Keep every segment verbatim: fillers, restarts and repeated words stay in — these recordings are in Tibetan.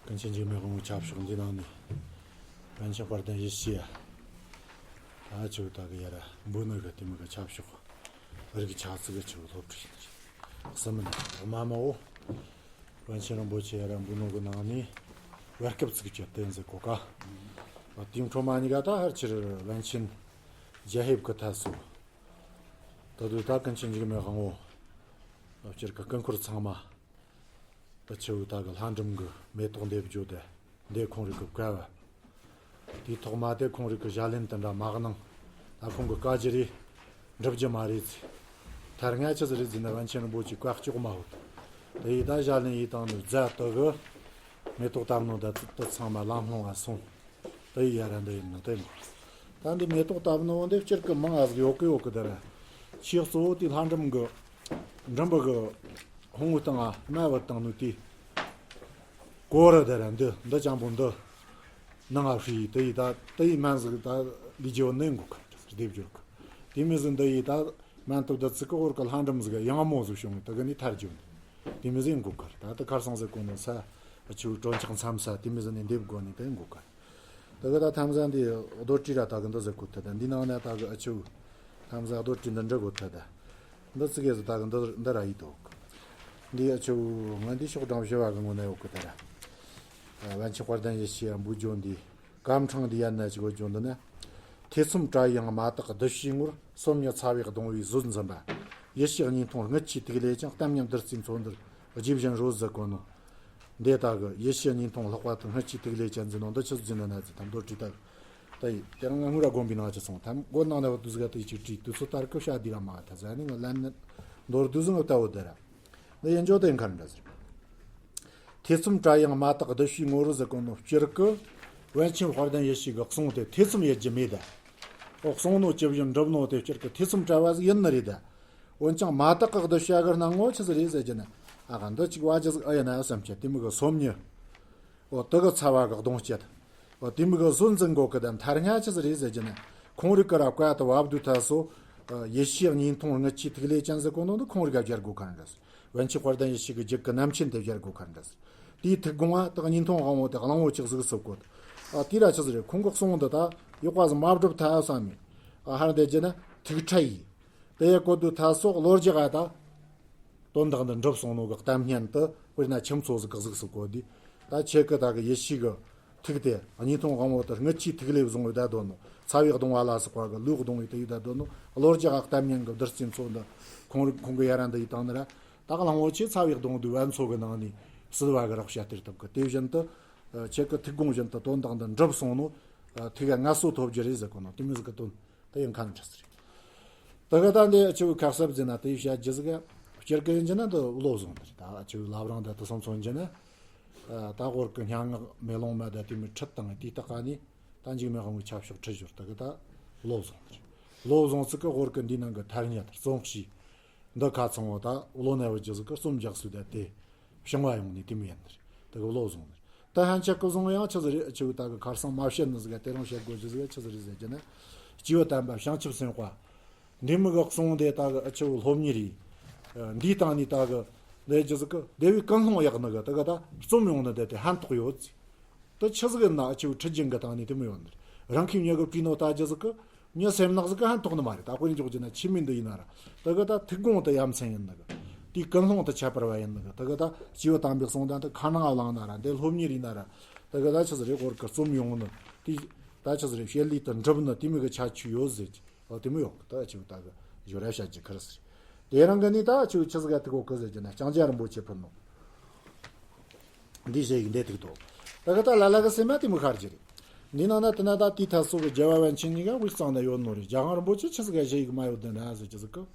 ཀུན་མཁྱེན་འཇིགས་མེད་དབང་པོའི་ཆབ་ཤོག་འདི་ནང་ནས་པཎ་ཆེན་དཔལ་ལྡན་ཡེ་ཤེས་ཡ། ད་ཆོས་ད་གི་ཡ་ར་འབུ་ནུ་གི་དེ་མོ་གི་ཆབ་ཤོག་རིགས་ཆགས་ཚིག་གི་ཆོས་སློབ་ཁྲིད་ཡིན། གསུམ་མིན་དམའ་མོ། པཎ་ཆེན་རིན་པོ་ཆེ་ཡ་ར་འབུ་ནུ་གི་ནང་ནས་བར་སྐབས་ཚིག་གི་དེ་མཛད་གོ་ཀ། དེའི་འཕྲོ་མ་གཉིས་ཀ་ད་ཧར་ཆེར་པཎ་ཆེན་རྒྱ་ཧེབ་ཀྱི་ཐད་སོ། ད་དུས་ད་ཀུན་མཁྱེན་འཇིགས་མེད་དབང་པོ། སྤྱིར་གི་ཀུན་འཁོར་ཚང་མ། ད་ཆུ་བོ་ད་གི་ལྷ་འབྲུམ་གི་མེ་ཏོག་འདེབས་རྒྱུ་དེ་འདི་ཁོང་རིགས་གི་བཀའ་བ། དེའི་ཐོག་མ་དེ་ཁོང་རིགས་གི་ཞལ་ལེན་དེ་འདྲ་མ་གནང་། ད་ཁོང་གི་བཀའ་བཞིན་རེད། འགྲུབ་རྒྱུ་མ་རེད་ཚེ། ཐར་ང་ཆི་ཟིག་རེད་ཟེར་ན་པཎ་ཆེན་རིན་པོ་ཆེ་བཀའ་ལྕོགས་མ་ཧོད། དེ་ཡིས་ད་ཞལ་ལེན་ཡིས་བཏང་ནས་རྫ་དུ་གི་མེ་ཏོག་བཏབ་ནོ་ད་ཚིག་ཏུ་ཚང་མ་ལམ་ལྷོང་བ་སོང་། དེ་ཡི་ཡ་ར་འདི་ཡིན་ནོ་དེ་མོ། ད་འདི་མེ་ཏོག་བཏབ་ནོ་འདི་སྤྱིར་གི་མང་ང་ཟིག་ཡོད་གི་ཡོད་གི་དེ་ར། ཆེས་གཙོ་བོ་དེ་ལྷ་འབྲུམ་གི་འབྲུམ་པ་གི་ཧོང་བུ་བཏང་ང་སྨད་བུ་བཏང་ནོ་དེ་གོ་ར་དེ་ར་འདི་འདི་ཅང་པོ་འདི་ནང་ང་ཧྲི་དེ་ཡི་ད་དེ་ཡི་སྨན་ཟིག་ད་ལི་ཇེ་བོ་ནི་འགུག་ག་སྡེབ་སྦྱོར་གི་དེ་མི་ཟིག་འདི་ཡི་ད་སྨན་ཏུ་བདུད་རྩི་གི་འོར་གི་ལྷ་འབྲུམ་ཟིག་ཡང་མོ་ཟིག་བྱུང་ངི་དེ་གི་ནི་ཐར་རྒྱུ་ནི་དེ་མི་ཟིག་འགུག་ག་ད་དེ་ཁར་སང་ཟིག་གོ་ནོ་ས་ཨ་ཆུ་གྲོན་ཆག་མཚམས་ས་དེ་མི་ཟིག་ནི་འདེབས་དགོ་ནི་དེ་འགུག་ག་ད་གི་ད་ཐམ་ས་འདི་རྡོ་བྲིས་ར་ད་གི་འདི་ཟེར་གོ་ཐ་ད་འདི་ནང་ན་ད་གི་ཨ་ཆུ་ཐམ་ས་རྡོ་བྲིས་འདི་འདྲ་གོ་ཐ་ད་འདི་ཙི་གེ་ཟི་ད་གི་འདི་འདི་ར་ཡི་དོ། འདི་ཨ་ཆུ་ང་འདི་ཤོག་གྲངས་བཞི་བ་གི་ངོ་ན་ཡོད་གི་ད་ར། པཎ་ཆེན་དཔལ་ལྡན་ཡེ་ཤེས་འབུལ་ལྗོངས་འདི་སྐར་འཕྲེང་འདི་ཡན་ན་ཅིག་གོ་ལྗོངས་འདི་ན། ཐེ་ཚོམ་བྲལ་ཡང་མ་དག་བདུད་བཞིའི་ངོར། སོམ་ཉི་ཚ་བས་གདུང་བའི་ཟོལ་འཛིན་པ། ཡེ་ཤེས་གཉིས་མཐོང་རྔུལ་ཆུའི་ཐིག་ལེ་ཅན། གཏམ་སྙན་བདུད་རྩིའི་མཚོ་འདིར་རྗེས་བཞིན་རོལ་ཟེར་གོ་ནོ། འདི་ལྟ་གི་ཡེ་ཤེས་གཉིས་མཐོང་ལྷག་པ་དང་རྔུལ་ཆུའི་ཐིག་ལེ་ཅན་ཟེར་ནོ་འདི་ཆི་ཟིག་ན་ན་ཟེར་ཐམ་རྡོ་བྲིས་ལྟ་གི། ད་ཡི་དེ་རང་ང་ངུ་ར་དགོན་པའི་ནང་ཅི་སོང་ཐམ་དགོན་ནང་ནས་བ་དུ་ཟིག་ག་དུ་ཅིག་བྲིས་དུས་ཚོད་ལྟར་སྐུ་ཤ་འདི་ར་མ་ཐ་ཟ་ནི་ང་ལན་ནི་མདོར་བསྡུས་ཟིན་ལ་ལྟ་བུ་དེ་ར། འདི་ཡིན་ཇོ་དེ་མཁར་འདྲ་ཟེར། ཐེ་ཚོམ་བྲལ་ཡང་མ་དག་བདུད་བཞིའི་ངོ་བོར་ཟེར་གོ་ནོ་སྤྱིར་གི། པཎ་ཆེན་དཔལ་ལྡན་ཡེ་ཤེས་ཀྱི་གསུང་དེ་ཐེ་ཚོམ་ཡེད་རྒྱུ་མེད་ད། ཨོ་གསུང་ནོ་ཇི་བཞིན་འགྲུབ་ནོ་དེ་སྤྱིར་གི་ཐེ་ཚོམ་བྲལ་བ་ཟིག་ཡིན་ནི་རེད་ད། འོན་ཀྱང་མ་དག་གི་བདུད་བྱ་གི་སྣང་ངོ་ཆི་ཟིག་རེད་ཟེར་རྒྱུ་ན། ཨ་ག་འདི་ཅིག་བ་ཇི་ཟིག་ཨ་ཡིན་ན་བསམ་ཆེ་དེ་མི་གི་སོམ་ཉི། ཨོ་དེ་གི་ཚ་བ་གི་གདུང་བསྐྱེད། ཨོ་དེ་མི་གི་ཟོལ་འཛིན་གོ་གི་དང་ཐར་ང་ཆི་ཟིག་རེད་ཟེར་རྒྱུ་ན། ཁོང་རིག་གི་ར་བཀའ་དང་བབ་དུས་ཐ་སོ། ཡེ་ཤེས་གཉིས་མཐོང་རྔུལ་ཆུའི་ཐིག་ལེ་ཅན་ཟེར་གོ་ནོ་འདི་ཁོང་རིག་ག་སྦྱར་དགོས་མཁན་འདྲ་ཟེར། པཎ་ཆེན་དཔལ་ལྡན་ཡེ་ཤེས་ཀྱི་རྒྱུད་ཀྱི་རྣམ་མཁྱེན་དེ་སྦྱར་དགོས་མཁན་འདྲ་ཟེར། དེའི་ཐུགས་དགོངས་པ་དག་ཉིན་ཐུང་དབང་པོ་དེ་གླང་པོ་ཆེ་གཟུགས་སུ་བཀོད། ཨ་དེ་ར་ཆི་ཟིག་རེད། ཁོང་གི་གསུང་འདི་དག་ཡག་པ་ཟིག་མ་བསྒྲུབས་ཐལ་བསམ་མི། ཨ་ཧར་འདི་རྒྱུ་ན་ཐུགས་ཁྲལ་ཡིན། དེ་ཡ་བཀོད་དུས་ཐ་སོགས་བློ་རྒྱ་ག་ད། དོན་དག་འདི་འགྲུབ་སོང་ནོ་གི་གཏམ་སྙན་དུ་དཔེར་ན་ཁྱིམ་མཚོ་ཟིག་གི་གཟུགས་སུ་བཀོད་དུས། ད་ཁྱེད་ཀྱི་ད་གི་ཡེ་ཤེས་ཀྱི་ཐུགས་དེ་གཉིས་མཐོང་དབང་པོ་དེ་རྔུལ་ཆུའི་ཐིག་ལེ་བཟུང་བའི་བརྡ་དོན་ནོ། ཚ་བའི་གདུང་བ་ལ་སོགས་པ་གི་ལུས་གདུང་བའི་དེ་ཡི་བརྡ་དོན་ནོ། བློ་རྒྱ་ག་གཏམ་སྙན་གྱི་བདུད་རྩིའི་མཚོ་འདི་ཁོང་རིག་ཁོང་གི་ཡ་ར་འདི་ཡི་བཏང་ནི་ར། ད་གླང་པོ་ཆེ་ཚ་བའི་གདུང་བསྡུས་པ་མཚོ་གི་ནང་ནས་སྲིད་པ་གི་རེག་བྱ་སྟེར་ཐུབ་གི། དེ་བཞིན་དུ་ཁྱེད་ཀྱི་ཐུགས་དགོངས་བཞིན་དུ་དོན་དག་འདི་འགྲུབ་སོང་ནོ། ཐུགས་ཀ་ངལ་གསོ་ཐོབ་རྒྱུ་རེད་ཟེར་གོ་ནོ་དེ་མི་ཟིག་གི་དོན་དེ་ཡང་ཁ་ན་འདྲ་ཟེར། དེ་ག་ད་འདི་ཆུ་བོ་ཁ་གསབ་ཟེར་ན་དེ་བྱ་རྒྱུ་ཟིག་སྤྱིར་གི་ཡིན་རྒྱུ་ན་འདི་བློ་བཟང་འདི་རེད། ད་ཆུ་བོ་བླ་བྲང་འདི་དུ་སོང་ཚོ་ཡིན་རྒྱུ་ན། ད་ཧོར་གི་སྙན་ངག་མེ་ལོང་མ་ད་དེ་མི་ཁྲིད་དང་དེའི་སྟག་ཀ་ནི་ད་འཇིགས་མེད་དབང་པོའི་ཆབ་ཤོག་ཁྲིད་ཞོར་དེ་གི་ད་བློ་བཟང་འདི་རེད། བློ་བཟང་ཚིག་གི་ཧོར་གི་འདི་ནང་གི་ཐར་ཉ་དང་རྩོམ་གཤིས། འདི་ཁ་ཚང་བ་ད་བློ་ན་བུ་རྒྱུ་ཟིག་གི་རྩོམ་རྒྱག་སུ་ད་དེ་བྱུང་བ་ཡོང་ནི་དེ་མི་ཡིན་ནི་རེད། དེ་གི་བློ་བཟང་ནི་རེད། ད་ཧན་ཆད་གི་བཟང་ཡང་ཆི་ཟིག་རེད། ཆི་བོ་ད་གི་ཁར་སང་མ་བཤད་ནི་ཟིག་ག་དེ་རང་བཤད་དགོས་རྒྱུ་ཟིག་ག་ཆི་ཟིག་རེད་ཟེར་རྒྱུ་ན། སྐྱེས་བུ་དམ་པ་བྱང་ཆུབ་སེམས་དཔའ། འདི་མི་གི་གསུང་དེ་ད་གི་ཆི་བོ་སློབ་གཉེར་རེད། འདིའི་སྟེང་ནས་ད་གི་ལས་རྒྱུ་ཟིག་གི་དེ་བས་ཀུན་སློང་ཡག་ནི་གི་དེ་གི་ད་རྩོམ་ཡོང་ནི་དེ་དེ་ཕན་ཐོགས་ཡོད་ཟིག་ད་ཆི་ཟིག་ཡིན་ན་ཨ་ཆུ་ཁྲི་རྒྱུན་གི་སྟེང་ནས་དེ་མོ་ཡོད་ནི་རེད། རང་གི་མྱི་གི་བྲིས་ནོ་ལྟ་རྒྱུ་ཟིག་གི་མྱི་སེམས་ནག་ཟིག་གི་ཕན་ཐོགས་ནི་མ་རེད། ད་དཔེར་འཇོག་རྒྱུ་ན་ཆི་མིན་འདི་ཡིན་ན་ར། དེ་གི་ད་ཐུགས་དགོངས་དེ་ཡ་མཚན་ཡིན་ནི་གི་དེའི་ཀུན་སློང་དེ་ཁྱད་པར་བ་ཡིན་ནི་གི་དེ་གི་ད་སྐྱེས་བུ་དམ་པའི་གསུང་དང་དེ་ཁ་ནང་བླངས་ན་ར། འདི་སློབ་གཉེར་ཡིན་ན་ར། དེ་གི་ད་ཆི་ཟིག་རེད། ཧོར་གི་རྩོམ་ཡོང་ནི་དེ། ད་ཆི་ཟིག་རེད། བཤད་ལས་དེ་འགྲུབ་ནི་དེ་མོ་གི་ཁྱད་ཆོས་ཡོད་ཟེར་གི། ཨོ་དེ་མོ་ཡོད་གི། ད་ཆི་བོ་ད་གི་ཡོད་ར་བཤད་རྒྱུ་ཁི་རི་སི་རེད། དེ་རང་གི་ནི་ད་ཆི་བོ་ཆི་ཟིག་ག་ཐུག་གོ་གི་ཟེར་རྒྱུ་ན་ལྕང་སྐྱ་རིན་པོ་ཆེ་ཕུལ་ནོ། འདི་ཞེས་ཡིག་འདི་ཐུག་ཏོ། ད་ག་ད་ལ་ལ་གི་སེམས་མ་དེ་མོ་ཤར་གྱི་རེད། འདི་ནང་ན་དེ་ན་ད་དེའི་ཐད་སོ་གི་རྒྱལ་བ་པཎ་ཆེན་གཉིས་ཀ་དབུས་གཙང་ན་ཡོད་ནོ་རེད། རྒྱལ་དབང་རིན་པོ་ཆེ་ཆི་ཟིག་ག་ཞེས་ཡིག་མ་ཡོད་དེ་ན་ཟེར་གྱི་ཟིག་གི།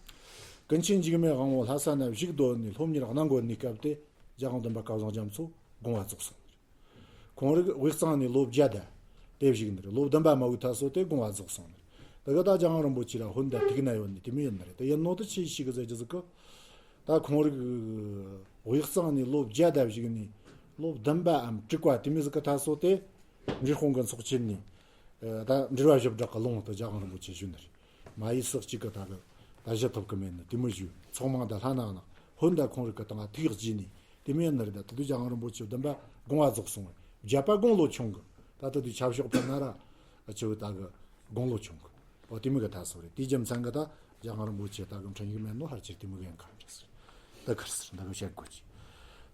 ཀུན་མཁྱེན་འཇིགས་མེད་དབང་པོ་ལྷ་ས་ན་བཞུགས་སྡོད་ནས་སློབ་གཉེར་གནང་དགོས་ནི་སྐབས་དེ་རྒྱལ་དབང་བདུན་པ་བསྐལ་བཟང་རྒྱ་མཚོ་དགོངས་པ་རྫོགས་སོང་ནི་རེད། ཁོང་རིགས་དབུས་གཙང་ནས་ལོ་བརྒྱ་ད་དེ་བཞུགས་ནི་རེད། ལོ་བདུན་པ་མ་བུད་ཐ་སོ་དེ་དགོངས་པ་རྫོགས་སོང་ནི་རེད། དེ་ག་ད་རྒྱལ་དབང་རིན་པོ་ཆེ་ར་ཧོན་ད་ཐུག་ན་ཡོད་ནི་དེ་མོ་ཡིན་ནི་རེད། དེ་ཡིན་ནོ་དེ་ཆི་ཞིག་གི་ཟེར་གྱི་ཟིག་གི། ད་ཁོང་རིགས་དབུས་གཙང་ནས་ལོ་བརྒྱ་ད་བཞུགས་ནི་ལོ་བདུན་པའམ་དྲུག་པ་དེ་མོ་ཟིག་གི་ཐ་སོ་དེ་འབྲི་གུང་གི་ཚོགས་ཆེན་ནས་ད་འབྲེལ་བ་ཞབས་བྲག་གི་ལུང་དུ་རྒྱལ་དབང་རིན་པོ་ཆེ་བཞུགས་ནི་རེད། མ་ཡི་སག་གཅིག་གི་ད་གི་ད་བཞུགས་ཐུབ་གི་མེད་ནི་དེ་མོ་བཞུགས། ཚོགས་མང་ད་ལྷ་ནག་ན་ཧོན་ད་ཁོང་རིགས་གི་དང་ཐུག་བགྱིས་ནི། དེ་མིན་ཡིན་ནི་རེད། ད་དེ་དུས་རྒྱལ་དབང་རིན་པོ་ཆེ་བདུན་པ་དགོངས་པ་རྫོགས་སོང་བས། བརྒྱད་པ་དགུང་ལོ་ཆུང་གི། ད་དེ་དུས་ཆབ་ཤོག་པ་ན་ར་ཨ་ཆེ་བོ་ད་གི་དགུང་ལོ་ཆུང་གི། ཨོ་དེ་མོ་གི་ད་སོ་རེད། དེའི་རྒྱུ་མཚན་གི་ད་རྒྱལ་དབང་རིན་པོ་ཆེ་ད་གི་འཕྲིན་ཡིག་མེད་ནོ་ཕལ་ཆེར་དེ་མོ་གི་ཡིན་ཁ་འདྲ་ཟེར། ད་ཁར་ཟེར་འདི་གི་བཤད་དགོས་ཀྱི།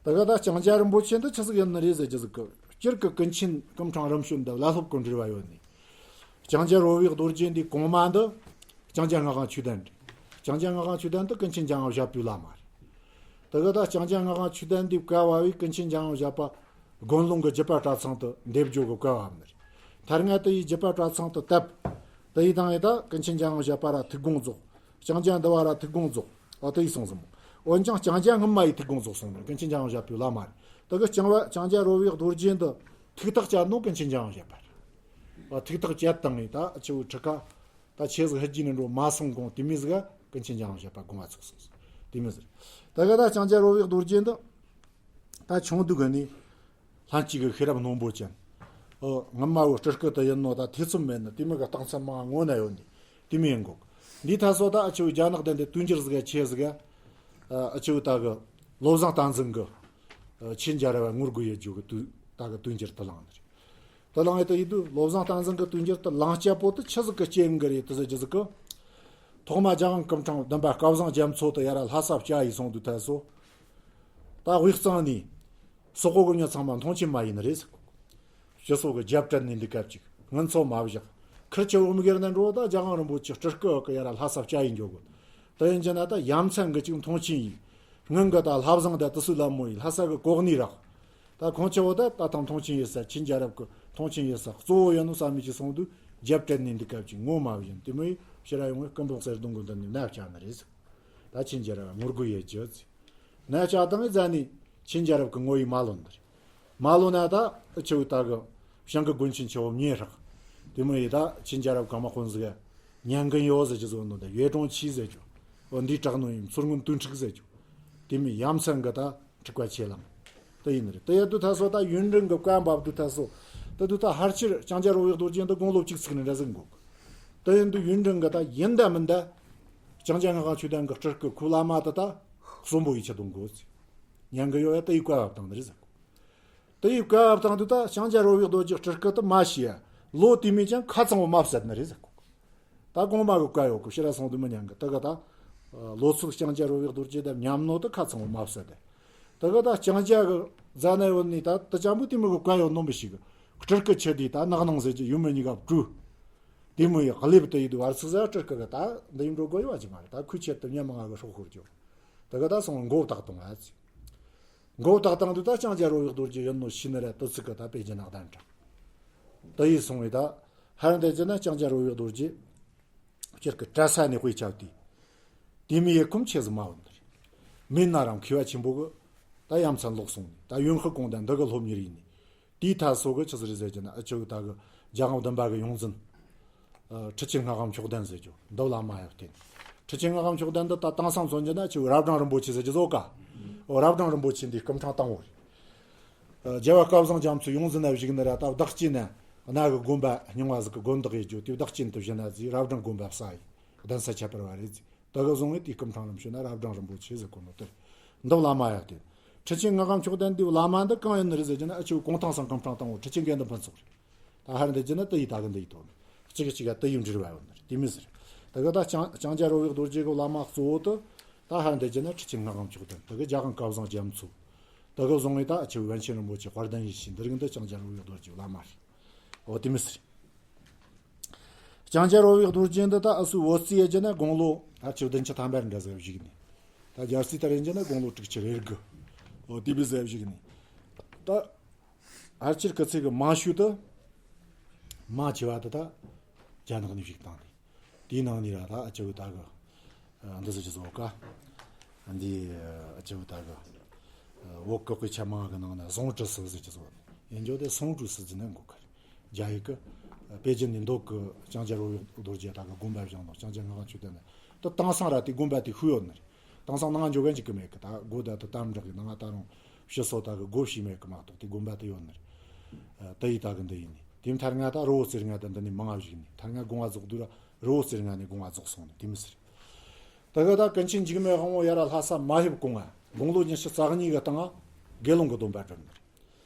ད་གི་ད་ལྕང་སྐྱ་རིན་པོ་ཆེ་འདི་ཆི་ཟིག་ཡིན་ནི་རེད་ཟེར་རྒྱུ་ཟིག་གི། སྤྱིར་གི་ཀུན་མཁྱེན་སྐུ་ཕྲེང་རིམ་བྱོན་འདི་བླ་སློབ་གི་འབྲེལ་བ་ཡོད་ནི། ལྕང་སྐྱ་རོལ་བའི་རྡོ་རྗེ་འདི་གོང་མ་འདི་ལྕང་སྐྱ་སྔགས་དབང་ཆོས་ལྡན་རེད། ལྕང་སྐྱ་སྔགས་དབང་ཆོས་ལྡན་འདི་ཀུན་མཁྱེན་འཇམ་དབྱངས་བཞད་པའི་བླ་མ་རེད། ད་གི་ད་ལྕང་སྐྱ་སྔགས་དབང་ཆོས་ལྡན་འདི་བཀའ་ཕབ་བས་ཀུན་མཁྱེན་འཇམ་དབྱངས་བཞད་པ་དགོན་ལུང་གི་བརྒྱུད་པ་གྲྭ་ཚང་དུ་འདེབས་རྒྱུ་གི་བཀའ་ཕབ་ནི་རེད། མཐར་ང་དེ་ཡི་བརྒྱུད་པ་གྲྭ་ཚང་དུ་བཏབ། དེ་ཡི་དང་ཡི་ད་ཀུན་མཁྱེན་འཇམ་དབྱངས་བཞད་པ་ར་ཐུགས་དགོངས་རྫོགས། ལྕང་སྐྱ་འདུལ་བ་ར་ཐུགས་དགོངས་རྫོགས། ཨོ་དེ་ཡི་སོང་ཟིན་མོ། འོན་ཀྱང་ལྕང་སྐྱ་སྔོན་མ་ཡི་ཐུགས་དགོངས་རྫོགས་སོང་ནི་ཀུན་མཁྱེན་འཇམ་དབྱངས་བཞད་པའི་བླ་མ་རེད། ད་གི་ལྕང་བ་ལྕང་སྐྱ་རོལ་བའི་རྡོ་རྗེ་འདི་ཐུགས་ཐག་བཅད་ནོ་ཀུན་མཁྱེན་འཇམ་དབྱངས་བཞད་པ་རེད། ཨོ་ཐུགས་ཐག་བཅད་བཏང་ངས་ད་ཆེ་བོ་ཁྲི་ཀ་ད་ཆེ་ཟིག་ཧི་ཇི་ནས་འགྲོ་མ་སོང་གོང་དེ་མོ་ཟིག་ག་ཀུན་མཁྱེན་འཇམ་དབྱངས་བཞད་པ་དགོངས་པ་ཚོགས་སོང་། དེ་མོ་ཟིག་ད་གི་ད་ལྕང་སྐྱ་རོལ་བའི་རྡོ་རྗེ་འདི་ད་ཆུང་དུས་གི་ནས་ལྷན་སྐྱེས་ཀྱི་ཤེས་རབ་རྣོན་པོ་ཅན། ཨོ་སྔ་མ་བོ་སྤྲུལ་སྐུ་དུ་ཡིན་ནོ་ད་ཐེ་ཚོམ་མེད་ནི་དེ་མོ་གི་རྟགས་མཚན་མང་ངོ་ན་ཡོད་ནི་དེ་མོ་ཡིན་གོ། འདིའི་ཐ་སོ་ད་ཨ་ཆེ་བོ་རྒྱ་ནག་དན་དེ་དུས་འགྱུར་ཟིག་ག་ཆེ་ཟིག་ག་ཨ་ཆེ་བོ་ད་གི་བློ་བཟང་བསྟན་འཛིན་གི་ཆོས་རྒྱལ་རབས་ངོ་དགུ་ཡོད་རྒྱུ་གི་དུས་ད་གི་དུས་འགྱུར་དུ་བླངས་ནི་རེད། དུ་བླངས་ཡོད་དུ་ཡིན་དུས་བློ་བཟང་བསྟན་འཛིན་གི་དུས་འགྱུར་དུ་བླངས་སྐྱ་པོ་དུ་ཆི་ཟིག་གི་རྐྱེན་གི་རེད་དུ་ཟེར་རྒྱུ་ཟིག་གི། ཐོག་མ་རྒྱལ་དབང་སྐུ་ཕྲེང་བདུན་པ་སྐལ་བཟང་རྒྱ་མཚོ་དུ་ཡ་ར་ལྷ་ས་བཅའ་ཡི་སོང་དུས་ཐ་སོ། ད་དབུས་གཙང་ནས་སོག་པོ་གི་མྱི་ཚང་མ་མཐོང་ཆེན་མ་ཡིན་ནི་རེད་ཟེར་གོ། སྤྱི་ཚོགས་ཀྱི་རྒྱབ་བྲལ་ནས་འདི་སྐབས་ཅིག་ངན་ཚོ་མ་བཞག་ཁིར་ཆེ་བོ་མི་སྒེར་ནས་འགྲོ་ད་རྒྱལ་དབང་རིན་པོ་ཆེ་སྤྲུལ་སྐུ་གི་ཡ་ར་ལྷ་ས་བཅའ་ཡི་འགྱོ་གོ། ད་ཡིན་གྱི་ན་ད་ཡ་མཚན་གི་ཅིག་མཐོང་ཆེན་ཡིན། སྔོན་གི་ད་ལྷ་བཟང་ད་དུ་སུ་ལ་མོ་ཡིན་ལྷ་ས་གི་གོ་གནས་རག་ད་ཁོང་ཆེ་བོ་ད་ད་ཐང་མཐོང་ཆེན་ཡིན་ས་ཆིན་རྒྱལ་རབས་གི་མཐོང་ཆེན་ཡིན་ས་གཙོ་བོ་ཡིན་ནོ་བསམ་མི་ཅི་སོང་དུས་རྒྱབ་བྲལ་ནས་འདི་སྐབས་ཅིག་ངོ་མ་བཞིན་དེ་མོ་ཡི་ཕྱིར་ཡོང་བའི་སྐུ་འབུམ་གསེར་གདུང་གི་མདུན་ནས་ནད་བཅག་ནི་རེད་ཟེར། ད་ཆིན་རྒྱལ་རབས་ངོ་རྒོལ་ཡེད་རྒྱུ་ཟེར། ནད་བཅག་དང་ཡི་ཟ་ནི་ཆིན་རྒྱལ་རབས་གི་ངོ་ཡི་མ་ལོན་ནི་རེད། མ་ལོན་ན་ད་ཨ་ཆེ་བོ་ད་གི་བྱང་གི་དགོན་ཆེན་ཆེ་བོ་མཉེ་ཧྲག་དེ་མོ་ཡི་ད་ཆིན་རྒྱལ་རབས་གང་མ་དཔོན་ཟིག་ཉན་གི་ཡོད་ཟེར་གྱི་བཟོ་ནོ་ད་ཡོད་གྲོང་ཆི་ཟེར་རྒྱུ། འོ་འདི་དྲག་ནོ་ཡིན་མཚུར་སྔོན་དུས་འཁྲུག་ཟེར་རྒྱུ། དེ་མིན་ཡ་མཚན་གི་ད་འཁྲུག་པ་ཆེ་ལང་། དེ་ཡིན་རེད་དེ་ཡ་དུ་ཐ་སོ་ད་ཡུན་རིང་གི་བཀའ་འབབ་དུ་ཐ་སོ། ད་དུ་ད་ཧར་ཕྱིར་ལྕང་སྐྱ་རོལ་བའི་རྡོ་རྗེ་འདི་དགུང་ལོ་གཅིག་ཚིག་ནས་འདྲ་ཟིག་འགོག་དེ་ཡིན་དུ་ཡུན་རིང་གི་ད་ཡིན་ད་མིན་ད། ལྕང་སྐྱ་སྔགས་དབང་ཆོས་ལྡན་གི་སྤྲུལ་སྐུ་ཁུ་བླ་མ་ད་ད་གསོན་པོ་ཡི་ཆ་དུ་འགོ་ཚིག་ཉན་གི་ཡོད་ཡ་དེ་ཡི་བཀའ་བབ་བཏང་ནི་རེད་ཟེར་གོ། དེ་ཡི་བཀའ་བབ་བཏང་དུ་ད་ལྕང་སྐྱ་རོལ་བའི་རྡོ་རྗེ་སྤྲུལ་སྐུ་དུ་མ་ཤི་ཡ། ལོ་དེ་མིན་ཀྱང་ཁ་ཚང་བོ་མ་བསད་ནི་རེད་ཟེར་གོ། ད་གོང་མ་གི་བཀའ་ཡོད་གི་ཕྱི་ར་སོང་དུ་མི་ཉན་གི་དེ་གི་ད། ལོ་ཚོད་ལྕང་སྐྱ་རོལ་བའི་རྡོ་རྗེ་དེ་ཉམས་ནོ་དུ་ཁ་ཚང་བོ་མ་བསད་དེ། དེ་གི་ད་ལྕང་སྐྱ་གི་རྫ་ན་ཡོད་ནི་ད་དུ་ཅང་པོ་དེ་མི་གི་བཀའ་ཡོད་ནོ་མི་ཤི་གི། སྤྲུལ་སྐུ་ཆེ་དེ་ད་ནག་ནང་ཟེར་གྱི་ཡུམ་མི་གཉིས་ཀ་བྲུ། དེ་མོ་ཡི་གླེབ་དེ་ཡི་དུ་བར་ཚིག་ཟ་སྤྲུལ་སྐུ་གི་ད་འདི་ཡིན་འགྲོ་དགོས་ཡོད་ཅིག་མ་རེད། ད་ཁུ་ཆེད་དུ་ཉམས་ང་གི་སྲོག་ཤོར་རྒྱུ། དེ་གི་ད་སོང་མགོ་བཏགས་བཏང་ཨ་ཙི། མགོ་བཏགས་བཏང་དུས་ད་ལྕང་སྐྱ་རོལ་བའི་རྡོ་རྗེ་ཡིན་ནོ་ཤི་ནི་རེད་དུ་ཚིག་གི་ད་དཔེ་རྒྱུ་ནག་ལྡན་དྲ། དེ་ཡི་སོང་བའི་ད་ཧར་འདི་རྒྱུ་ན་ལྕང་སྐྱ་རོལ་བའི་རྡོ་རྗེ། སྤྱིར་གི་གྲྭ་ས་ནས་དཔེ་ཆ་དེ། དེ་མི་ཡི་ཁུམ་ཆེ་ཟི་མ་བུ་འདིར། མིན་ན་རང་མཁས་པ་ཆེན་པོ་གི་ད་ཡ་མཚན་ལོག་སོང་ནས་ད་ཡོན་ཧི་གོང་ད་འདི་གི་སློབ་གཉེར་ཡིན་ནས། དེའི་ཐ་སོ་གི་ཆི་ཟིག་རེད་ཟེར་གྱི་ན་ཨ་ཆུ་ད་གི་རྒྱལ་དབང་བདུན་པ་གི་ཡོངས་འཛིན། ཨ་ཁྲི་ཆེན་སྔགས་ལམ་མཆོག་ལྡན་ཟེར་རྒྱུ་འདི་བླ་མ་ཡ་བསྟེན། ཁྲི་ཆེན་སྔགས་ལམ་མཆོག་ལྡན་འདི་ད་དེང་སང་མཚོན་གྱི་ན་ཆུ་རབ་འབྲིང་རིན་པོ་ཆེ་ཟེར་གྱི་བཟོ་ག་ཨོ་རབ་འབྲིང་རིན་པོ་ཆེ་འདི་སྐུ་ཕྲེང་དང་བོ་རེད། ཨ་རྒྱལ་བ་སྐལ་བཟང་རྒྱ་མཚོའི་ཡོངས་འཛིན་ན་བཞུགས་ནི་ར་ད་བདག་སྐྱེས་ན་གནའ་གི་དགོན་པ་རྙིང་བ་ཟིག་གི་དགོན་བདག་ཡེ་རྒྱུ་དེ་བདག་སྐྱེས་དུ་བཞེས་ན་ཟིག་རབ་འབྲིང་དགོན་པ་ས་ཡི་གདན་ས་ཁྱད་པར་བ་རེད་ཟིག་ད་ག་བཟུང་བའི་དེའི་སྐུ་ཕྲེང་རིམ་བྱོན་ན་རབ་འབྲིང་རིན་པོ་ཆེ་ཟེར་གོ་ནོ་དེར། འདི་བླ་མ་ཡ་བསྟེན། ཁྲི་ཆེན་སྔགས་ལམ་མཆོག་ལྡན་འདི་བླ་མ་འདི་གང་ཡིན་ནི་རེད་ཟེར་གྱི་ན་ཨ་ཆུ་གུང་ཐང་སང་སྐུ་ཕྲེང་དང་བོ་ཁྲི་ཆེན་དགེ་འདུན་ཕུན་ཚོགས་རེད། ད་ཧར་འདི་གྱི་ན་དེ་ཡི་ད་གི་འདི་ཡི་དོན། གཅིག་གཅིག་ག་དེ་ཡི་འབྲེལ་བ་ཡོད་ནི་རེད་དེ་མི་ཟེར། ད་གི་ད་ལྕང་ལྕང་སྐྱ་རོལ་བའི་རྡོ་རྗེ་གི་བླ་མ་གཙོ་བོ་དུ། ད་ཧར་འདི་གྱི་ན་ཁྲི་ཆེན་སྔགས་ལམ་མཆོག་ལྡན་དེ་གི་རྒྱལ་དབང་སྐལ་བཟང་རྒྱ་མཚོ། ད་གི་བཟུང་བའི་ད་ཨ་ཆུ་པཎ་ཆེན་རིན་པོ་ཆེ་དཔལ་ལྡན་ཡེ་ཤེས་འདི་རིགས་འདི་ལྕང་སྐྱ་རོལ་བའི་རྡོ་རྗེ་བླ་མ་རེད། འོ་དེ་མི་ཟེར། ལྕང་སྐྱ་རོལ་བའི་རྡོ་རྗེ་འདི་ད་ཨ་སུ་བོད་རྩིས་ཡེ་རྒྱུ་ན་དགུང་ལོ་ཨ་ཆུ་བདུན་ཅུ་ཐམ་པ་རེ་འདྲ་ཟེར་བཞུགས་ནས། ད་རྒྱལ་རྩིས་ལྟར་ཡིན་རྒྱུ་ན་དགུང་ལོ་དྲུག་ཅུ་རེ་དགུ། འོ་དེ་མི་ཟེར་བཞུགས་ནས། ད་ཨ་ཆེར་ཁི་ཚེ་གི་མང་ཤོས་དུ་མང་ཆེ་བ་དུ་ད་རྒྱ་ནག་ནས་བཞུགས་བཏང་ནས། དེའི་ནང་ནས་ར་ད་ཨ་ཆུ་ད་གི་འདི་ཟེར་གྱི་བཟོ་ག་འདི་ཨ་ཆུ་ད་གི་བོད་གི་དཔེ་ཆ་མང་གི་ནང་ན་ཟོང་ཀྲི་སི་ཟེར་གྱི་བཟོ་ཡིན་རྒྱུ་དེ་སོང་ཀྲུ་སི་ཟེར་ནས་འགོ་ཁར་རྒྱ་ཡིག་གི་པེ་ཅིན་ནས་མདོ་གི་ལྕང་སྐྱ་རོལ་བའི་རྡོ་རྗེ་ད་གི་དགོན་པ་བཞེངས་ནོ་ལྕང་སྐྱ་སྔགས་ཆོས་ལྡན་ནས་ད་དེང་སང་ར་དེ་དགོན་པ་དེ་ཤུལ་ཡོད་ནི་རེད། དེང་སང་ནང་འཇོག་གན་ཅིག་གི་མེད་གི། ད་སྒོ་ད་དུ་དམ་དྲག་གི་ནང་ད་རུང་ཕྱི་སོ་ད་གི་སྒོ་ཕྱེས་མེད་གི་མ་གཏོགས་དེ་དགོན་པ་དེ་ཡོད་ནི་རེད། ད་ཡི་ད་གི་འདི་ཡིན་ནི་དེ་མཐར་ང་ད་རི་བོ་རྩེ་ལྔ་ད་འདི་ནས་མང་བ་བཞུགས་ནི་མཐར་ང་དགོངས་པ་རྫོགས་དུས་ར་རི་བོ་རྩེ་ལྔ་ནས་དགོངས་པ་རྫོགས་སོང་ནི་དེ་མི་ཟེར། ད་གི་ད་ཀུན་མཁྱེན་འཇིགས་མེད་དབང་པོ་ཡ་ར་ལྷ་ས་མ་ཧེབ་གོང་ང་དགུང་ལོ་ཉི་ཤུ་རྩ་གཉིས་གི་སྟེང་ང་ དགེ་སློང་གི་སྡོམ་པ་སྒྲུབ་ནི་རེད།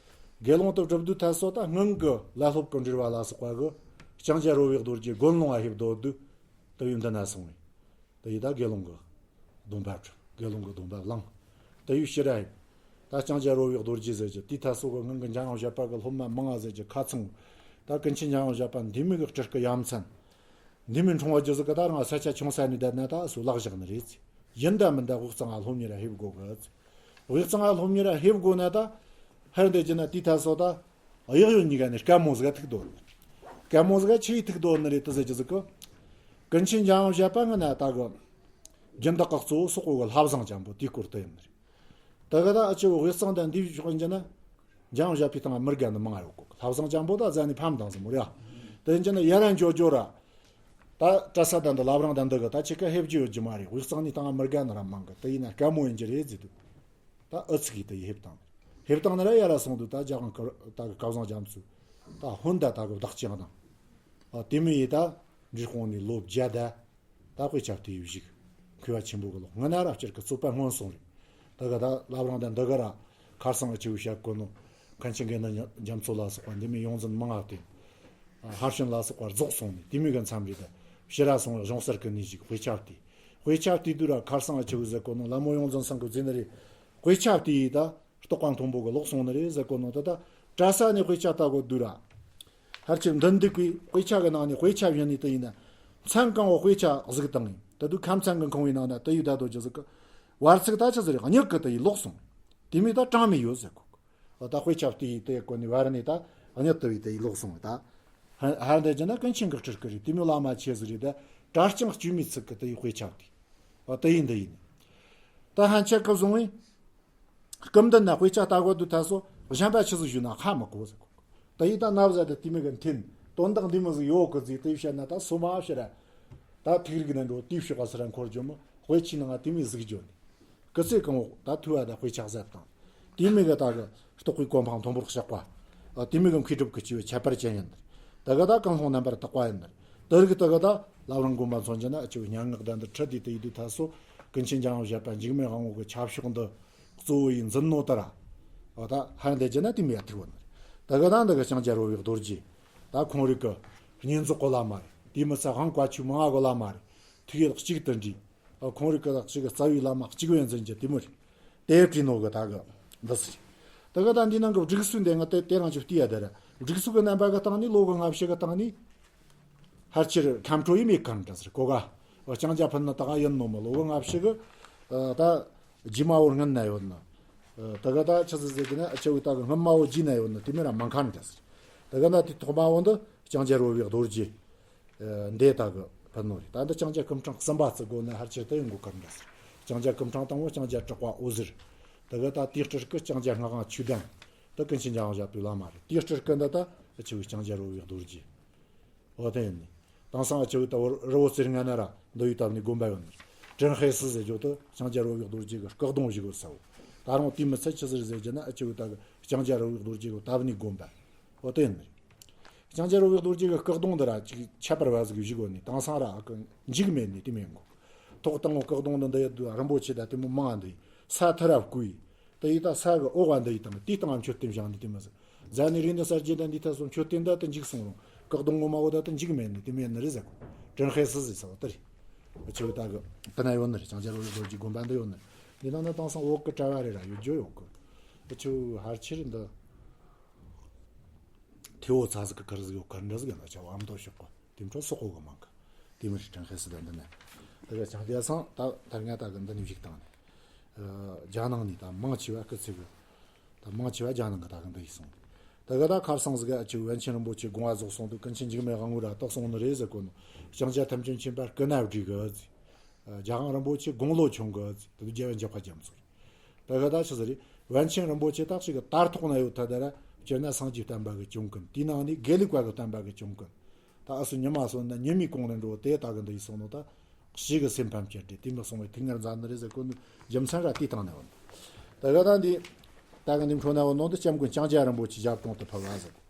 དགེ་སློང་དུ་སྒྲུབ་དུས་ཐད་སོ་ད་སྔོན་གི་བླ་སློབ་ཀྱི་འབྲེལ་བ་ལ་སོགས་པ་གི་ལྕང་སྐྱ་རོལ་བའི་རྡོ་རྗེ་དགོན་ལུང་ང་ཕེབས་སྡོད་དུས་དུ་ཡུལ་འདི་ན་སོང་བས། དེ་ཡིས་ད་དགེ་སློང་གི་སྡོམ་པ་སྒྲུབ། དགེ་སློང་གི་སྡོམ་པ་བླངས། དེ་ཡུལ་ཕྱིར་ར་ཡིན། ད་ལྕང་སྐྱ་རོལ་བའི་རྡོ་རྗེ་ཟེར་གྱི་དེའི་ཐད་སོ་གི་སྔོན་གི་འཇམ་དབྱངས་བཞད་པ་གི་སློབ་མ་མང་ང་ཟེར་གྱི་ཁ་ཚང་། ད་ཀུན་མཁྱེན་འཇམ་དབྱངས་བཞད་པ་འདི་མོ་གི་སྤྲུལ་སྐུ་ཡ་མཚན། འདི་མོ་འཁྲུངས་པ་རྒྱུ་ཟིག་གི་ད་རང་ས་ཆ་ཆུང་ས་ནས་བསྡད་ན་ད་སུ་ལག་བཞག་ནི་རེད། ཡིན་ད་མིན་ད་དབུས་གཙང་ང་སློབ་གཉེར་ར་ཕེབས་དགོ་གི། དབུས་གཙང་ང་སློབ་གཉེར་ར་ཕེབས་དགོ་ན་ད། ཧར་འདི་གྱི་ན་དེའི་ཐད་སོ་ད། གཡག་ཡོད་གཉིས་ཀ་ནས་དཀའ་མོ་ཟིག་ཐུག་དོ། དཀའ་མོ་ཟིག་ཆི་ཡིས་ཐུག་དོ་ནི་རེད་དུ་ཟེར་གྱི་ཟིག་གི། ཀུན་མཁྱེན་འཇམ་དབྱངས་བཞད་པ་ང་ན་ད་གི། སྦྱིན་བདག་གི་གཙོ་བོ་སོག་པོ་གི་ལྷ་བཟང་ཅན་པོ་དེའི་སྐོར་དུ་ཡིན་ནི་རེད། ད་གི་ད་ཨ་ཆི་བོ་དབུས་གཙང་དང་འདིའི་ཕྱོགས་ཡིན་གྱི་ན། འཇམ་དབྱངས་བཞད་པའི་སྟེང་ང་མི་དགའ་ནི་མང་ང་ཡོད་གོ། ལྷ་བཟང་ཅན་པོ་ད་ཟ་ནི་ཕམ་དང་ཟིག་མོ་རེད་ཨ། དེ་ཡིན་གྱི་ན་ཡ་ར་འཇོ་འཇོ་ར། ད་གྲྭ་ས་དང་འདི་བླ་བྲང་དང་འདི་གི་ད་ཁྱེད་ཀ་ཕེབས་རྒྱུ་ཡོད་རྒྱུ་མ་རེད། དབུས་གཙང་ནས་སྟེང་ང་མི་དགའ་ནི་ར་མང་གི། དེ་ཡིན་ན་དཀའ་མོ་ཡིན་རྒྱུ་རེད་ཟེར་དུས། ད་ཨུ་ཚུགས་ཀྱིས་དེ་ཡི་ཕེབས་བཏང་། ཕེབས་བཏང་ནི་ར་ཡ་ར་སོང་དུས་ད་རྒྱ་གང་ཀར་ད་གི་སྐལ་བཟང་རྒྱ་མཚོ། ད་ཧོན་ད་ད་གི་བདག་ཅག་དང་། ཨ་དེ་མི་ཡི་ད་འབྲི་ཁོང་ནས་ལོ་བརྒྱ་ད། ད་དཔེ་ཆ་དེ་ཡི་བཞུགས། མཁས་པ་ཆེན་པོ་གི་ལོ་སྔ་ན་ར་སྤྱིར་གི་རྩོད་པ་སྔོན་སོང་རེད། ད་ག་ད་བླ་བྲང་དང་འདི་ག་ར་ཁར་སང་ཨ་ཆེ་བའི་ཞབས་གོ་ནོ། མཁན་ཆེན་དགེ་འདུན་རྒྱ་མཚོ་ལ་སོགས་པ་འདི་མི་ཡོངས་འཛིན་མང་ང་བསྟེན། ཧར་ཤུན་ལ་སོགས་པ་རྫོགས་སོང་ནས་དེ་མི་གི་མཚམས་རེད་ད། ཕྱི་ར་སོང་བའི་གཞུང་གསར་གི་གནས་ཞིག་དཔེ་ཆ་བལྟས། དཔེ་ཆ་བལྟས་དུས་ར་ཁར་སང་ཨ་ཆེ་བའི་ཟེར་གོ་ནོ་ལ་མོ་ཡོངས་འཛིན་སང་གི་རྫས་ནི་རེད། དཔེ་ཆ་བལྟས་ཡིས་ད། རྟོགས་པ་མཐོན་པོ་གི་ལོག་སོང་ནི་རེད་ཟེར་གོ་ནོ་ད་ད། གྲྭ་ས་ནས་དཔེ་ཆ་ལྟ་གོ་དུས་ར། ཧར་ཆེར་འདི་འདུག་གི་དཔེ་ཆ་གི་ནང་ནས་དཔེ་ཆ་བཞིན་ནས་དུ་ཡིན་ན། མཚན་གང་བོ་དཔེ་ཆ་གཟིགས་བཏང་ཡིན། ད་དུས་ཁ་མཚན་གི་ཁང་བའི་ནང་ན་དུ་ཡི་ད་དོ་ཇི་ཟིག་གི། བར་ཚིག་ད་ཆི་ཟིག་རེད། གཉིད་གི་དུ་ཡི་ལོག་སོང་། དེ་མི་ད་གྲངས་མི་ཡོད་ཟེར་གོ། ད་དཔེ་ཆ་དུ་ཡི་དེ་གོ་ནས་བར་ནས་ད་གཉིད་དུ་ཡི་དུ་ཡི་ལོག་སོང་ད། ཧ་ཧར་འདི་ཇི་ན་ཀུན་མཁྱེན་གི་སྤྲུལ་སྐུ་རེད། དེ་མི་བླ་མ་ཆེ་ཟིག་རེད་ད། གྲྭ་རྐྱང་བཅོས་མའི་ཚིག་གི་དུ་ཡི་དཔེ་ཆ་དུ་ཡི། དུ་ཡི་འདི་ཡིན། ད་ཧན་ཆད་གི་བཟུང་བས། སྐུ་མདུན་ན་དཔེ་ཆ་ལྟ་གོ་དུས་ད་སོ་གཞན་པ་ཆི་ཟིག་ཞུས་ན་ཧ་མི་གོ་ཟེར་གོ། ད་ཡིད་ད་ན་བཟའ་དེ་དེ་མི་གི་འཐེན་དོན་དག་འདི་མི་ཟིག་ཡོད་གི་ཟིག་དེ་བཤད་ན་ད་སོ་མ་ཕྱིར་ར། ད་ཐིག་རིག་ན་འགྲོ་དེ་ཕྱོགས་ག་སི་ར་འཁོར་རྒྱུ་མི་དཔེ་ཆའི་ནང་དེ་མི་ཟིག་བརྗོད་ནི། སྐུ་ཚེ་གང་བོ་ད་ཐུ་བ་ད་དཔེ་ཆ་ཟད་དང་། དེ་མི་གི་ད་གི་རྟོགས་པའི་གོ་འཕང་མཐོན་པོར་གཤེགས་པ། དེ་མི་གི་མཁས་གྲུབ་ཀྱི་སྐྱེས་བུ་ཁྱད་པར་ཅན་ཡིན། ད་གི་ད་གང་སློང་རྣམ་པར་དག་པ་ཡིན། དེ་རིགས་དེ་གི་ད་བླ་བྲང་དགོན་པ་མཚོན་གྱི་ན་ཨ་ཆེ་བའི་སྙན་ངག་ད་འདི་ཁྲིད་དེ་དེ་ཡི་དུས་ད་སོ་ཀུན་མཁྱེན་འཇམ་དབྱངས་བཞད་པ་འཇིགས་མེད་དབང་པོ་གི་ཆབ་ཤོག་འདི། གཙོ་བོ་ཡིན་འཛིན་ནོ་ད་ར། འོ་ད་ཧར་འདི་ཇི་ན་དེ་མི་ཡ་ཐུག་བ་ནི། ད་ག་ད་འདི་ག་ལྕང་སྐྱ་རོལ་བའི་རྡོ་རྗེ། ད་ཁོང་རིགས་ཀྱི་བསྙེན་རྫོགས་གོ་ལ་མ་རེད། དེ་མི་ཚ་དབང་བཀའ་ཆོས་མང་ང་གོ་ལ་མ་རེད། ཐུགས་ཡིད་གཅིག་ཏུ་འདྲེས། ཨ་ཁོང་རིགས་ཀྱི་ད་གཅིག་གི་རྩ་བའི་བླ་མ་གཅིག་བས་འཛིན་གྱི་དེ་མོ་རེད། དེ་བྲིས་ནོ་གི་ད་གི་འདི་སི། ད་ག་ད་འདི་ནང་གི་སྒྲིག་སྲོལ་འདི་ང་དེ་དེ་རང་ཅིག་བལྟས་ཡ་དེ་ར། སྒྲིག་སྲོལ་གི་རྣམ་པ་གི་སྟེང་ནས་ལོ་གི་ལྔ་བཞི་གི་སྟེང་ནས། ཧར་ཆེར་ཁམས་ཁྲོ་ཡི་མེད་ཁར་འདྲ་ཟེར་གོ་ག། ལྕང་སྐྱ་ཕུ་ནུ་ད་ག་ཡིན་ནོ་མ་ལོ་གི་ལྔ་བཞི་གི། ད་རྗེས་མ་བོར་སྔན་ན་ཡོད་ནི། ད་ག་ད་ཆི་ཟེར་ཟེར་གི་ན་ཨ་ཆེ་བོ་ད་གི་སྔོན་མ་བོ་རྗེས་ན་ཡོད་ནི་དེ་མི་ར་མང་ཁར་འདྲ་ཟེར། ད་ག་ན་དེ་ཐོག་མ་བོ་འདི་ལྕང་སྐྱ་རོལ་བའི་རྡོ་རྗེ། འདི་ད་གི་ཕུ་ནུ་རེད། ད་འདི་ལྕང་སྐྱ་སྐུ་ཕྲེང་གསུམ་པ་བརྩི་དགོ་ན་ཧར་ཆེར་ད་ཡོང་གོ་ཁར་འདྲ་ཟེར། ལྕང་སྐྱ་སྐུ་ཕྲེང་དང་བོ་ལྕང་སྐྱ་གྲགས་པ་འོད་ཟེར། ད་གི་ད་དེའི་སྤྲུལ་སྐུ་ལྕང་སྐྱ་སྔགས་དབང་ཆོས་ལྡན། ད་ཀུན་མཁྱེན་འཇམ་དབྱངས་བཞད་པའི་བླ་མ་རེད། དེའི་སྤྲུལ་སྐུ་འདི་ད་ཨ་ཆེ་བའི་ལྕང་སྐྱ་རོལ་བའི་རྡོ་རྗེ། འོ་དེ་ཡིན་ནི། དེང་སང་ཨ་ཆེ་བའི་ད་བོ་རི་བོ་རྩེ་ལྔ་ན་ར་འདི་ཡི་ད་ནི་དགོན་པ་ཡོད་ནི། ཀྲིན་ཧེ་སི་ཟེར་རྒྱུ་དུ་ལྕང་སྐྱ་རོལ་བའི་རྡོ་རྗེ་གི་སྐུ་གདུང་བཞུགས་ཡོད་ས་བོ། ད་རུང་དེ་མི་ཚད་ཆི་ཟེར་ཟེར་རྒྱུ་ན་ཨ་ཆེ་བའི་ད་གི་ལྕང་སྐྱ་རོལ་བའི་རྡོ་རྗེ་གི་ད་ནི་དགོན་པ། འོ་དེ་ཡིན་ནི། ལྕང་སྐྱ་རོལ་བའི་རྡོ་རྗེ་གི་སྐུ་གདུང་འདི་ར་ཅིག་ཁྱད་པར་བ་ཟིག་བཞུགས་ཡོད་ནི། དེང་སང་ར་ཨ་ཀི་འཇིག་མེད་ནི་དེ་མེད་གོ། ཐོག་དང་བོ་སྐུ་གདུང་འདི་འདི་ཡི་དུ་རིན་པོ་ཆེ་ད་དེ་མོ་མང་ང་འདི་ས་ཐི་ར་བཀོད་ཡི། དེ་ཡི་ད་ས་གི་འོག་ག་འདི་ཡི་དང་དེའི་སྟེང་མཆོད་རྟེན་བཞེངས་ནི་དེ་མི་ཟེར། རྫ་ནི་རིག་ནི་གསར་བརྗེ་ད་འདི་ད་སོ་མཆོད་རྟེན་ད་དེ་འཇིག་སོང་རུང་སྐུ་གདུང་ངོ་མ་བོ་ད་དེ་འཇིག་མེད་ནི་དེ་མེད་ནི་རེད་ཟེར་གོ། ཀྲིན་ཧེ་སི་ཟེར་ས་བོ་དེ་རེད། ཨ་ཆེ་བའི་ད་གི་དེ་ན་ཡོད་ནི་རེད། ལྕང་སྐྱ་རོལ་བའི་རྡོ་རྗེ་དགོན་པ་འདི་ཡོད་ནི་རེད། འདི་ནང་ན་དེང་སང་འོག་གི་གྲྭ་བ་རེ་ར་ཡོད་རྒྱུ་ཡོད་གི། ཨ་ཆེ་བའི་ཧར་ཆེར་འདི་ཐེ་བོ་ཚ་ཟིག་གི་ཁར་ཟིག་ཡོད་ཁར་འདྲ་ཟིག་ཡོད་ན་ཆ་བ་ཨ་མདོ་ཤོག་གི། དེ་འཕྲོ་སོག་པོ་གི་མང་གི། དེ་མི་རིགས་ཀྲིན་ཧེ་སི་ལྡན་འདི་ནས། དེ་ག་ལྕང་སྐྱ་སང་ད་ད་ང་ད་གི་འདི་ནས་བཞུགས་བཏང་ནས། རྒྱ་ནང་ནས་ད་མང་ཆེ་བ་སྐུ་ཚེ་གི། ད་མང་ཆེ་བ་རྒྱ་ནང་གི་ད་གི་འདི་ཡིས་སོང་། དེ་ག་ད་ཁར་སང་ཟིག་ག་ཨ་ཆེ་བའི་པཎ་ཆེན་རིན་པོ་ཆེ་དགོངས་པ་རྫོགས་སོང་དུས་ཀུན་མཁྱེན་འཇིགས་མེད་དབང་པོ་ར་ཏོག་སོང་ནི་རེད་ཟེར་གོ་ནོ། ལྕང་སྐྱ་ཐམས་ཅད་མཁྱེན་པ་སྐུ་ན་བགྲེས་གི་ཟེར། རྒྱལ་དབང་རིན་པོ་ཆེ་དགུང་ལོ་ཆུང་གི་ཟེར། དེ་རྒྱལ་བ་འཇམ་དཔལ་རྒྱ་མཚོ་རེད། ད་ག་ད་ཆི་ཟིག་རེད། པཎ་ཆེན་རིན་པོ་ཆེ་ད་ཅིག་གི་དར་ཐོག་ན་ཡོད་ཐ་ད་ར། སྤྱིར་ན་སངས་རྒྱས་བསྟན་པ་གི་བྱུང་ཀུན། དེའི་ནང་ནས་དགེ་ལུགས་པ་གི་བསྟན་པ་གི་བྱུང་ཀུན། ད་ཨ་སུ་ཉི་མ་སོང་ན་ཉི་མའི་གུང་ནས་འགྲོ་དེ་ད་གི་འདི་ཡིས་སོང་ནོ་ད། གཤིས་གི་སེམས་ཕམ་བྱེད་དེ་དེ་མི་སོང་བའི་ཐིག་ངར་མཛད་ནི་རེད་ཟེར་གོ་ནི་རྒྱུ་མཚན་ར་དེའི་སྟེང་ནས་འོང་། ད་ག་ད་འདི། ད་གི་འདི་འཕྲོ་ན་འོང་ནོ་འདི་སྐྱབས་མགོན་ལྕང་སྐྱ་རིན་པོ་ཆེ་ཞབས་དྲུང་དུ་ཕེབས་པ་ཟེར་གོ།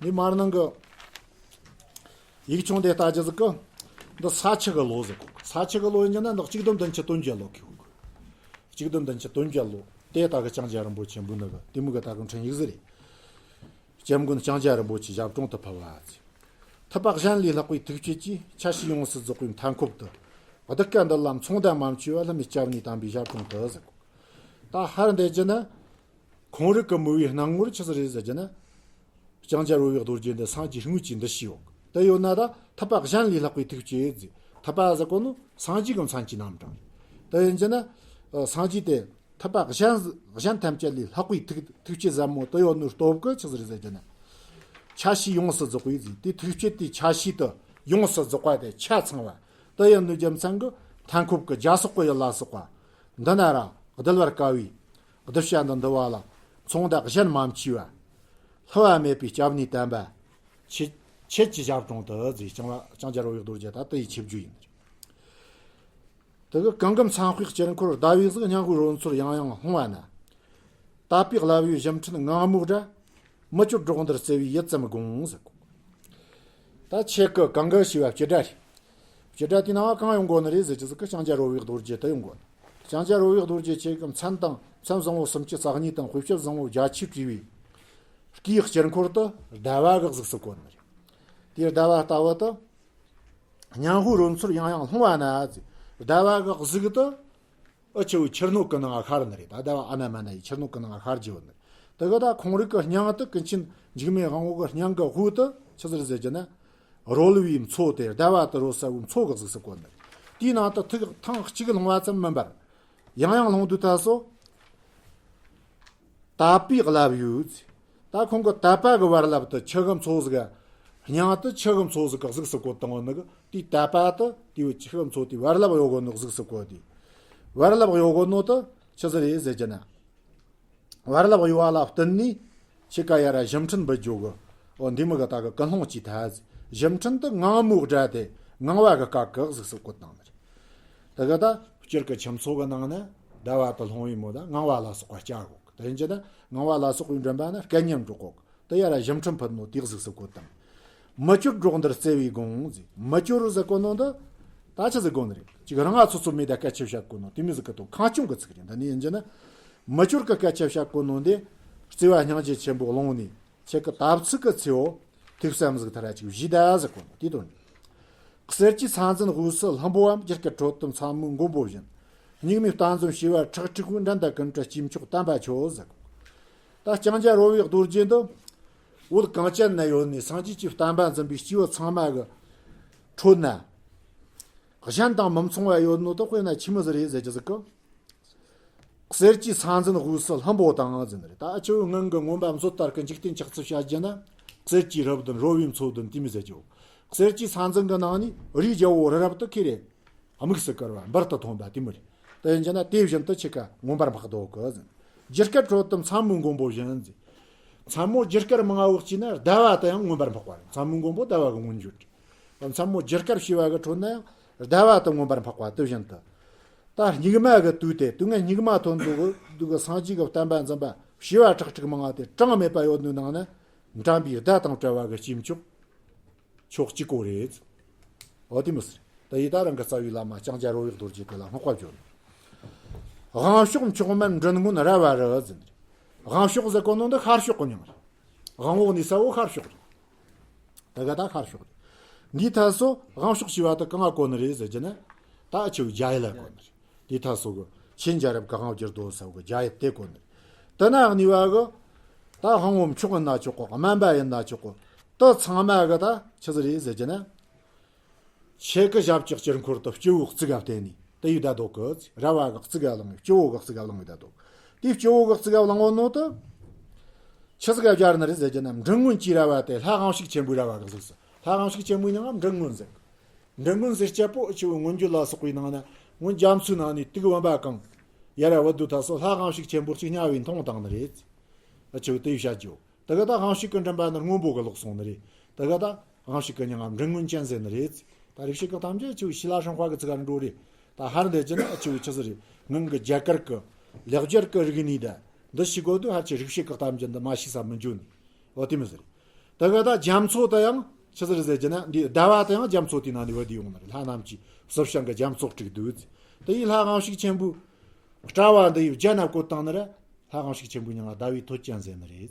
འདི་མར་ནང་གི་ཡིག་ཆུང་དེ་ལྟ་ཅི་ཟིག་གི། འདི་ས་ཆུ་གི་ལོ་ཟེར་གོ། ས་ཆུ་གི་ལོ་ཡིན་གྱི་ན་འདི་གཅིག་བདུན་བདུན་ཅུ་དོན་བརྒྱད་ལོ་ཁེ་གོ། གཅིག་བདུན་བདུན་ཅུ་དོན་བརྒྱད་ལོ། དེ་ལྟ་གི་ལྕང་སྐྱ་རིན་པོ་ཆེ་འབུལ་ནི་གི་དེ་མོ་གི་ད་གི་འཕྲིན་ཡིག་ཟིག་རེད། སྐྱབས་མགོན་ལྕང་སྐྱ་རིན་པོ་ཆེ་ཞབས་དྲུང་དུ་ཕུལ་བ་ཟེར། ཐུབ་པ་གཞན་ལས་ལྷག་པའི་ཐུགས་བསྐྱེད་ཀྱིས། ཆ་ཤས་ཡོངས་སུ་རྫོགས་པའི་མཐའ་འཁོབ་ཏུ། གདུལ་དཀའ་འདི་ལ་མཚུངས་ཟླ་མ་མཆིས་པ། ལྷ་མིའི་སྐྱབས་གནས་དམ་པའི་ཞབས་དྲུང་དུ་ཟེར། ད་ཧར་འདི་བྱས་ན། ཁོང་རིགས་ཀྱི་མོས་པའི་སྣང་ངོར་ཆི་ཟིག་རེད་ཟེར་རྒྱུ་ན། ལྕང་སྐྱ་རོལ་བའི་རྡོ་རྗེ་འདི་སངས་རྒྱས་དངོས་ཀྱི་འདུ་ཤེས་ཡོད། དེ་ཡོད་ན་ད་ཐུབ་པ་གཞན་ལས་ལྷག་པའི་ཐུགས་བསྐྱེད་ཟེར། ཐུབ་པ་ཟེར་གོ་ནོ་སངས་རྒྱས་ཀྱི་མཚན་གྱི་རྣམ་གྲངས་རེད། དེ་ཡིན་རྒྱུ་ན། ཨ། སངས་རྒྱས་དེ་ཐུབ་པ་གཞན་གཞན་ཐམས་ཅད་ལས་ལྷག་པའི་ཐུགས་ཐུགས་བསྐྱེད་ཟབ་མོ་དེ་ཡོད་ནོ་སྟོབས་ཀྱིས་ཆི་ཟིག་རེད་ཟེར་རྒྱུ་ན། ཆ་ཤས་ཡོངས་སུ་རྫོགས་པའི་ཟེར། དེ་ཐུགས་བསྐྱེད་དེ་ཆ་ཤས་དེ་ཡོངས་སུ་རྫོགས་པ་དེ་ཆ་ཚང་བ། དེ་ཡིན་ནོ་རྒྱུ་མཚན་གྱིས་མཐའ་འཁོབ་ཀྱི་རྒྱ་སོག་གི་ཡུལ་ལ་སོགས་པ། འདི་ན་ར་གདུལ་བར་དཀའ་བའི་གདུལ་བྱ་འདི་འདུལ་བ་ལ་མཚུངས་ཟླ་གཞན་མ་མཆིས་པ། བསླུ་བ་མེད་པའི་སྐྱབས་གནས་དམ་པ། ཁྱེད་ཁྱེད་ཀྱི་ཞབས་དྲུང་དུ་ཟེར། ལྕང་བ་ལྕང་སྐྱ་རོལ་བའི་རྡོ་རྗེ་ད་དེ་ཡི་ཆིབས་བརྗོད་ཡིན། དེ་གི་གང་གི་མཚན་དཔེའི་དཀྱིལ་འཁོར་ཟླ་བའི་གཟུགས། སྙིང་པོའི་རོལ་མཚོར་ཡང་ཡང་ལྷུང་བ་ན། དད་པའི་བླ་བའི་བཞུགས་ཁྲི་ངང་མོག་འདྲ། མི་བསྐྱོད་སྒྲོག་འདིར་བརྩེ་བས་ཡུད་ཙམ་དགོངས་ཟེར། ད་ཁྱེད་ཀྱི་གང་གི་ཞེས་པ་སྤྱི་སྒྲ་རེད། སྤྱི་སྒྲ་དེའི་ནང་གང་ཡོང་དགོས་ནི་རེད་ཟེར་རྒྱུ་ཟིག་གི་ལྕང་སྐྱ་རོལ་བའི་རྡོ་རྗེ་དེ་ཡོང་དགོས། ལྕང་སྐྱ་རོལ་བའི་རྡོ་རྗེ་ཁྱེད་ཀྱི་མཚན་དང་མཚན་བཟང་པོ་སུམ་ཅུ་རྩ་གཉིས་དང་དཔེ་བྱད་བཟང་པོ་བརྒྱད་ཅུས་བྲིས་པའི་སྐུའི་དཀྱིལ་འཁོར་དུ་ཟླ་བ་གི་གཟུགས་སུ་བཀོད་ནི་རེད། དེའི་ཟླ་བ་ལྟ་བུ་དུ། སྙིང་པོའི་རོལ་མཚོར་ཡང་ཡང་ལྷུང་བ་ན་ཟེར། ཟླ་བ་གི་གཟུགས་དུ། ཨ་ཆུ་བོའི་ཆུ་སྣོད་ཀྱི་ནང་ང་ཤར་ནི་རེད། ད་ཟླ་བ་ཨ་ན་མ་ན་ཡི་ཆུ་སྣོད་ཀྱི་ནང་ང་ཤར་རྒྱུ་ཡོད་ནི་རེད། དེ་གི་ད་ཁོང་རིགས་ཀྱི་སྙིང་དུ་ཀུན་མཁྱེན་འཇིགས་མེད་དབང་པོ་གི་སྙིང་གི་དབུས་དུ་ཆི་ཟིག་རེད་ཟེར་རྒྱུ་ན། རོལ་བའི་མཚོ་དེ་ཟླ་བ་དུ་རོལ་ས་བོའི་མཚོ་གི་གཟུགས་སུ་བཀོད་ནི་རེད། དེའི་ནང་དུ་ཐིག་ཐེངས་གཅིག་ལྷུང་བ་ཙམ་མིན་པར། ཡང་ཡང་ལྷུང་དུས་ད་སོ། དད་པའི་བླ་བའི། ད་ཁོང་གི་དད་པ་གི་བར་རླབས་དུ་ཆུ་གི་མཚོ་ཟིག་སྙིང་དུ་ཆུ་གི་མཚོ་ཟིག་གི་གཟུགས་སུ་བཀོད་བཏང་བ་ནི་གི་དེའི་དད་པ་དུ་དེའི་ཆུ་གི་མཚོ་དེའི་བར་རླབས་གཡོ་གོ་ནོ་གཟུགས་སུ་བཀོད་དེ། བར་རླབས་གཡོ་གོ་ནོ་དུ་ཆི་ཟིག་རེད་ཟེར་རྒྱུ་ན། བར་རླབས་གཡོ་བ་ལ་བརྟེན་ནས་ཕྱི་ཀ་ཡ་ར་བཞུགས་ཁྲི་འབུལ་རྒྱུ་གི། འོ་འདི་མོ་གི་ད་གི་ཀུན་སློང་ཅིག་ཐལ། བཞུགས་ཁྲི་དུ་ངང་མོག་འདྲ་དེ་ངང་བ་གི་སྐབས་གི་གཟུགས་སུ་བཀོད་བཏང་ནི་རེད། དེ་གི་ད་སྤྱིར་གི་ཆུ་མཚོ་གི་ནང་ནས་ཟླ་བ་དུ་ལྷུང་བའི་མོ་ད་ངང་བ་ལ་སོགས་པ་སྐྱེ་གོ། དེ་ཡིན་རྒྱུ་ན་ངང་བ་ལ་སོགས་པའི་མགྲིན་པ་ན་སྐད་སྙན་སྒྲོག་གོ། དེ་ཡ་ར་བཞུགས་ཁྲི་འབུལ་ནོ་དེའི་གཟུགས་སུ་བཀོད་བཏང་། མི་བསྐྱོད་སྒྲོག་འདིར་བརྩེ་བས་དགོངས་ཟེར། མི་བསྐྱོད་ཟེར་གོ་ནོ་འདི། ད་ཆི་ཟིག་གོ་ནི་རེད། ཅིག་རང་ང་ཚོ་ཚོ་མེད་ད་སྐད་ཆ་བཤད་གོ་ནོ་དེ་མོ་ཟིག་གི་དོན་ཁ་སྐྱོང་གི་ཚིག་རེད། འདི་ནི་ཡིན་རྒྱུ་ན། མི་བསྐྱོད་ཀྱི་སྐད་ཆ་བཤད་གོ་ནོ་འདི། བརྩེ་བ་སྙིང་རྗེ་ཆེན་པོ་ཀློང་ནས་ཁྱེད་ཀྱི་དམ་ཚིག་གི་ཚེའོ། ཐུགས་བསམ་ཟིག་ཐ་ར་ཅིག་བཞེས་ད་ཟེར་གོ་ནོ་དེའི་དོན་རེད། གསེར་གྱི་ས་འཛིན་དབུས་སུ་ལྷུན་པོའམ། སྒྱུ་སྐར་ཁྲོད་དུ་མཚན་མོའི་མགོན་པོ་བཞིན། སྙིགས་མའི་གཏམ་རྫུན་བྱེ་བ་ཁྲག་ཁྲིག་པོའི། འགྲན་ཟླ་ཀུན་བྲལ་སྐྱེས་མཆོག་དམ་པ་ཁྱོད་ཟེར། ད་ལྕང་སྐྱ་རོལ་བའི་རྡོ་རྗེ་འདི། བོད་གངས་ཅན་ན་ཡོད་ནས་སངས་རྒྱས་ཀྱི་བསྟན་པ་འཛིན་པའི་སྐྱེས་བུ་ཚང་མ་གི་ཁྲོད་ན། གཞན་དང་མི་མཚུངས་པ་ཡོད་ནོ་དེ་དཔེར་ན་ཆི་མོ་ཟིག་རེད་ཟེར་རྒྱུ་ཟིག་གི། གསེར་གྱི་ས་འཛིན་དབུས་སུ་ལྷུན་པོ་དང་ཟེར་ནི་རེད། ད་ཆུ་བོའི་སྔོན་གྱི་མངོན་པ་མཛོད་ལྟར་གྱི་འཇིག་རྟེན་ཆགས་ཚུལ་བཤད་རྒྱུ་ན། གསེར་གྱི་རི་བདུན་རོལ་བའི་མཚོ་བདུན་དེ་མོ་ཟེར་རྒྱུ། གསེར་གྱི་ས་འཛིན་གྱི་ནང་ནས་རིའི་རྒྱལ་པོ་རི་རབ་ཏུ་ཁེ་རེ། དམིགས་སུ་བཀར་བ་འབུར་དུ་ཐོན་པ་དེ་མོ་རེད། དེ་ཡིན་རྒྱུ་ན་དེ་བཞིན་དུ་ཆི་ཀ་མངོན་པར་འཕགས་འདུག་གི་ཟེར། སྒྱུ་སྐར་ཁྲོད་དུ་མཚན་མོའི་མགོན་པོ་བཞིན་ཟེར། མཚན་མོ་སྒྱུ་སྐར་མང་བོ་སྐྱེས་ན་ཟླ་བ་དུ་ཡང་མངོན་པར་འཕགས་པ་རེད། མཚན་མོའི་མགོན་པོ་ཟླ་བ་གི་མངོན་བརྗོད་རེད། མཚན་མོ་སྒྱུ་སྐར་བྱེ་བ་གི་ཁྲོད་ན་ཡང་ཟླ་བ་དུ་མངོན་པར་འཕགས་པ་དེ་བཞིན་དུ། ད་སྙིགས་མ་གི་དུས་དེ་དུས་ངན་སྙིགས་མ་ཐོན་འདུག་འདུག་གི་སངས་རྒྱས་ཀྱི་བསྟན་པ་འཛིན་པ་བྱེ་བ་ཁྲག་ཁྲིག་མང་བ་དེ་གྲངས་མེད་པ་ཡོད་ནོའི་ནང་ན། འགྲན་པའི་ཟླ་དང་བྲལ་བ་གི་སྐྱེས་མཆོག་ཁྱོད་གཅིག་པོ་རེད། འོ་དེ་མོ་ཟེར། ད་ཡི་ད་རང་གི་རྩ་བའི་བླ་མ་ལྕང་སྐྱ་རོལ་བའི་རྡོ་རྗེ་དེ་ལ་བསྔགས་པ་བརྗོད། དབང་ཕྱུག་མཆོག་མན་མགྲིན་སྔོན་ར་བ་རི་ཟེར་ནི་རེད། དབང་ཕྱུག་ཟེར་གོ་ནོ་འདི་ཤར་ཕྱོགས་ཀྱི་མྱིང་རེད། དབང་པོ་གནས་ས་བོ་ཤར་ཕྱོགས་རེད། ད་ག་ད་ཤར་ཕྱོགས་རེད། འདིའི་ཐད་སོ་དབང་ཕྱུག་ཞེས་པ་དེ་གང་ང་གོ་ནི་རེད་ཟེར་རྒྱུ་ན། ད་ཆུ་བོའི་རྒྱ་ཡུལ་ལ་གོ་ནི་རེད། དེའི་ཐད་སོ་གི་ཆེན་རྒྱལ་རབས་ཀྱི་དབང་བསྒྱུར་རྡོ་ས་བོ་གི་རྒྱ་ཡུལ་དེ་གོ་ནི་རེད། དེ་ན་གནས་པ་གི་ད་དབང་པོ་མཆོག་ཡིན་ན་ཆོག་གོ། སྨན་པ་ཡིན་ན་ཆོག་གོ། དེ་ཚང་མ་གི་ད་ཆི་ཟིག་རེད་ཟེར་རྒྱུ་ན། ཁྱེད་ཀྱི་ཞབས་ཀྱི་དཀྱིལ་འཁོར་དུ་སྤྱི་བོའི་གཙུག་ག་བརྟེན་ནས་དེ་ཡི་བསྡད་འདུག་གི། ར་བ་གི་གཙུག་ག་བླངས། སྤྱི་བོ་གི་གཙུག་ག་བླངས་ཡི་བསྡད་འདུག། དེ་སྤྱི་བོ་གི་གཙུག་ག་བླངས་ཡོད་ནོ་དེ་ཆི་ཟིག་ག་སྦྱར་ནི་རེད་ཟེར་རྒྱུ་ན། མགྲིན་སྔོན་གྱི་ར་བ་དེ་ལྷ་དབང་ཕྱུག་ཆེན་པོའི་ར་བ་གི་གཟུགས་སུ། ལྷ་དབང་ཕྱུག་ཆེན་པོའི་མྱིང་ང་མགྲིན་སྔོན་ཟེར། མགྲིན་སྔོན་ཟེར་སྐྱ་པོ་ཆུ་བོའི་མངོན་བརྗོད་ལ་སོགས་པའི་ནང་ན། སྔོན་རྒྱ་མཚོའི་ནང་ནས་དུག་བུམ་པ་གང་ཡ་ར་བུད་དུས་ད་སོ་ལྷ་དབང་ཕྱུག་ཆེན་པོ་གཅིག་དམྱལ་བས་འཐུང་བཏང་ནི་རེད། ཨ་ཆུ་བོ་དེ་བཤད་རྒྱུ། དེ་ག་ད་དབང་ཕྱུག་གི་མགྲིན་པ་ནི་སྔོན་པོ་གི་ལོག་སོང་ནི་རེད། དེ་ག་ད་དབང་ཕྱུག་གི་མྱིང་ང་མགྲིན་སྔོན་ཅན་ཟེར་ནི་རེད། ད་རིག་བྱེད་ཀྱི་གཏམ་རྒྱུད་ཆུ་བོའི་ཤི་ལ་ཧྲང་ཧྭ་གི་ཚིག་ག་འགྲོ་རེད། ད་ཧར་འདི་ཅི་ན་ཨ་ཆུ་བོའི་ཆི་ཟིག་རེད། སྔོན་གི་རྒྱ་གར་གི་ལེགས་སྦྱར་གི་རིག་གནས་ད་འདི་ཤེས་དགོས་དུས་ཧར་ཆི་རིག་བྱེད་ཀྱི་གཏམ་རྒྱུད་འདི་མ་ཤེས་ས་མི་འཇོན་ནི། འོ་དེ་མོ་ཟིག་རེད། དེ་ག་ད་རྒྱ་མཚོ་དེ་ཡང་ཆི་ཟིག་རེད་ཟེར་རྒྱུ་ན། འདི་ཟླ་བ་དེ་ཡང་རྒྱ་མཚོ་དེའི་ནང་ནས་བུད་དེ་ཡོང་ནི་རེད། ལྷ་རྣམས་ཀྱིས་བསིལ་ཞིང་གི་རྒྱ་མཚོ་དཀྲུགས་དུས། དེ་ཡི་ལྷ་དབང་ཕྱུག་ཆེན་པོའི་སྤྲ་བ་འདི་ཡི་རྒྱ་ན་བཀོད་བཏང་ནི་ར། ལྷ་དབང་ཕྱུག་ཆེན་པོའི་མྱིང་ང་ཟླ་བའི་ཐོད་ཅན་ཟེར་ནི་རེད།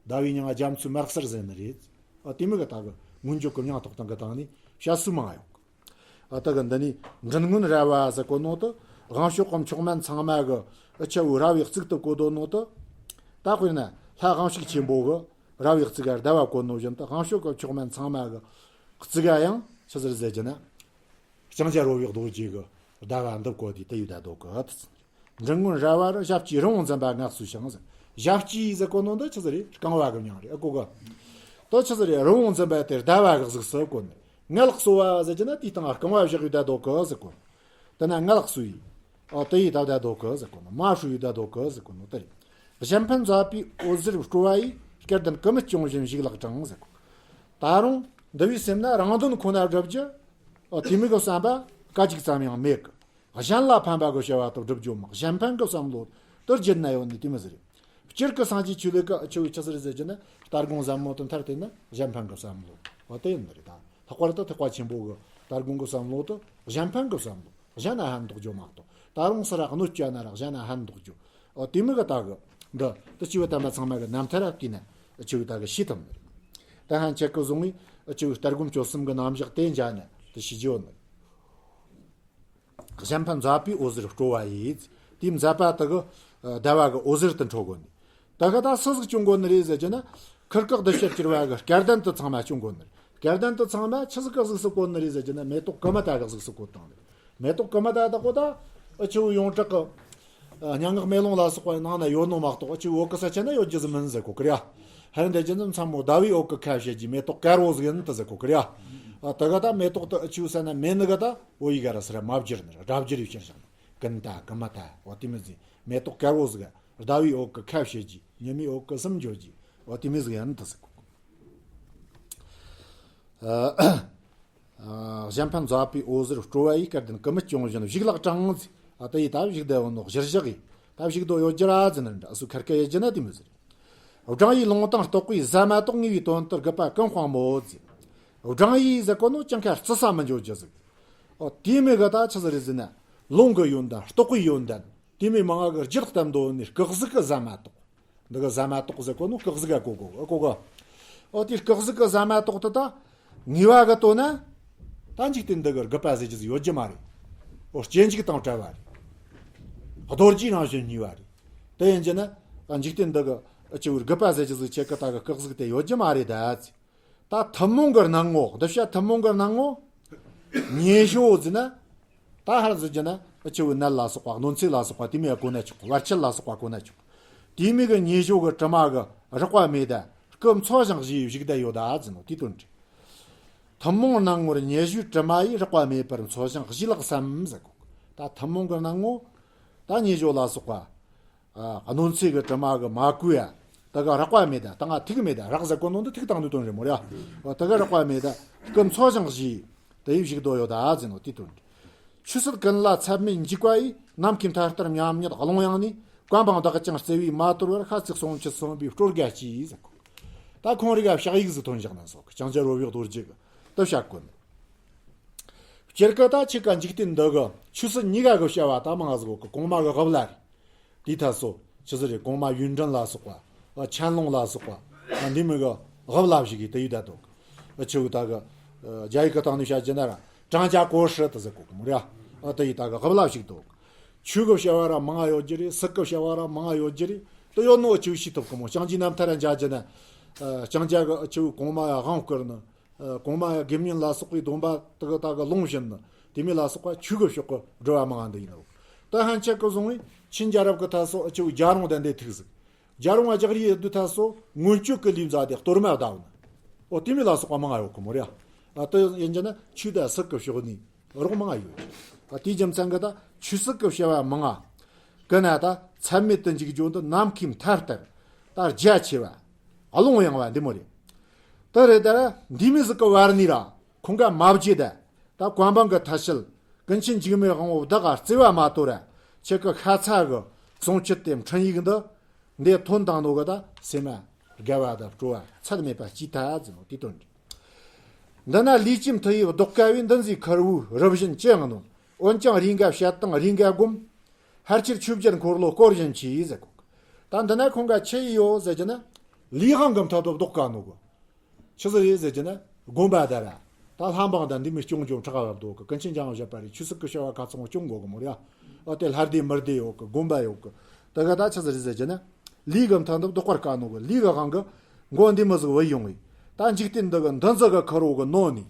ཟླ་བའི་མྱིང་ང་རྒྱ་མཚོའི་དམར་གསལ་ཟེར་ནི་རེད། ཨ་དེ་མོ་གི་ད་གི་སྔོན་བརྗོད་གི་མྱིང་ཐོགས་སྟངས་གི་སྟེང་ནས་བཤད་སྲོལ་མང་ཡོད། ཨ་ད་གི་འདི་ནི་མགྲིན་སྔོན་རལ་པ་ཟེར་གོ་ནོ་དེ་དབང་ཕྱུག་གི་མཆོག་དམན་ཚང་མ་གི་ཨ་ཆ་བོའི་རལ་པའི་གཙུག་ཏུ་བཀོད་དོ་ནོ་དེ། ད་དཔེར་ན་ལྷ་དབང་ཕྱུག་ཆེན་པོ་གི་རལ་པའི་གཙུག་ག་ཟླ་བ་བཀོད་ནོ་བཞིན་དུ་དབང་ཕྱུག་གི་མཆོག་དམན་ཚང་མ་གི་གཙུག་ག་ཡང་ཆི་ཟེར་ཟེར་གྱི་ན། ལྕང་སྐྱ་རོལ་པའི་རྡོ་རྗེ་གི་ཟླ་བ་འདི་བཀོད་དེ་དེ་ཡི་ད་དོ་གི། མགྲིན་སྔོན་རལ་པར་ཞབས་ཀྱི་རི་བོང་འཛིན་པ་སྔགས་སུ་བྱང་ཟེར། ཞབས་ཀྱི་ཟེར་གོ་ནོ་འདི་ཆི་ཟིག་རེད། རྐང་པ་གི་མྱིང་རེད། ཨ་གོ་གི། དོ་ཆི་ཟིག་རེད། རི་བོང་འཛིན་པ་དེ་ཟླ་བ་གི་གཟུགས་སུ་བཀོད་ནས། ངལ་གསོ་བ་ཟེར་གྱི་ན་དེའི་སྟེང་རྐང་པ་བཞག་ཡོད་ད་དོ་གི་ཟེར་གོ། དེ་ན་ངལ་གསོ་ཡི། ཨ་དེ་ཡི་ད་ད་དོ་གི་ཟེར་གོ་ནོ། མ་ཧྲུ་ཡི་ད་དོ་གི་ཟེར་གོ་ནོ་དེ་རེད། གཞན་ཕན་མཛད་པའི་འོད་ཟེར་སྤྲོ་བ་ཡིས། སྐལ་ལྡན་ཀུ་མུད་སྐྱོང་བཞིན་བཞུགས་ལག་དྲངས་ཟེར་གོ། ད་རུང་འདི་བའི་སེམས་ན་རང་དོན་ཁོ་ན་བསྒྲུབ་རྒྱུ། ཨ་དེ་མོ་གི་བསམ་པ་སྐད་ཅིག་ཙམ་ཡང་མེད་གི། གཞན་ལ་ཕན་པ་གི་བྱ་བ་དག་སྒྲུབ་རྒྱུ་མ་གཞན་ཕན་གི་བསམ་བློ་དེ་བརྗེད་ན་ཡོད་ནི་དེ་མོ་ཟིག་རེད། སྤྱིར་གི་སངས་རྒྱས་ཆོས་ལུགས་གི་ཆོས་ཆི་ཟིག་རེད་ཟེར་གྱི་ན། ལྟ་སྒོམ་ཟབ་མོ་དེ་མཐར་དེ་ནི་གཞན་ཕན་གི་བསམ་བློ་འོ་དེ་ཡིན་ནི་རེད་ད། ལྷག་པར་དུ་ཐེག་པ་ཆེན་པོ་གི་ལྟ་སྒོམ་གི་བསམ་བློ་དེ་གཞན་ཕན་གི་བསམ་བློ། གཞན་ན་ཕན་འདོགས་རྒྱུ་མ་གཏོགས། ད་རུང་སུ་ར་གནོད་སྐྱེལ་ན་ར་གཞན་ན་ཕན་འདོགས་རྒྱུ། འོ་དེ་མོ་གི་ད་གི་འདི་དེ་སྐྱེས་བུ་དམ་པ་ཚང་མ་གི་རྣམ་ཐར་ར་བལྟས་ན་སྐྱེས་བུ་ད་གི་ཤེས་ཐུབ་ནི་རེད། ད་ཧན་ཆད་གི་བཟུང་བའི་སྐྱེས་བུ་ལྟ་སྒོམ་སྤྱོད་གསུམ་གི་རྣམ་གཞག་དེ་འཇག་ནས་དེ་ཤེས་རྒྱུ་ནི་རེད། གཞན་ཕན་མཛད་པའི་འོད་ཟེར་སྤྲོ་བ་ཡིས། དེའི་མཛད་པ་དག་གི་ཟླ་བ་གི་འོད་ཟེར་དུ་འཕྲོ་དགོས་ནི། ད་ག་ད་སུ་ཟིག་སྐྱོང་དགོས་ནི་རེད་ཟེར་གྱི་ན། ཁུར་ཀག་བདུད་ཞི་གྱུར་པ་གི་སྐལ་ལྡན་དུ་ཚང་མ་སྐྱོང་དགོས་ནི་རེད། སྐལ་ལྡན་དུ་ཚང་མ་ཆི་ཟིག་གི་གཟུགས་སུ་བཀོད་ནི་རེད་ཟེར་གྱི་ན། མེ་ཏོག་ཀུ་མུ་ད་གི་གཟུགས་སུ་བཀོད་བཏང་ནི་རེད། མེ་ཏོག་ཀུ་མུ་ད་དག་གོ་ད་ཨ་ཆུ་བོ་ཡོངས་གྲགས་གི་སྙན་ངག་མེ་ལོང་ལ་སོགས་པ་ནང་ན་ཡོད་ནོ་མ་གཏོགས་ཨ་ཆུ་བོ་འོག་གི་ས་ཆ་ན་ཡོད་རྒྱུ་ཟིག་མིན་ཟེར་གོ་གི་རེད། ཧན་དེ་རྒྱུ་ནི་མཚན་མོ་ཟླ་བའི་འོག་གི་ཁ་བྱེད་ཀྱི་མེ་ཏོག་དཀར་བོ་ཟིག་ཡིན་ད་ཟེར་གོ་གི་རེད། ཨ་ད་ག་ད་མེ་ཏོག་དེ་ཨ་ཆུ་བོ་ས་ན་མེད་ནི་ག་ད། འོ་ཡི་ག་ར་སི་ར་མ་བསྒྱུར་ནི་ར་སྒྲ་བསྒྱུར་ཡི་ཕྱིར་བཞག་ནི། ཀུན་ད་ཀུ་མུ་ད་འོ་དེ་མོ་ཟིག་མེ་ཏོག་དཀར་བོ་ཟིག་ཟླ་བའི་འོག་གི་ཁ་བྱེད་ཀྱི། ཉི་མའི་འོག་གི་སུམ་འཇོག་གི། འོ་དེ་མོ་ཟིག་ཡིན་ད་ཟེར་གོ། ཨ་གཞན་ཕན་མཛད་པའི་འོད་ཟེར་སྤྲོ་བ་ཡིས། སྐལ་ལྡན་ཀུ་མུད་སྐྱོང་བཞིན་བཞུགས་ལག་དྲངས་ཟེར། ཨ་དེ་ཡི་ད་བཞུགས་བསྡད་ཡོད་ནོ་གཞིར་བཞག་གི་ད་བཞུགས་སྡོད་ཡོད་རྒྱུ་ར་ཟེར་ནི་འདྲ། སུ་ཁར་ཀ་ཡོད་རྒྱུ་ན་དེ་མོ་ཟིག་བགྲང་ཡས་ལུང་དང་རྟོགས་པའི་ཟ་མ་ཏོག་ངེས་པའི་དོན་དུ་རྒུད་པ་ཀུན་སྤངས་མོད་ཟེར། བགྲང་ཡས་ཟེར་གོ་ནོ་ཅང་ཁ་རྩི་ས་མི་འཇོག་རྒྱུ་ཟིག་འོ་དེ་མོ་གི་ད་ཆི་ཟིག་རེད་ཟེར་ན། ལུང་གི་ཡོན་ཏན་རྟོགས་པའི་ཡོན་ཏན་དེ་མོ་མང་ང་གི་རྒྱུད་བསྟན་དོ་ནི་སྐུ་གཟུགས་གི་ཟ་མ་ཏོག་འདི་གི་ཟ་མ་ཏོག་ཟེར་གོ་ནོ་སྐུ་གཟུགས་ག་གོ་གོ་གོ་གོ། འོ་དེ་སྐུ་གཟུགས་གི་ཟ་མ་ཏོག་དེ་ད་ངེས་པ་གི་དོན་ན། ད་འཇིག་རྟེན་འདི་གི་རྒུད་པ་ཟེར་རྒྱུ་ཟིག་ཡོད་རྒྱུ་མ་རེད། འོ་སྐྱེ་འཇིག་དང་བྲལ་བ་རེད། རྡོ་རྗེའི་རང་བཞིན་གཉིས་པ་རེད། དེ་ཡིན་རྒྱུ་ན་འཇིག་རྟེན་འདི་གི་ཨ་ཆུ་བོའི་རྒུད་པ་ཟེར་རྒྱུ་ཟིག་ཁྱེད་ཀྱི་ད་གི་སྐུ་གཟུགས་དེ་ཡོད་རྒྱུ་མ་རེད་ད་ཟེར། ད་ཐུན་མོང་གི་སྣང་ངོ་འདི་བྱ་ཐུན་མོང་གི་སྣང་ངོ་། ཉེ་ཞོ་ཟེར་ན། ད་ཧར་ཟེར་རྒྱུ་ན་ཨ་ཆུ་བོའི་ནད་ལ་སོགས་པ་གནོད་འཚེ་ལ་སོགས་པ་དེ་མོ་ཡ་གོ་ན་ཆོག་བར་ཆད་ལ་སོགས་པ་གོ་ན་ཆོག་དེ་མོ་གི་ཉེ་ཞོ་གི་དྲི་མ་གི་རགས་པ་མེད་ད་སྐུ་འཚོ་ཞིང་བཞུགས་བཞུགས་བསྡད་ཡོད་ད་ཟེར་ནོ་དེའི་དོན་རེད། ཐུན་མོང་སྣང་ངོར་ཉེ་ཞོའི་དྲི་མ་ཡིས། རགས་པ་མེད་པར་འཚོ་ཞིང་བཞུགས་ལགས་སམ་ཟེར་གོ། ད་ཐུན་མོང་གི་སྣང་ངོ་། ད་ཉེ་ཞོ་ལ་སོགས་པ། ཨ་གནོད་འཚེ་གི་དྲི་མ་གི་མ་གོས་ཡ། ད་ག་རགས་པ་མེད་ད། ད་ང་ཐིག་མེད་ད། རགས་ཟེར་གོ་ནོ་འདི་ཐིག་དང་ནི་དོན་རེད་མོ་ར། ད་ག་རགས་པ་མེད་ད། སྐུ་འཚོ་ཞིང་བཞུགས། དེ་ཡིས་བཞུགས་སྡོད་ཡོད་ད་ཟེར་ནོ་དེའི་དོན་རེད། ཆོས་སྲིད་ཀུན་ལ་ཚད་མེད་འཇུག་པ་ཡིས། ནམ་མཁའི་མཐའ་ལྟར་མཉམ་ཉིད་ཀློང་ཡངས་ནས། གོ་འཕང་བདག་ཀྱང་བརྩེ་བས་མ་དོར་བར། ཤ་ཚིག་གསུང་ཆོས་གསུངས་པའི་སྲོལ་འགའ་ཞིག་ཟེར་གོ། ད་ཁོང་རིགས་ཀ་ཕྱག་ཡིག་ཟིག་ཐོན་བཞག་ན་སོགས་ཀྱང་ཅི་རོ་བའི་རྡོ་རྗེ་གི་ད་བྱ་དཀོན། སྤྱིར་ཀ་ད་ཆི་ཀ་འཇིག་རྟེན་འདི་གི་ཆོས་སྲིད་གཉིས་ཀ་གི་བྱ་བ་ད་མང་ཟིག་གོ་གི། གོང་མ་གི་དབུ་བླ་རེད། དེའི་ཐད་སོ་ཆི་ཟིག་རེད། གོང་མ་ཡུན་ཀྲིན་ལ་སོགས་པ། ཆན་ལུང་ལ་སོགས་པ། འདི་མོ་གི་དབུ་བླ་ཞིག་གི་དེ་ཡི་ད་དོ་གི། ཆི་གི་ད་གི་རྒྱ་ཡིག་གི་སྟེང་ནས་བཤད་རྒྱུ་ན་ར་ཀྲང་ཅ་གོ་ཧྲི་ད་ཟེར་གོ་གི་མོ་ར། དེ་ཡི་ད་གི་དབུ་བླ་ཞིག་དོ་གི། ཆོས་གི་བྱ་བ་ར་མང་ང་ཡོད་རྒྱུ་རེད། སྲིད་གི་བྱ་བ་ར་མང་ང་ཡོད་རྒྱུ་རེད། དེ་ཡོད་ནོ་ཆི་ཞིག་ཐུབ་གི་མོ། ལྕང་སྐྱའི་རྣམ་ཐར་ར་མཇལ་རྒྱུ་ན། ལྕང་སྐྱ་གི་ཆི་གོང་མ་ཡ་དབང་བསྐུར་ནི། ཨ་གོང་མ་ཡ་དགེ་བསྙེན་ལ་སོགས་པའི་སྡོམ་པ་དག་དག་གི་ལུང་བྱིན་ནི་དེ་མོ་ལ་སོགས་པ་ཆོས་གི་ཕྱོགས་གི་སྒྲུབ་པ་མང་ང་འདི་ཡིན་ནོ། ད་ཧན་ཆད་གི་བཟུང་བའི་ཆིན་རྒྱལ་རབས་གི་ཐད་སོ་ཨ་ཆི་བོ་རྒྱལ་རོང་དང་འདི་ཐུག་ཟིག་རྒྱལ་རོང་བ་ལྕགས་རིའི་ཡུལ་དུ་ཐད་སོ་མངོན་སྤྱོད་གི་ལུས་མཛད་དེ་གཏོར་མ་བརྡབས་ནི། འོ་དེ་མོ་ལ་སོགས་པ་མང་ང་ཡོད་གི་མོ་ར། ཨ་དེ་ཡིན་རྒྱུ་ན་ཆོས་དང་སྲིད་གི་ཕྱོགས་ནས་རོགས་མང་ང་ཡོད། ཨ་དེའི་རྒྱུ་མཚན་གི་ད་ཆོས་སྲིད་གི་བྱ་བ་མང་ང་གི་ན་ད་ཚད་མེད་དུ་འཇུག་རྒྱུ་འདི་ནམ་མཁའི་མཐའ་ལྟར་ད་རྒྱ་ཆེ་བ། ཀློང་ཡངས་པ་འདི་མོ་རེད། དེ་རེད་ད་ར་འདི་མོ་ཟིག་གི་བར་ནས་ར་ཁོང་ག་མ་བརྗེད་ད། ད་གོ་འཕང་གི་ཐབས་ཤེས་ཀུན་མཁྱེན་འཇིགས་མེད་དབང་པོ་བདག་ག་བརྩེ་བ་མ་དོར་ར་ཁྱེད་ཀྱི་ཤ་ཚ་གི་གསུང་ཆོས་དེ་འཕྲིན་ཡིག་འདི་འདི་ཐོན་བཏང་ནོ་གི་ད་སེམས་མ་དགའ་བ་དང་སྤྲོ་བ་ཚད་མེད་པ་སྐྱེས་ཐལ་ཟེར་ནོ་དེའི་དོན་རེད། འདི་ན་ལུས་ཀྱི་མཐུ་ཡིས་བཟློག་དཀའ་བའི། འདི་ཟིག་ཁུར་བོའི་རུ་བཞིན་ཅི་ཡང་ནོ། འོན་ཀྱང་རེས་འགའ་བཤད་དང་རེས་འགའ་སྒོམ། ཕལ་ཆེར་ཆོས་བརྒྱད་འཁོར་ལོ་སྐོར་བཞིན་གྱིས་ཟེར་གོ། ད་འདི་ན་ཁོང་ག་ཆི་ཡི་ཡོད་ཟེར་གྱི་ན། ལུས་དབང་གི་མཐུ་སྟོབས་ལྡོག་ག་ནོ་གི། ཆི་ཟིག་རེད་ཟེར་གྱི་ན། སྒོམ་པ་དར་ར། ད་ལྷ་འབངས་དང་འདི་མི་སྐྱོང་སྐྱོང་ཁྲག་བབ་འདུག་གི། ཀུན་མཁྱེན་འཇམ་དབྱངས་བཞད་པ་རེད། ཆོས་སྲིད་ཀྱི་བྱ་བ་ག་ཚང་སྐྱོང་དགོ་གི་མོ་རེད་ཨ། ཨོ་དེ་ལྷ་སྡེ་མི་སྡེ་ཡོད་གི། སྒོམ་པ་ཡོད་གི། དེ་ག་ད་ཆི་ཟིག་རེད་ཟེར་གྱི་ན། ལུས་གི་མཐུ་སྟོབས་ལྡོག་པར་དཀའ་ནོ་གི། ལུས་གི་དབང་གི་མགོ་འདི་མི་ཟིག་བུད་ཡོང་བས། ད་འཇིག་རྟེན་འདི་གི་འདི་ཟིག་གི་ཁུར་བོ་གི་ནོ་ནི།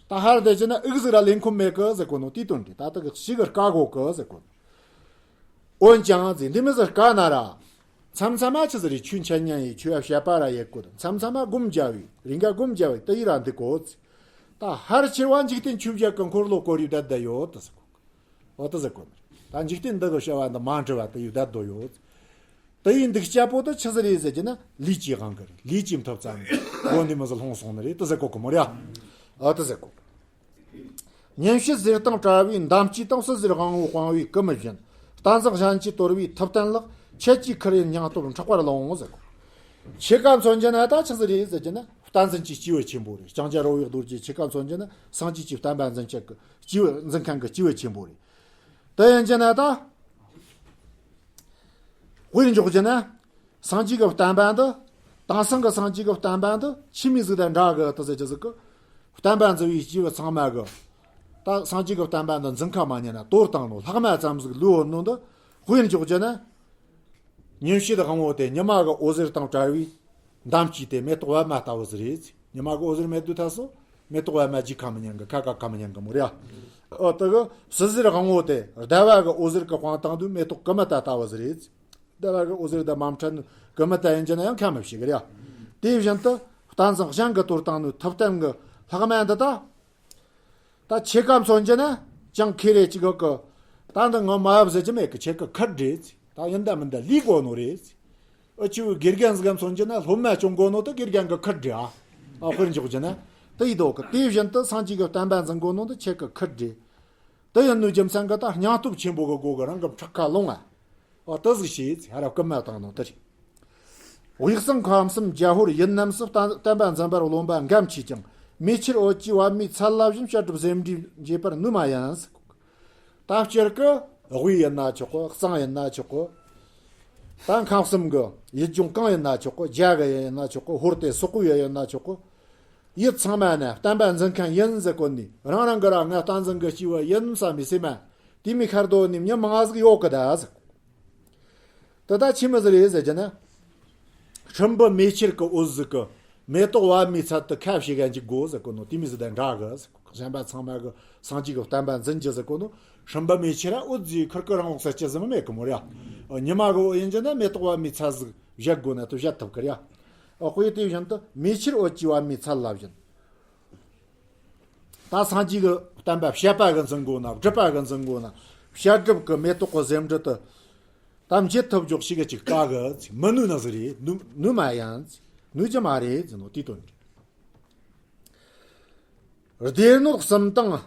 ད་ཧར་དེ་གྱི་ན་ཨིག་ཟིག་ར་ལེན་ཁོམ་མེད་གི་ཟེར་གོ་ནོ། དེའི་དོན་དེ་ད་ལྟ་གི་ཞིག་གི་དཀའ་གོ་གི་ཟེར་གོ་ནོ། འོན་ཀྱང་ཟེར། འདི་མི་ཟིག་དཀའ་ན་ར། མཚམས་མཚམས་མ་ཆི་ཟིག་རེད། ཆོས་འཆད་ཉན་ཡེ། ཆོས་བཤད་པ་ར་ཡེ་གོ། མཚམས་མཚམས་མ་སྒོམ་རྒྱབ་བས། རེ་འགའ་སྒོམ་རྒྱབ་བས་དེ་ཡི་ར་འདི་གོ་ཟེར། ད་ཧར་ཆེ་བ་འཇིག་རྟེན་ཆོས་བརྒྱད་གི་འཁོར་ལོ་བསྐོར་བའི་བསྡད་བསྡད་ཡོད་དེ་ཟེར་གོ། འོ་དེ་ཟེར་གོ་ནི། ད་འཇིག་རྟེན་འདི་གི་བྱ་བ་འདི་མ་འདྲི་བ་དེ་ཡི་བསྡད་བསྡད་ཡོད། དེ་ཡི་འདུག་སྤྱད་པོ་དེ་ཆི་ཟིག་རེད་ཟེར་གྱི་ན། ལུས་ཀྱི་དབང་གི་རེད། ལུས་ཀྱི་མཐུ་བཙན་གི། འོ་འདི་མི་ཟིག་ལྷུང་སོང་ནི་རེད་དེ་ཟེར་གོ་གི་མོ་རེད་ཨ། འོ་དེ་ཟེར་གོ། ཉིན་བྱེད་ཟས་གཏང་བྲལ་བའི་འདམ་སྐྱེས་དང་། བསིལ་ཟེར་དབང་པོ་སྤངས་པའི་སྐུ་མི་བཞིན། བསྟན་འཛིན་གཞན་གྱིས་དོར་བའི་ཐུབ་བསྟན་ལགས། ཁྱེད་ཀྱི་ཁུར་ཡིན་སྙིང་སྟོབས་འཕྲོག་པར་ལོང་ཟེར་གོ། ཕྱེད་ཀ་མཚོན་གྱི་ན་ད་ཆི་ཟིག་རེད་ཟེར་གྱི་ན། བསྟན་འཛིན་གྱི་སྐྱེས་བུ་ཆེན་པོ་རེད། ལྕང་སྐྱ་རོལ་བའི་རྡོ་རྗེ་ཕྱེད་ཀ་མཚོན་གྱི་ན། སངས་རྒྱས་ཀྱི་བསྟན་པ་འཛིན་བྱེད་ཀྱི་སྐྱེས་བུ། འཛིན་མཁན་གྱི་སྐྱེས་བུ་ཆེན་པོ་རེད། དེ་ཡིན་གྱི་ན་ད། དཔེར་འཇོག་གྱི་ན། སངས་རྒྱས་ཀྱི་བསྟན་པ་འདི། དེང་སང་གི་སངས་རྒྱས་ཀྱི་བསྟན་པ་འདི་ཕྱི་མའི་ཟིག་དང་འདྲ་གི་དེ་ཟེར་གྱི་ཟིག་གི། བསྟན་པ་འཛིན་པའི་སྐྱེས་བུ་ཚང་མ་གི། ད་སངས་རྒྱས་ཀྱི་བསྟན་པ་འདི་འཛིན་ཁ་མ་ཉན་ན། དོར་བཏང་ནོ། ལྷག་མ་ཙམ་ཟིག་ལུས་ཡོད་ནོ་འདི། དཔེར་འཇོག་གྱི་ན། ཉིན་བྱེད་དབང་པོ་དེ་ཉི་མ་གི་འོད་ཟེར་དང་བྲལ་བའི་འདམ་སྐྱེས་དེ་མེ་ཏོག་པད་མ་ལྟ་བུ་ཟིག་རེད། ཉི་མ་གི་འོད་ཟེར་མེད་དུས་ད་སོ། མེ་ཏོག་པད་མ་རྒྱུ་ཁ་མི་ཉན་གི། ཁ་ཁ་ཁ་མི་ཉན་གི་མོ་རེད་ཨ། འོ་དེ་གི་བསིལ་ཟེར་དབང་པོ་དེ་ཟླ་བ་གི་འོད་ཟེར་གི་དཔང་བཏང་དུས་མེ་ཏོག་ཀུ་མུ་ད་ལྟ་བུ་ཟིག་རེད། ཟླ་བ་གི་འོད་ཟེར་དང་མ་འཕྲད་ནི་ཀུ་མུ་ད་ཡིན་གྱི་ན་ཡང་ཁ་མི་ཕྱེ་གི་རེད་ཨ། དེ་བཞིན་དུ་བསྟན་འཛིན་གཞན་གྱིས་དོར་བཏང་ནི་ཐུབ་བསྟན་གི་ལྷག་མ་འདི་ད། ད་ཕྱེད་ཀ་མཚོན་གྱི་ན་ཅང་ཁེ་རེ་ཅིག་གི། ད་འདི་ངོ་མ་བབ་ཟེར་གྱི་མེད་གི། ཁྱེད་ཀྱི་ཁུར་རེད། ད་ཡིན་ད་མིན་ད་ལས་དགོ་ནོ་རེད། ཨ་ཆུ་དགེ་རྒན་ཟིག་མཚོན་གྱི་ན་སློབ་མ་སྐྱོང་དགོ་ནོ་དེ་དགེ་རྒན་གྱི་ཁུར་རེད་ཨ། ཨ་དཔེར་འཇོག་གྱི་ན། དེ་ཡི་དོ་གི། དེ་བཞིན་དུ་སངས་རྒྱས་ཀྱི་བསྟན་པ་འཛིན་དགོ་ནོ་དེ་ཁྱེད་ཀྱི་ཁུར་རེད། དེ་ཡིན་ནོ་རྒྱུ་མཚན་གྱིས་ད་སྙིང་སྟོབས་ཆེན་པོ་གི་སྒོ་གི་རང་གི་ཕྲག་ཁ་ལོང་ཨ། ཨོ་དེ་ཟིག་བྱས་ཚེ་ཧ་ར་སྐུལ་མ་བཏང་ནོ་དེ་རེད། དབུས་གཙང་ཁམས་གསུམ་རྒྱ་ཧོར་ཡུལ་རྣམས་སུ། བསྟན་བསྟན་པ་འཛིན་པར་རློམ་པ་འགའ་མཆིས་ཀྱང་། མེ་ཆུར་འོད་ཀྱི་པདྨའི་ཚལ་ལ་བཞིན། བཤད་སྒྲུབ་ཟེར་འབྲས་འབྱེད་པར་ནུས་མ་ཡིན། ད་སྤྱིར་གི་དབུས་ཡིན་ན་ཆོག་གི། གཙང་ཡིན་ན་ཆོག་གི། ད་ཁམས་གསུམ་གི་ཡུལ་ལྗོངས་གང་ཡིན་ན་ཆོག་གི། རྒྱ་གི་ཡིན་ན་ཆོག་གི། ཧོར་དེ་སོག་པོའི་ཡུལ་ཡིན་ན་ཆོག་གི། ཡུལ་ཚང་མ་ན་བསྟན་པ་འཛིན་མཁན་ཡིན་ཟེར་གོ་ནི། རང་རང་གི་ར་ང་བསྟན་འཛིན་གི་སྐྱེས་བུ་ཡིན་བསམ་པའི་སེམས་མ་དེ་མི་ཁར་དོ་ནི་མྱི་མང་ཟིག་ཡོད་གི་ད་ཟེར། དེ་ད་ཆི་མོ་ཟིག་རེད་ཟེར་གྱི་ན། སྲིན་བུ་མེ་ཆུར་གི་འོད་ཟིག་གི་མེ་ཏོག་པད་མའི་ཚལ་དུ་ཁ་ཕྱེ་ག་འཇུག་དགོ་ཟེར་གོ་ནོ། དེ་མོ་ཟིག་དང་འདྲ་གི་ཟེར་གོ། གཞན་པ་ཚང་མ་གི་སངས་རྒྱས་ཀྱི་བསྟན་པ་འཛིན་རྒྱུ་ཟེར་གོ་ནོ། སྲིན་བུ་མེ་ཆུ་ར་འོད་ཟེར་ཁུར་གི་རང་འོག་ས་ཅི་ཟིག་མེད་གི་མོ་ར། ཉི་མ་གི་འོད་ཡིན་གྱི་ན་མེ་ཏོག་པད་མའི་ཚལ་ཟིག་བཞད་དགོ་ན་དེ་བཞད་ཐུབ་གི་ར། ཨོ་དཔེ་དེ་བཞིན་དུ་མེ་ཆུར་འོད་ཀྱི་པདྨའི་ཚལ་ལ་བཞིན། ད་སངས་རྒྱས་ཀྱི་བསྟན་པ་བཤད་པ་གི་འཛིན་དགོ་ན། སྒྲུབ་པ་གི་འཛིན་དགོ་ན། བཤད་སྒྲུབ་ཀྱི་མེ་ཏོག་གི་ཟེའུ་འབྲུ་དེ་ད་འབྱེད་ཐུབ་འཇོག་ཞིག་གི་ཅིག་དཀའ་གི། མི་ནུས་ན་ཟིག་རེད། ནུས་ནུས་མ་ཡིན། ནུས་ཀྱི་མ་རེད་ཟེར་ནོ་དེའི་དོན་རེད། སྡེ་སྣོད་གསུམ་དང་།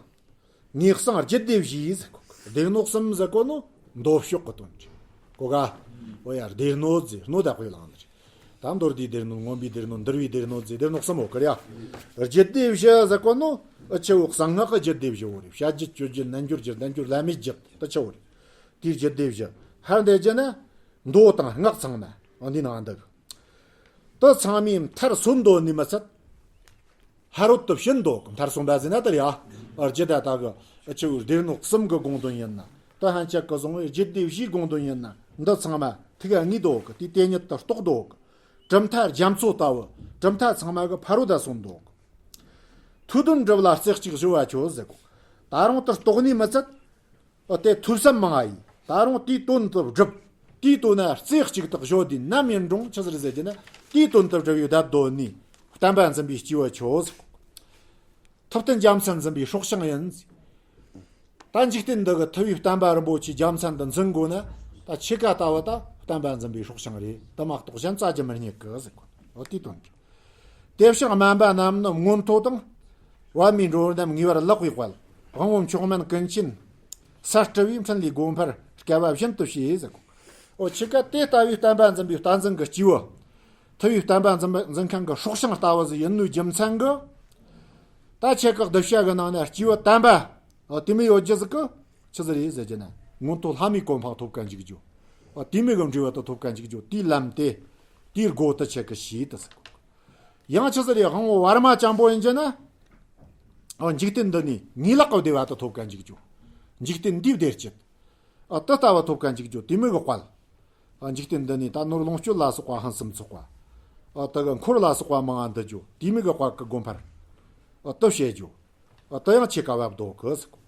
ངེས་གསང་རྒྱུད་སྡེ་བཞི་ཟེར་གོ། སྡེ་སྣོད་གསུམ་ཟེར་གོ་ནོ་མདོ་ཕྱོགས་ཀྱི་དོན་རེད། གོ་ག་འོ་ཡ། སྡེ་སྣོད་ཟེར་སྣོད་ད་དཔེ་བླངས་ནི་རེད། ད་མདོ་སྡེའི་སྡེ་སྣོད། མངོན་པའི་སྡེ་སྣོད། འདུལ་བའི་སྡེ་སྣོད་ཟེར་སྡེ་སྣོད་གསུམ་ཡོད་གི་ར། རྒྱུད་སྡེ་བཞི་ཟེར་གོ་ནོ་ཨ་ཆུ་བོ་གསང་སྔགས་ཀྱི་རྒྱུད་སྡེ་བཞི་བོ་རེད། བཤད་རྒྱུད། སྤྱོད་རྒྱུད། རྣལ་འབྱོར་རྒྱུད། བླ་མེད་རྒྱུད། དེ་ཆུ་བོ་རེད། དེའི་རྒྱུད་སྡེ་བཞི། ཧར་འདི་རྒྱུད་ནི་མདོ་དང་སྔགས་ཚང་མ་འོ་འདི་ནང་འདུག་དེ་ཚང་མའི་མཐར་སོན་དོ་ནི་མི་ཚད། ཕ་རོལ་ཏུ་ཕྱིན་དོ། མཐར་སོན་པ་ཟེར་ན་དེ་རེད་ཨ། རྒྱུད་ད་ལྟ་གི་ཨ་ཆུ་བོའི་སྡེ་སྣོད་གསུམ་གི་དགོངས་དོན་ཡིན་ན། དེ་ཧན་ཆད་གི་བཟུང་བའི་རྒྱུད་སྡེ་བཞིའི་དགོངས་དོན་ཡིན་ན། འདི་ཚང་མ་ཐུགས་ངེས་དོ་གི། དེའི་དེ་ཉིད་དུ་རྟོགས་དོ་གི། གྲུབ་མཐའ་རྒྱ་མཚོ་ལྟ་བུ། གྲུབ་མཐའ་ཚང་མ་གི་ཕ་རོལ་ཏུ་སོན་དོ་གི། ཐོས་དོན་སྒྲུབ་ལ་རྩེ་གཅིག་གཞོལ་བ་ཁྱོད་ཟེར་གོ། ད་རུང་དེ་རྟོགས་ནི་མི་ཚད། ཨོ་དེ་ཐོས་བསམ་མང་ང་ཡིས། ད་རུང་དེའི་དོན་དུ་བསྒྲུབ། དེའི་དོན་ན་རྩེ་གཅིག་ཏུ་གཞོལ་དུས་ནམ་ཡིན་རུང་ཆི་ཟིག་རེད་ཟེར་གྱི་ན། དེའི་དོན་དུ་བསྒྲུབ་ཡོད་བསྡད་དོ་ནི། བསྟན་པ་འཛིན་པའི་སྐྱེས་བུ་ཁྱོད་ཟེར། ཐུབ་བསྟན་རྒྱལ་མཚན་འཛིན་པའི་སྲོག་ཤིང་ཡིན། ད་འཇིག་རྟེན་འདི་གི་ཐུབ་པའི་བསྟན་པ་རིན་པོ་ཆེའི་རྒྱལ་མཚན་འདི་འཛིན་དགོས་ན། ད་ཕྱེད་ཀ་ལྟ་བུ་ད་བསྟན་པ་འཛིན་པའི་སྲོག་ཤིང་རེད། དེ་མ་གཏོགས་གཞན་བཙལ་རྒྱུ་མི་རྙེད་གི་ཟེར་གོ། ཨོ་དེའི་དོན་རེད། དེ་ཕྱིར་སྨན་པ་རྣམས་ནི་མངོན་མཐོ་དང་། པདྨའི་འགྲོ་རྣམས་ངེས་པར་ལེགས་པའི་དཔལ། དབང་པོ་མཆོག་དམན་ཀུན་མཁྱེན་ས་སྤྲུལ་བའི། འཕྲིན་ལས་སྒོ་འཕར་སྐལ་བ་བཞིན་དུ་བྱས་ཟེར་གོ། ཨོ་ཕྱེད་ཀ་དེ་ལྟ་བུའི་བསྟན་པ་འཛིན་པའི་བསྟན་འཛིན་གྱི་སྐྱེས་བུ། ཐུབ་པའི་བསྟན་པ་འཛིན་པ་འཛིན་མཁན་གྱི་སྲོག་ཤིང་ལྟ་བུ་ཟིག་ཡིན་ནོའི་རྒྱུ་མཚན་གྱིས། ད་ཁྱེད་ཀྱི་གདུལ་བྱ་གི་ནང་ན་སྐྱེས་བུ་དམ་པ་ཨོ་དེ་མོ་ཡོད་རྒྱུ་ཟིག་གི་ཆི་ཟིག་རེད་ཟེར་གྱི་ན། མངོན་མཐོ་ལྷ་མིའི་གོ་འཕང་ཐོབ་ག་འཇུག་རྒྱུ། ཨ། དེ་མོ་གི་འབྲས་བུ་དེ་ཐོབ་ཀ་འཇུག་རྒྱུ། དེའི་ལམ་དེ། དེའི་སྒོ་དེ་ཁྱེད་ཀྱིས་ཕྱེ་དེ་ཟེར། ཡང་ཆི་ཟིག་རེད། དབང་པོ་བར་མ་ཅན་པོ་ཡིན་རྒྱུ་ན། ཨ། འཇིག་རྟེན་འདི་ནས་ངེས་ལེགས་ཀྱི་བདེ་བ་དེ་ཐོབ་ཀ་འཇུག་རྒྱུ། འཇིག་རྟེན་འདིའི་བདེ་སྐྱིད། ཨ། དེ་ལྟ་བུ་ཐོབ་ཀ་འཇུག་རྒྱུ་དེ་མོ་གི་དཔལ། ཨ། འཇིག་རྟེན་འདི་ནས་ད་ནོར་ལོངས་སྤྱོད་ལ་སོགས་པ་ཕུན་སུམ་ཚོགས་པ། ཨ། དེ་གི་འཁོར་ལ་སོགས་པ་མང་ང་འདུ་རྒྱུ་དེ་མོ་གི་དཔལ་གྱི་སྒོ་འཕར། ཨ། དེ་བྱེད་རྒྱུ། ཨ། དེ་ཡང་ཁྱེད་ཀ་བབ་འདུག་གི་ཟེར།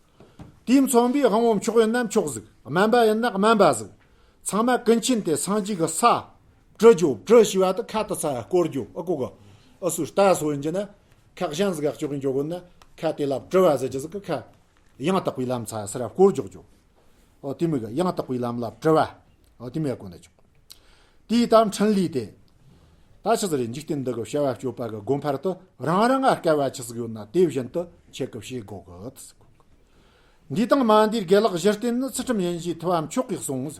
དེས་མཚོན་པའི་དབང་པོ་མཆོག་ཡིན་ན་མཆོག་ཟིག། དམན་པ་ཡིན་ན་དམན་པ་ཟིག། ཚང་མ་ཀུན་མཁྱེན་དེ་སངས་རྒྱས་ཀྱི་ས། བྲི་རྒྱུ། བྲི་ཞེས་པ་དེ་ཁ་དེ་ས་བསྐོར་རྒྱུ། ཨ། གོ་གི། ཨ། སུ་རྟ་སོ་ཡིན་རྒྱུ་ན། ཁ་གཞན་ཟིག་ག་ལྕོག་གིན་འཇོག་གོ་ན། ཁ་དེ་ལ་བྲི་བ་ཟེར་རྒྱུ་ཟིག་གི། ཁ་ཡང་དག་པའི་ལམ་ཚ་སར་བསྐོར་འཇོག་རྒྱུ། ཨོ། དེ་མོ་གི་ཡང་དག་པའི་ལམ་ལ་བྲི་བ། ཨོ། དེ་མོ་གོ་ན་ཆོག། དེའི་ད་འཕྲིན་ལས་དེ། ད་ཆི་ཟིག་རེད། འཇིག་རྟེན་འདི་གི་བྱ་བ་སྤྱོད་པ་གི་སྒོ་འཕར་དུ་རང་རང་ང་དཀའ་བ་ཆི་ཟིག་ཡོད་ན་དེ་བཞིན་དུ་ཁྱེད་ཀྱིས་བྱེད་དགོས་གི། འདི་དང་མ་འདིའི་དགེ་ལེགས་གཞི་རྟེན་ནི། ཚུལ་ཁྲིམས་ཡིན་ཞེས་ཐུབ་པ་མཆོག་གིས་གསུངས།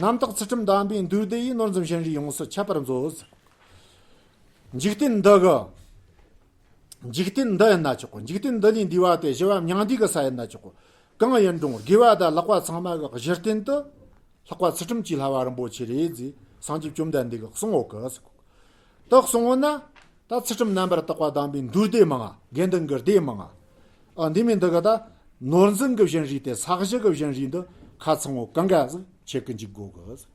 རྣམ་དག་ཚུལ་ཁྲིམས་དམ་པའི་མདོའི་སྡེ་ཡིས། ནོར་འཛིན་གཞན་རིས་ཡོངས་སུ་ཁྱབ་པར་མཛོད། འཇིག་རྟེན་འདི་གི། འཇིག་རྟེན་འདི་ཡིན་ན་ཆོག་གོ། འཇིག་རྟེན་འདི་ལས་འདས་པ་སྟེ་ཞི་བ་མྱང་འདས་ཀྱི་ས་ཡིན་ན་ཆོག་གོ། གང་ཡིན་རུང་དགེ་བ་དང་ལེགས་པ་ཚང་མ་གི་གཞི་རྟེན་དེ། ལྷག་པ་ཚུལ་ཁྲིམས་ཀྱི་བསླབ་པ་རིན་པོ་ཆེ་རེད་ཟེར་སངས་རྒྱས་བཅོམ་ལྡན་འདས་ཀྱིས་གསུངས་ཡོད་གི་ཟེར་གོ། དེ་གསུངས་ཡོད་ན། ད་ཚུལ་ཁྲིམས་རྣམ་པར་དག་པ་དམ་པའི་མདོའི་སྡེ་མང་ང་། དགེ་འདུན་གྱི་སྡེ་མང་ང་། ཨ། འདི་མོ་འདི་གི་ད་ནོར་འཛིན་གྱི་གཞན་རིས་དེ། ས་གཞི་གི་གཞན་རིས་འདི་ཁ་ཚང་བོ་གང་ག་ཟིག་ཁྱེད་ཀྱིས་འཇུག་དགོས་གི་ཟེར་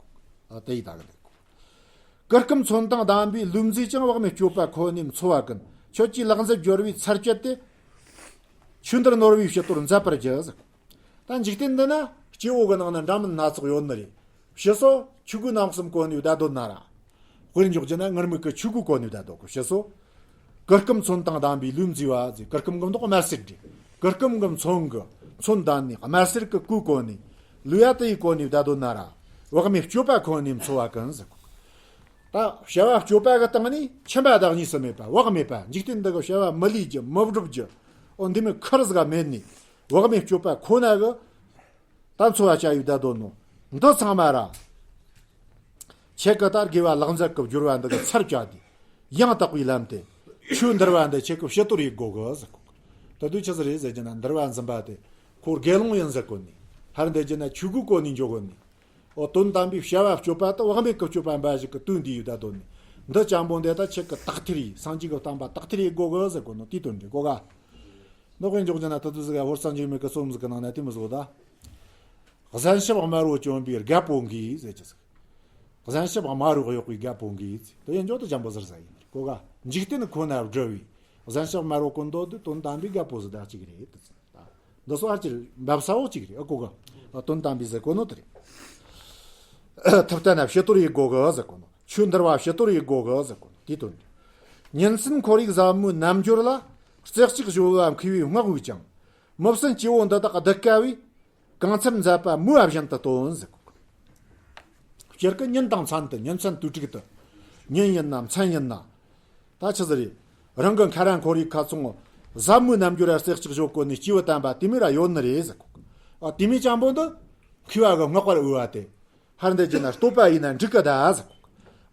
གོ། ཨ། དེ་ཡི་ད་གི་འདི་གོ། གུར་ཀུམ་མཚོན་དང་ལྡན་པའི་ལུས་མཛེས་ཀྱང་། བག་མེད་སྤྱོད་པ་ཁོ་ནས་འཚོ་བ་ཀུན། ཁྱོད་ཀྱིས་ལག་འཛིན་སྦྱོར་བའི་ཚར་བཅད་དེ། ཆོས་འདིར་ནོར་བའི་ཕྱི་དོར་མཛད་པར་བགྱི་ཟེར། ད་འཇིག་རྟེན་འདི་ན་སྐྱེ་བོ་གི་ནང་ན་འདྲ་མིན་སྣ་ཚོགས་ཡོད་ནི་རེད། ཕྱི་སོ་ཆོས་གོས་རྣམ་གསུམ་གོན་ནས་བསྡད་སྡོད་ན་ར། དཔེར་འཇོག་རྒྱུ་ན་ངུར་སྨྲིག་གི་ཆོས་གོས་གོན་ནས་བསྡད་སྡོད་གི། ཕྱི་སོ། གུར་ཀུམ་མཚོན་དང་ལྡན་པའི་ལུས་མཛེས་པ་ཟེར། གུར་ཀུམ་གི་མདོག་དམར་སེར་རེད། གུར་ཀུམ་གི་མཚོན་གི། མཚོན་ལྡན་ནས་དམར་སེར་གི་གོས་གོན་ནས། ལུས་ཡ་དེ་ཡི་གོན་ནས་བསྡད་སྡོད་ན་ར། བག་མེད་སྤྱོད་པ་ཁོ་ནས་འཚོ་བ་ཀུན་ཟེར། ད་བྱ་བ་སྤྱོད་པ་གི་སྟེང་ནས་ཁྱིམ་པ་དང་གཉིས་སུ་མེད་པ། བག་མེད་པ། འཇིག་རྟེན་འདི་གི་བྱ་བ་མི་ལས་རྒྱུ། མི་སྒྲུབ་རྒྱུ། འོ། འདི་མོ་ཁུར་ཟིག་ག་མེད་ནས། བག་མེད་སྤྱོད་པ་ཁོ་ན་གི་ད་འཚོ་བ་བྱ་ཡུལ་བསྡད་སྡོད་ནོ། འདི་ཚང་མ་ར་ཁྱེད་ཀྱིས་ད་དགེ་བ་ལེགས་འཛེག་གི་སྦྱོར་བ་འདི་གི་ཚར་བཅད་དེ། ཡང་དག་པའི་ལམ་དེ། ཆོས་འདུལ་བ་འདི་ཁྱེད་ཀྱིས་ཕྱི་དོར་ཡེད་དགོས་གི་ཟེར་གོ། ད་དུས་ཆི་ཟིག་རེད་ཟེར་རྒྱུ་ན། འདུལ་བ་འཛིན་པ་དེ་ཁོ་དགེ་སློང་ཡིན་ཟེར་གོ་ནི། ཧར་འདི་རྒྱུ་ན་ཆོས་གོས་གོན་ནས་འཇོག་གོ་ནི། འོ། དོན་དམ་པའི་བྱ་བ་སྤྱོད་པ་དེ་བག་མེད་ཀྱི་སྤྱོད་པ་འབའ་ཞིག་གི་དོན་དེ་ཡུལ་ད་དོན་ནི། འདི་ཅན་པོ་འདི་ད་ཁྱེད་ཀྱིས་དག་ཐེར་ཡེད། སངས་རྒྱས་ཀྱི་བསྟན་པ་དག་ཐེར་ཡེད་དགོས་གི་ཟེར་གོ་ནོ། དེའི་དོན་རེད་གོ་ག། མི་དཔེ་འཇོག་རྒྱུ་ན་ད་དུས་ཟིག་ག་ཧོར་ས་འཇིགས་མེད་ཀྱི་རྩོམ་ཟིག་གི་ནང་ན་དེ་མོ་ཟིག་ད། གཟན་ཞབས་དམར་པོ་གྱོན་པའི་རྒད་པོ་འགས་ཟེར་གྱི་ཟིག། གཟན་ཞབས་དམར་པོ་གཡོགས་པའི་རྒད་པོ་འགས་ཟེར། དེ་ཡིན་འཇོག་དུ་ཅན་པོ་ཟེར་ས་ཡིན་གོ་ག། འཇིག་རྟེན་ཁོ་ན་བསྒྲུབས་པའི་གཟན་ཞབས་དམར་པོ་གོན་འདུག་དུས་དོན་དམ་པའི་རྒད་པོ་ཟིག་ད་གཅིག་རེད་དེ་ཟེར། འདི་སོ་ཨ་ཅིར་འབབ་ས་འོག་གཅིག་རེད། ཨ། གོ་ག། ཨ། དོན་དམ་པའི་ཟེར་གོ་ནོ་དེ་རེད། ཐུབ་བསྟན་ན་ཕྱི་དོར་ཡེད་དགོས་གི་ཟེར་གོ་ནོ། ཆོས་འདུལ་བ་ཕྱི་དོར་ཡེད་དགོས་གི་ཟེར་གོ་ནོ། དེའི་དོན་རེད། ཉིན་མཚན་ཁོར་ཡུག་ཟབ་མོའི་རྣལ་འབྱོར་ལ། རྩེ་གཅིག་གཞོལ་བ་མཁས་པའི་བསྔགས་པས་ཀྱང་། མི་བསྲུན་སྐྱེ་བོ་འདི་དག་བདུད་དཀའ་བས། གང་འཚམ་མཛད་པ་མོས་པ་བཞིན་དུ་སྟོན་ཟེར་གོ། སྤྱིར་གི་ཉིན་དང་མཚན་དུ། ཉིན་མཚན་དུས་དྲུག་ཏུ། ཉིན་ཡིན་ན་མཚན་ཡིན་ན། ད་ཆི་ཟིག་རེད། རང་གི་ཁ་ར་ཁོར་ཡུག་ཁ་ཚང་ཟབ་མོའི་རྣལ་འབྱོར་ར་རྩེ་གཅིག་གཞོལ་གོ་ནི་སྐྱེས་བུ་དམ་པ་དེ་མོ་ར་ཡོད་ནི་རེད་ཟེར་གོ། ཨ། དེ་མོ་ཅན་པོ་འདི་མཁས་པ་གི་བསྔགས་པར་འོས་པ་དེ། ཧར་འདི་རྒྱུ་ན་བསྟོད་པ་ཡིན་ན་འགྲིག་གི་ད་ཟེར་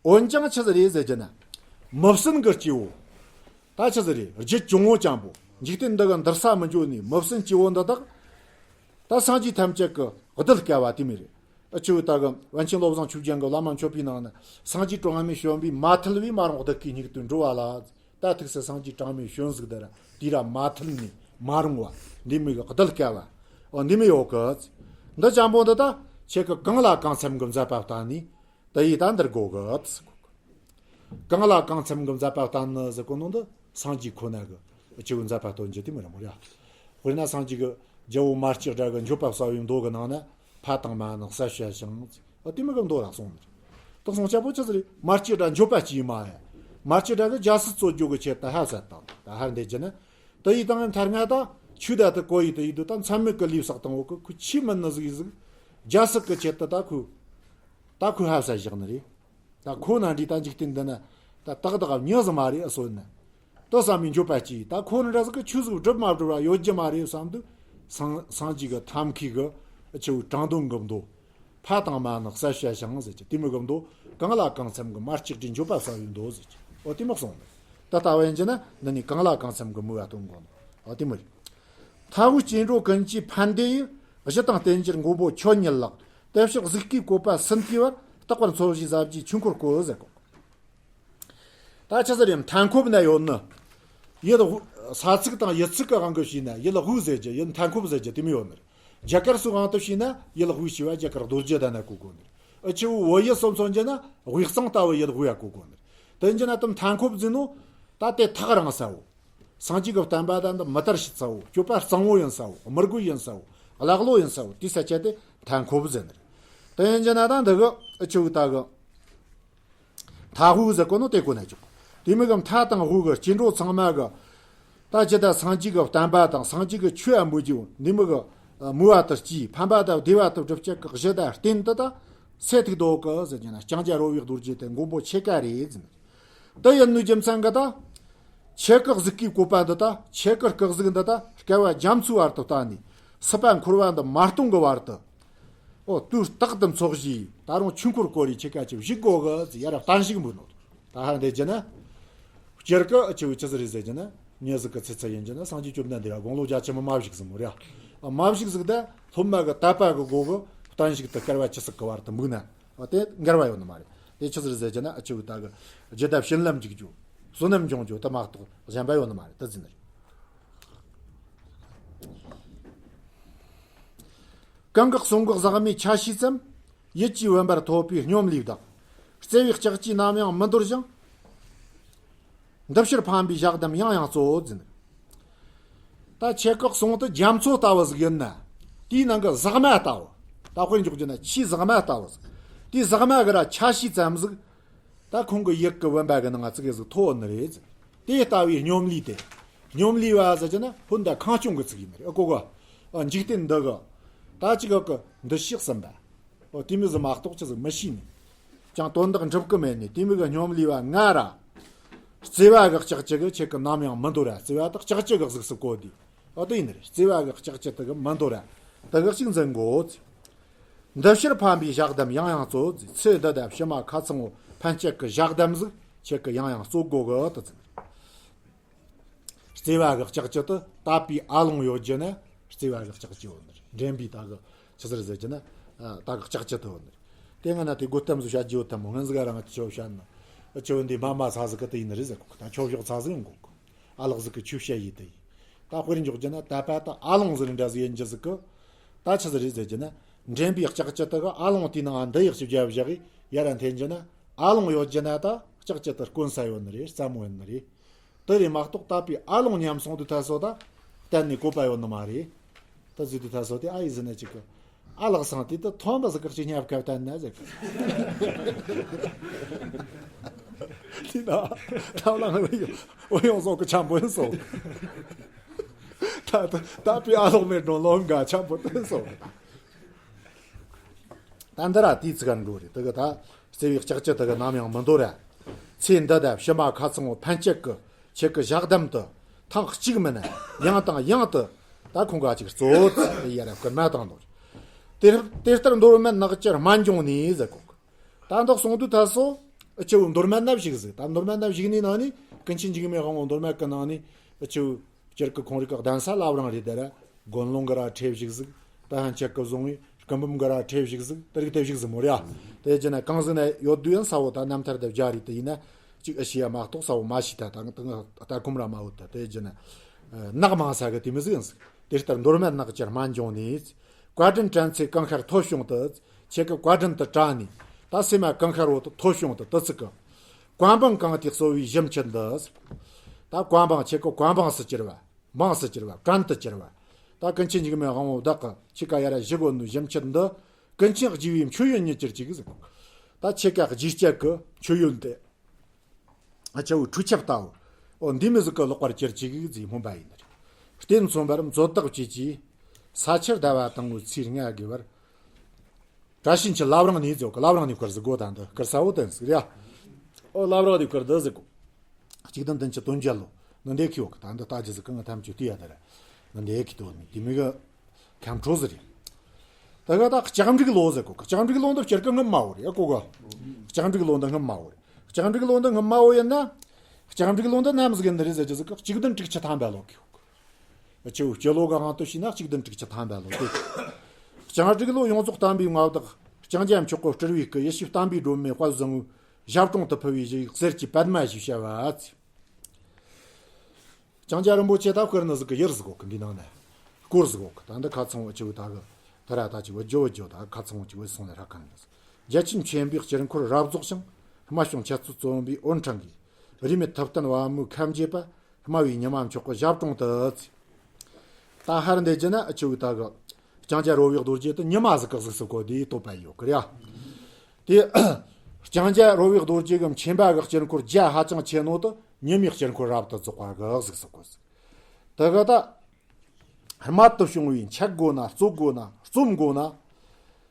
གོ། འོན་ཀྱང་ཆི་ཟིག་རེད་ཟེར་རྒྱུ་ན། མི་བསྲུན་གི་སྐྱེ་བོ། ད་ཆི་ཟིག་རེད། རྒྱུད་གྱོང་བོ་ཅན་པོ། འཇིག་རྟེན་འདི་གི་འདུལ་ས་མི་འཇོག་ནི་མི་བསྲུན་སྐྱེ་བོ་འདི་དག་ད་སངས་རྒྱས་ཐམས་ཅད་ཀྱི་བདུད་དཀའ་བ་དེ་མོ་རེད། ཨ། ཆི་བོ་ད་གི་པཎ་ཆེན་བློ་བཟང་ཆོས་རྒྱན་གྱི་བླ་མ་མཆོད་པའི་ནང་ན། སངས་རྒྱས་གྲངས་མེད་བྱོན་པས་མ་ཐུལ་བས། མ་རུངས་བདུད་ཀྱི་སྙིགས་དུས་འགྲོ་བ་ལ། ད་ཐུགས་སུ་སངས་རྒྱས་གྲངས་མེད་བྱོན་ཟིག་དེ་ར་དེ་ར་མ་ཐུལ་ནས་མ་རུངས་པ་འདི་མོ་གི་བདུད་དཀའ་བ། འོ། འདི་མོ་ཡོད་གི། འདི་ཅན་པོ་འདི་ད་ཁྱེད་ཀྱིས་གང་ལ་གང་འཚམ་གི་མཛད་པ་བསྟན་ནས། དེ་ཡིས་ད་འདིར་དགོས་གི། གང་ལ་གང་འཚམ་གི་མཛད་པ་བསྟན་ནི་ཟེར་གོ་ནོ་འདི་སངས་རྒྱས་ཁོ་ན་གི་སྐྱེ་བོ་མཛད་པ་སྟོན་རྒྱུ་དེ་མོ་ར་མོ་ར། དཔེར་ན་སངས་རྒྱས་ཀྱིས་རྒྱལ་པོ་མ་སྐྱེས་དགྲ་གི་འགྱོད་པ་བསལ་བའི་མདོ་གི་ནང་ན། ཕ་དང་མ་ནི་བསད་བྱ་ཞིང་། ཨ། དེ་མོ་གི་མདོ་ར་གསུངས་ནི་རེད། དེ་གསུངས་ཅན་པོ་ཆི་ཟིག་རེད། མ་སྐྱེས་དགྲ་འགྱོད་པ་སྐྱེས་མ་ཡ། མ་སྐྱེས་དགྲ་གི་རྒྱལ་སྲིད་རྩོད་རྒྱུ་གི་ཆེད་དུ་ཕ་བསད་བཏང་། ད་ཧར་འདི་རྒྱུ་ན། དེ་ཡི་དང་མཐར་ང་ད་ཆོས་ད་དེ་གོ་ཡི་དེ་ཡི་དུ་ད་མཚམས་མེད་གི་ལུས་བསགས་བཏང་བོ་གི། ཁོ་ཆོས་མིན་ནི་ཟིག་ཡི་ཟིག། རྒྱལ་སྲིད་གི་ཆེད་དུ་ད་ཁོ། ད་ཁོ་ཕ་བསད་བཞག་ནི་རེད། ད་ཁོ་ན་འདྲི་ད་འཇིག་རྟེན་འདི་ན་ད་ཏག་ཏག་མྱི་ཟིག་མ་རེད་ཨ་སོ་ན། དེ་བསམ་པའི་འགྱོད་པ་སྐྱེས། ད་ཁོ་ན་འདྲ་ཟིག་གི་ཆོས་ཟིག་སྒྲུབ་མ་སྒྲུབ་ར་ཡོད་རྒྱུ་མ་རེད་བསམ་དུས། སངས་སངས་རྒྱས་ཀྱི་ཐབས་མཁས་ཀྱི་ཆེ་བོའི་དྲང་དོན་གི་མདོ། ཕ་དང་མ་ནི་བསད་བྱ་ཞིང་ཟེར་གྱི་དེ་མོ་གི་མདོ། གང་ལ་གང་འཚམ་གི་མ་སྐྱེས་དགྲའི་འགྱོད་པ་བསལ་བའི་མདོ་ཟེར་གྱི། འོ། དེ་མོ་གསུངས་ནས། ད་ལྟ་བ་ཡིན་རྒྱུ་ན་འདི་ནས་གང་ལ་གང་འཚམ་གི་མོས་པ་སྟོན་དགོས་ནོ། འོ། དེ་མོ་རེད། མཐའ་དབུས་སྐྱེ་འགྲོ་ཀུན་གྱི་ཕན་བདེ་ཡི། གཞི་དང་རྟེན་གྱུར་མགོན་པོ་ཁྱོད་ཉིད་ལགས། དེ་ཕྱོགས་གཟུགས་སྐུའི་བཀོད་པ་ཟིན་དུས་བར། རྟག་པར་འཚོ་བཞིན་ཟབ་རྒྱས་ཆོས་འཁོར་བསྐོར་ཟེར་གོ། ད་ཆི་ཟིག་རེད། མཐའ་འཁོབ་ན་ཡོད་ནི། ཡུལ་ས་ཚིགས་དང་ཡུལ་ཚིགས་ཀྱི་དབང་གིས་བྱས་ན་ཡུལ་དབུས་ཟེར་རྒྱུ། ཡུལ་མཐའ་འཁོབ་ཟེར་རྒྱུ་དེ་མོ་ཡོད་ནི་རེད། རྒྱ་གར་སོགས་དབང་དུ་བྱས་ན་ཡུལ་དབུས་ཞེས་པ་རྒྱ་གར་རྡོ་རྗེ་གདན་ན་གོ་དགོས་ནི་རེད། ཨ་ཆུ་བོད་ཡུལ་སོགས་མཚོན་རྒྱུ་ན་དབུས་གཙང་ལྟ་བུ་ཡུལ་དབུས་ཡ་གོ་དགོས་ནི་རེད། དེ་ཡིན་རྒྱུ་ན་དེ་མཐའ་འཁོབ་ཟེར་ནོ། ད་དེ་ཐག་རིང་ས་བོ། སངས་རྒྱས་ཀྱི་བསྟན་པ་དང་འདི་མི་དར་ཞིག་ས་བོ། སྤྱོད་པ་གཙང་བོ་ཡིན་ས་བོ། མི་རྒོད་ཡིན་ས་བོ། ཀླ་ཀློ་ཡིན་ས་བོ། དེའི་ས་ཆ་དེ་མཐའ་འཁོབ་ཟེར་ནི་རེད། དེ་ཡིན་རྒྱུ་ན་ད་འདི་གི་ཨ་ཆུ་བོ་ད་གི་མཐའ་དབུས་ཟེར་གོ་ནོ་དེ་གོ་ན་ཆོག་དེ་མིན་གི་མཐའ་དང་དབུས་གི་སྐྱེ་འགྲོ་ཚང་མ་གི། ད་ཇི་ལྟར་སངས་རྒྱས་ཀྱི་བསྟན་པ་དང་སངས་རྒྱས་ཀྱི་ཆོས་ཨ་མོ་རྒྱུ་འདི་མོ་གི་མོས་པ་དང་སྐྱེས། ཕན་པ་དང་བདེ་བ་དང་སྒྲུབ་བྱེད་ཀྱི་གཞི་དང་རྟེན་དེ་ད་སེལ་ཐུབ་འདུག་གི་ཟེར་རྒྱུ་ན། ལྕང་སྐྱ་རོལ་བའི་རྡོ་རྗེ་དེ་མགོན་པོ་ཁྱེད་ཀ་རེད་ཟེར། དེ་ཡིན་ནོ་རྒྱུ་མཚན་གི་ད། ཁྱེད་ཀྱི་གཟུགས་སྐུའི་བཀོད་པ་འདི་ད། ཁྱེད་ཀྱི་སྐུ་གཟུགས་འདི་ད་བསྐལ་པ་རྒྱ་མཚོའི་བར་དུ་བལྟས་ནས་སྲིད་པ་འཁོར་བ་འདི་མ་སྟོངས་གི་བར་དུ། ཨོ་དུས་རྟག་ཏུ་འཚོ་བཞིན་ད་རུང་ཆོས་འཁོར་བསྐོར་རེ་ཁྱེད་ཀ་ཅིག་བཞུགས་དགོས་གི་ཟེར་ཡར་བརྟན་བཞུགས་འབུལ་ནོ། ད་ཧ་འདི་རྒྱུ་ན། སྤྱིར་གི་ཨ་ཆུ་བོ་ཆི་ཟིག་རེད་ཟེར་རྒྱུ་ན། མྱི་ཟིག་གི་ཚེ་ཚད་ཡིན་རྒྱུ་ན་སངས་རྒྱས་བཅོམ་ལྡན་འདས་ར་དགུང་ལོ་བརྒྱ་ཆེན་པོ་མ་བཞུགས་ཟིག་མོ་རེད། ཨ་མ་བཞུགས་ཟིག་ད་སློབ་མ་གི་དད་པ་གི་སྒོ་གི་བརྟན་བཞུགས་དེ་བསྐལ་པ་ཇི་སྲིད་གི་བར་དུ་འབུལ་ན། ཨ་དེ་འགལ་བ་ཡོད་ནི་མ་རེད། དེ་ཆི་ཟིག་རེད་ཟེར་རྒྱུ་ན། ཨ་ཆུ་བོ་ད་གི་རྒྱུད་དང་བྱིན་རླབས་འཇུག་རྒྱུ། བསོད་ནམས་འབྱུང་རྒྱུ་དེ་མ་གཏོགས་གཞན་པ་ཡོད་ནི་མ་རེད། དེ་ཟེར་ནི་རེད། གང་གི་གསུང་གི་ཟེགས་མའི་ཆ་ཤས་ཙམ། ཡིད་ཀྱིས་བུམ་པར་ཐོབ་པའི་སྙོམ་ལས་དང་། བརྩེ་བའི་ལྕགས་ཀྱུས་ནམ་ཡང་མི་འདོར་ཞིང་། འདི་ཕྱིར་ཕན་པའི་ཞག་དམ་ཡང་ཡང་སྩོལ་ཟེར། ད་ཁྱེད་ཀྱི་གསུང་དེ་རྒྱ་མཚོ་ལྟ་བུ་ཟིག་ཡིན་ན། དེའི་ནང་གི་ཟེགས་མ་ལྟ་བུ། ད་དཔེར་འཇོག་རྒྱུ་ན་ཆུའི་ཟེགས་མ་ལྟ་བུ་ཟིག་དེའི་ཟེགས་མ་གི་ར་ཆ་ཤས་ཙམ་ཟིག་ད་ཁོང་གི་ཡིད་ཀྱི་བུམ་པ་གི་ནང་ང་ཙི་གེ་ཟིག་ཐོབ་ནི་རེད། དེ་ལྟ་བུའི་སྙོམ་ལས་དེ། སྙོམ་ལས་པ་ཟེར་རྒྱུ་ན་ཕུན་དང་ཁང་སྐྱོང་གི་ཚིག་ཡིན་ནི་རེད། ཨ་གོ་གོ། ཨ་འཇིག་རྟེན་འདི་གི། ད་ཅི་གི་གི་འདུ་ཤེས་ཟིན་པ། ཨོ་དེ་མོ་ཟིག་མ་གཏོགས་ཅི་ཟིག་མི་ཤེས་ནི། ཅང་དོན་དག་འགྲུབ་གི་མེད་ནི་དེ་མོ་གི་སྙོམ་ལས་པ་ང་ར། བརྩེ་བ་གི་ལྕགས་ཀྱུ་གིས་ཁྱེད་ཀྱི་ནམ་ཡང་མི་འདོར་ར། བརྩེ་བ་དེ་ལྕགས་ཀྱུ་གི་གཟུགས་སུ་བཀོད་དེ། ཨོ་དེ་ཡིན་ནི་རེད། བརྩེ་བ་གི་ལྕགས་ཀྱུ་དེ་གིས་མི་འདོར་ར། དེ་གི་ཅིག་འཛིན་དགོས། འདི་ཕྱིར་ཕན་པའི་ཞག་དམ་ཡང་ཡང་སྩོལ། ཚེ་འདི་དང་ཕྱི་མ་ཁ་ཚང་བོ་ཕན་ཆད་ཀྱི་ཞག་དམ་ཟིག་ཁྱེད་ཀྱིས་ཡང་ཡང་སྩོལ་དགོས་གི་དེ་ཟེར། བརྩེ་བ་གི་ལྕགས་ཀྱུ་དེ་དད་པའི་ཨ་ལོང་ཡོད་རྒྱུ་ན་བརྩེ་བ་གི་ལྕགས་ཀྱུ་ཡོད་ནི་རེད། འདྲེན་པའི་ད་གི་ཆི་ཟིག་རེད་ཟེར་རྒྱུ་ན། ཨ་ད་གི་ལྕགས་ཀྱུ་དེ་ཡོད་ནི་རེད། དེ་སྔ་ན་དེ་དགོད་གཏམ་ཟིག་བཤད་རྒྱུ་ཡོད་དམ་མོ། སྔོན་ཟིག་རང་ཆོ་བཤད་ན། ཨ་ཆོ་འདི་མ་མ་ས་ཟིག་གི་དེ་ཡིན་ནི་རེད་ཟེར་གོ། ད་ཆོ་ཤོག་ཚ་ཟིག་ཡོང་གོ་གི། ཨ་ལགས་ཟིག་གི་ཆོས་བཤད་ཡིན་དེ་ཡིན། ད་དཔེར་འཇོག་རྒྱུ་ན་དད་པ་དེ་ཨ་ལོང་ཟིག་རེད་འདྲ་ཟིག་ཡིན་རྒྱུ་ཟིག་གི། ད་ཆི་ཟིག་རེད་ཟེར་རྒྱུ་ན། འདྲེན་པའི་ལྕགས་ཀྱུ་དེ་གིས་ཨ་ལོང་དེའི་ནང་འདི་ཡག་ཞིག་བརྒྱབ་བཞག་གི་ཡར་ར་འཐེན་རྒྱུ་ན། ཨ་ལོང་ཡོད་རྒྱུ་ན་ད་ལྕགས་ཀྱུ་དེ་དཀོན་ས་ཡོད་ནི་རེད། སླ་མོ་ཡིན་ནི་རེད། དེ་རེད་མ་གཏོགས་དད་པའི་ཨ་ལོང་ཉམས་སོང་དུས་ད་གཟོད་ད་གཏན་ནས་བཀོད་པ་ཡོད་ནི་མ་རེད། ད་ཟེར་དུས་ད་གཟོད་དེ་ཨ་ཡེ་ཟེར་ན་ཅིག་གི། ཨ་ལགས་སང་དེ་ད་ཐོན་པ་ཟིག་གི་ཅིག་ཉབ་ཁབ་བསྟན་ན་ཟེར་གི། དེ་ན་ཐབས་ལ་ང་ཡོང་ཡོང་སོང་གི་འཆམ་པོ་ཡིན་སོང་། ད་ད་དད་པའི་ཨ་ལོང་མེད་འགྲོ་ལོང་ག་འཆམ་པོ་བསྟན་སོང་། ད་འདི་ར་དེའི་ཚིག་ག་འགྲོ་རེད། དེ་གི་ད་བརྩེ་བའི་ལྕགས་ཀྱུ་དེ་གིས་ནམ་ཡང་མི་འདོར་ར། ཚེ་འདི་དང་ཕྱི་མ་ཁ་ཚང་བོ་ཕན་ཆད་ཀྱི་ཁྱེད་ཀྱི་ཞག་དམ་དེ་ཐེངས་གཅིག་མིན་ན་ཡང་དང་ཡང་དུ་ད་ཁོང་ག་ཅིག་སྩོལ་ཟེར་ཡར་ར་སྐུལ་མ་བཏང་ནོ། དེ་དེ་ལྟར་མདོ་སྨད་ནགས་ཀྱི་སྨན་ལྗོངས་ནས་ཟེར་གོ། ད་འདི་གསུང་དུས་ད་གཟོད་ཨ་ཆུ་བོ་མདོ་སྨད་ན་བཞུགས་ཟིག་ད་མདོ་སྨད་ན་བཞུགས་ནས་ནང་ནས་ཀུན་མཁྱེན་འཇིགས་མེད་དབང་པོ་མདོ་སྨད་ཀྱི་ནང་ནས་ཨ་ཆུ་བོ་སྤྱིར་གི་ཁོང་རིགས་ཀྱི་གདན་ས་བླ་བྲང་རེད། དེ་ར་དགོན་ལུང་གི་ར་ཁྲིད་བཞུགས་ཟིག་ད་ཧན་ཆད་ཀྱི་བཟུང་བའི་སྐུ་འབུམ་གི་ར་ཁྲིད་བཞུགས་ཟིག་དེ་རིགས་དེ་བཞུགས་ཟིག་མོ་རེད་ཡ། དེ་རྒྱུ་ན་གང་ཟིག་ན་ཡོད་དུས་ཡང་ས་བོ་ད་རྣམ་ཐར་དེ་བརྒྱ་རེད། དེ་ཡིན་ན་ཅིག་ཨ་ཤེས་ཡ་མ་གཏོགས་ས་བོ་མ་ཤེས། ད་ད་ད་ལྟ་ཁོམ་ར་མ་བོ་ད་དེ་རྒྱུ་ན་ནགས་མང་ས་གི་དེ་མོ་ཟིག་ཡིན་ཟིག་དེ་ལྟར་མདོ་སྨད་ནགས་ཀྱི་སྨན་ལྗོངས་ནས། བཀའ་དྲིན་དྲན་ཚེ་གངས་ཤར་མཐོ་གཤོང་དུ། ཁྱེད་ཀྱི་བཀའ་དྲིན་དུ་དྲན་ནས། ད་སེམས་མ་གངས་ཤར་བོ་དུ་མཐོ་གཤོང་དུ་དུ་ཚིག་གི། བཀའ་འབངས་གང་དེ་གསོ་བའི་གཞི་མཆུ་འདི། ད་བཀའ་འབངས་ཁྱེད་ཀྱི་བཀའ་འབངས་སུ་གྱུར་པ། འབངས་སུ་གྱུར་པ། བྲན་དུ་གྱུར་པ། ད་ཀུན་མཁྱེན་འཇིགས་མེད་དབང་པོ་བདག་གི་ཁྱེད་ཀ་ཡར་བཞུགས་ཡོད་ནོ་གཞི་མཆུ་འདི། ཀུན་མཁྱེན་རྒྱལ་བའི་མཆོད་ཡོན་ཉིད་གྱུར་ཅིག་ཟེར། ད་ཁྱེད་ཀ་རྗེས་བསྐྱལ་གི་མཆོད་ཡོན་དེ། ཨ་ཆུ་བོ་ཁྲུས་ཆབ་ལྟ་བུ། འོ་འདི་མོ་ཟིག་གི་ལོག་པར་གྱུར་ཅིག་ཟེར་སྨོན་པ་ཡིན་ནི་རེད། རྟེན་མཚུངས་པར་མཛོད་བདག་བཅས་ཀྱིས། ས་ཕྱི་ཟླ་བ་དང་པོའི་ཚེས་ལྔ་དགུ་བར། བཀྲ་ཤིས་འཁྱིལ་བླ་བྲང་ནས་ཟེར་གོ། བླ་བྲང་ནས་བསྐུར་ཟིག་གོ། ད་འདི་བསྐུར་ས་བོ་དེ་ཟིག་རེད་ཡ། ཨོ་བླ་བྲང་ནས་བསྐུར་འདི་ཟིག་གོ། གཅིག་བདུན་བདུན་ཅུ་དོན་བརྒྱད་ལོ། ནི་འདི་ཁི་ཡོད་གི། ད་འདི་ལྟ་རྒྱུ་ཟིག་གང་ཐམས་ཅད་དུས་ཡ་དེ་ར། ནི་འདི་ཁི་དོ་ནི་དེ་མོ་གི་ཁམས་ཕྲུག་ཟིག་རེད། ད་ག་ད་ལྕགས་འབྲུག་ལོ་ཟེར་གོ། ལྕགས་འབྲུག་ལོ་འདི་སྤྱིར་གི་སྔོན་མ་བོ་རེད་ཡ། གོ་གོ། ལྕགས་འབྲུག་ལོ་འདི་སྔོན་མ་བོ་རེད། ལྕགས་འབྲུག་ལོ་འདི་སྔོན་མ་བོ་ཡིན་ན། ལྕགས་འབྲུག་ལོ་འདི་ནམ་ཟིག་ཡིན་ནི་རེད་ཟེར་རྒྱུ་ཟིག་གི། གཅིག་བདུན་དྲུག་ཅུ་ཐམ་པ་ལོ་གི་ཡོད་གི། ཆུ་བོ་སྤྱི་ལོ་གི་དབང་དུ་བྱས་ན་གཅིག་བདུན་དྲུག་ཅུ་ཐམ་པ་ལོ་དེ། ལྕགས་འབྲུག་ལོ་ཡོངས་རྫོགས་བསྟན་པའི་མངའ་བདག་ ལྕང་སྐྱ་མཆོག་གི་སྤྲུལ་བའི་སྐུ། ཡེ་ཤེས་བསྟན་པའི་སྒྲོན་མེ་དཔལ་བཟང་བོའི་ཞབས་དྲུང་དུ་ཕུལ་བའི་གཞི་ཡིག་གསེར་གྱི་པདྨ་ཞེས་བྱ་བ། ལྕང་སྐྱ་རིན་པོ་ཆེ་ད་བསྐུར་ནི་ཟིག་གི་ཡུལ་ཟིག་གོ་གི། འདི་ནང་ནས་སྐོར་ཟིག་གོ་གི། ད་འདི་ཁ་ཚང་བ་ཆེ་བོ་ད་གི། ད་ར་ད་ཅིག་བུ་ཇོ་བུ་ཇོ་ད་ཁ་ཚང་བ་ཅིག་བུ་སོང་ནས་ར་ཁ་ནས། རྒྱལ་ཆེན་ཆེན་པོའི་དཀྱིལ་འཁོར་རབ་རྫོགས་ཤིང་། རྨད་བྱུང་འཆད་རྩོད་རྩོམ་པའི་འོད་འཕྲེང་གིས། རིས་མེད་ཐུབ་བསྟན་པད་མོའི་ཁ་འབྱེད་པ། སྨྲ་བའི་ཉི་མ་མཆོག་གི་ཞབས་དྲུང་དུ། ད་ཧར་འདི་བརྒྱུད་ན་ཨ་ཆུ་བོའི་ད་གི། ལྕང་སྐྱ་རོལ་བའི་རྡོ་རྗེ་དུ་ཉི་མ་ཟིག་གི་གཟུགས་སུ་བཀོད་དེ་བསྟོད་པ་ཡོད་གི་རེད་ཡ། དེ། ལྕང་སྐྱ་རོལ་བའི་རྡོ་རྗེ་གི་མཆིན་པ་གི་དཀྱིལ་འཁོར་རྒྱ་ཧ་ཅང་ཆེ་ནོ་དུ་ཉི་མའི་དཀྱིལ་འཁོར་རབ་ཏུ་རྫོགས་པ་གི་གཟུགས་སུ་བཀོད་ཟིག། དེ་གི་ད། རྨད་དུ་བྱུང་བའི་འཆད་དགོས་ན་རྩོད་དགོས་ན་རྩོམ་དགོས་ན།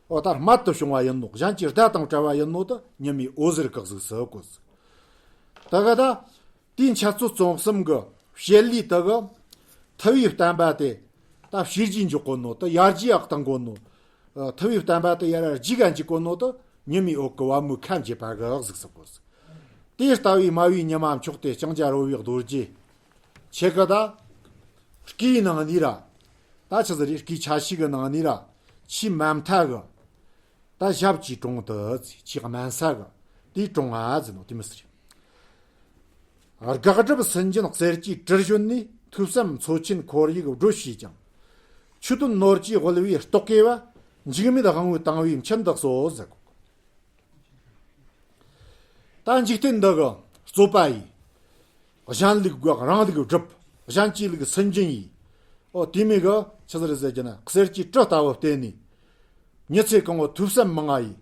འོ་ད་རྨད་དུ་བྱུང་བ་ཡིན་ནོ། གཞན་གྱི་བརྡ་དང་བྲལ་བ་ཡིན་ནོ་དུ་ཉི་མའི་འོད་ཟེར་གི་གཟུགས་སུ་བཀོད་ཟིག། དེ་གི་ད། དེའི་འཆད་རྩོད་རྩོམ་གསུམ་གི་བཤད་ལུས་དེ་གི། ཐུ་བའི་བསྟན་པ་དེ། ད་བཤད་རྒྱུ་འཇོག་གོ་ནོ་དེ་ཡར་རྒྱས་ཡག་བཏང་གོ་ནོ། ཨ། ཐུ་བའི་བསྟན་པ་དེ་ཡར་རྒྱས་ག་འཇུག་གོ་ནོ་དེ་ཉི་མའི་འོད་ཀྱི་པད་མོའི་ཁ་འབྱེད་པ་གི་གཟུགས་སུ་བཀོད་ཟིག། དེ་ལྟ་བུའི་སྨྲ་བའི་ཉི་མ་མཆོག་དེ་ལྕང་སྐྱ་རོལ་བའི་རྡོ་རྗེ། ཁྱེད་ཀྱི་ད། སྐུའི་ནང་ནས་ར། ད་ཆི་ཟིག་རེད། སྐུའི་ཆ་ཤས་གི་ནང་ནས་ར། ཆེས་དམའ་མཐའ་གི། ད་ཞབས་ཀྱི་དྲུང་དུ་ཆེས་དམའ་ས་གི། དེའི་དྲུང་ང་ཟེར་ནོ་དེ་མོ་ཟིག་རེད། དགག་སྒྲུབ་སུན་འབྱིན་གསེར་གྱི་གྲི་བཞོན་ནས། ཐོས་བསམ་མཚོ་ཆེན་ཁོར་ཡུག་སྒྲོལ་བྱེད་ཅིང་། ཆོས་དོན་ནོར་གྱིས་དབུལ་བའི་རྟོག་གེ་བ། འཇིགས་མེད་དབང་པོས་དང་བའི་མཆུ་འདེགས་སོ་ཟེར་གོ། ད་འཇིག་རྟེན་འདི་གི་རྩོད་པ་ཡིས། གཞན་ལུགས་དགག་རང་ལུགས་སྒྲུབ། གཞན་གྱི་ལུགས་སུན་འབྱིན་ཡིས། ཨོ་དེ་མོ་གི་ཆི་ཟིག་རེད་ཟེར་རྒྱུ་ན། གསེར་གྱི་གྲི་ལྟ་བུ་བརྟེན་ནས། མི་ཚེ་གང་བོ་ཐོས་བསམ་མང་ང་ཡིས།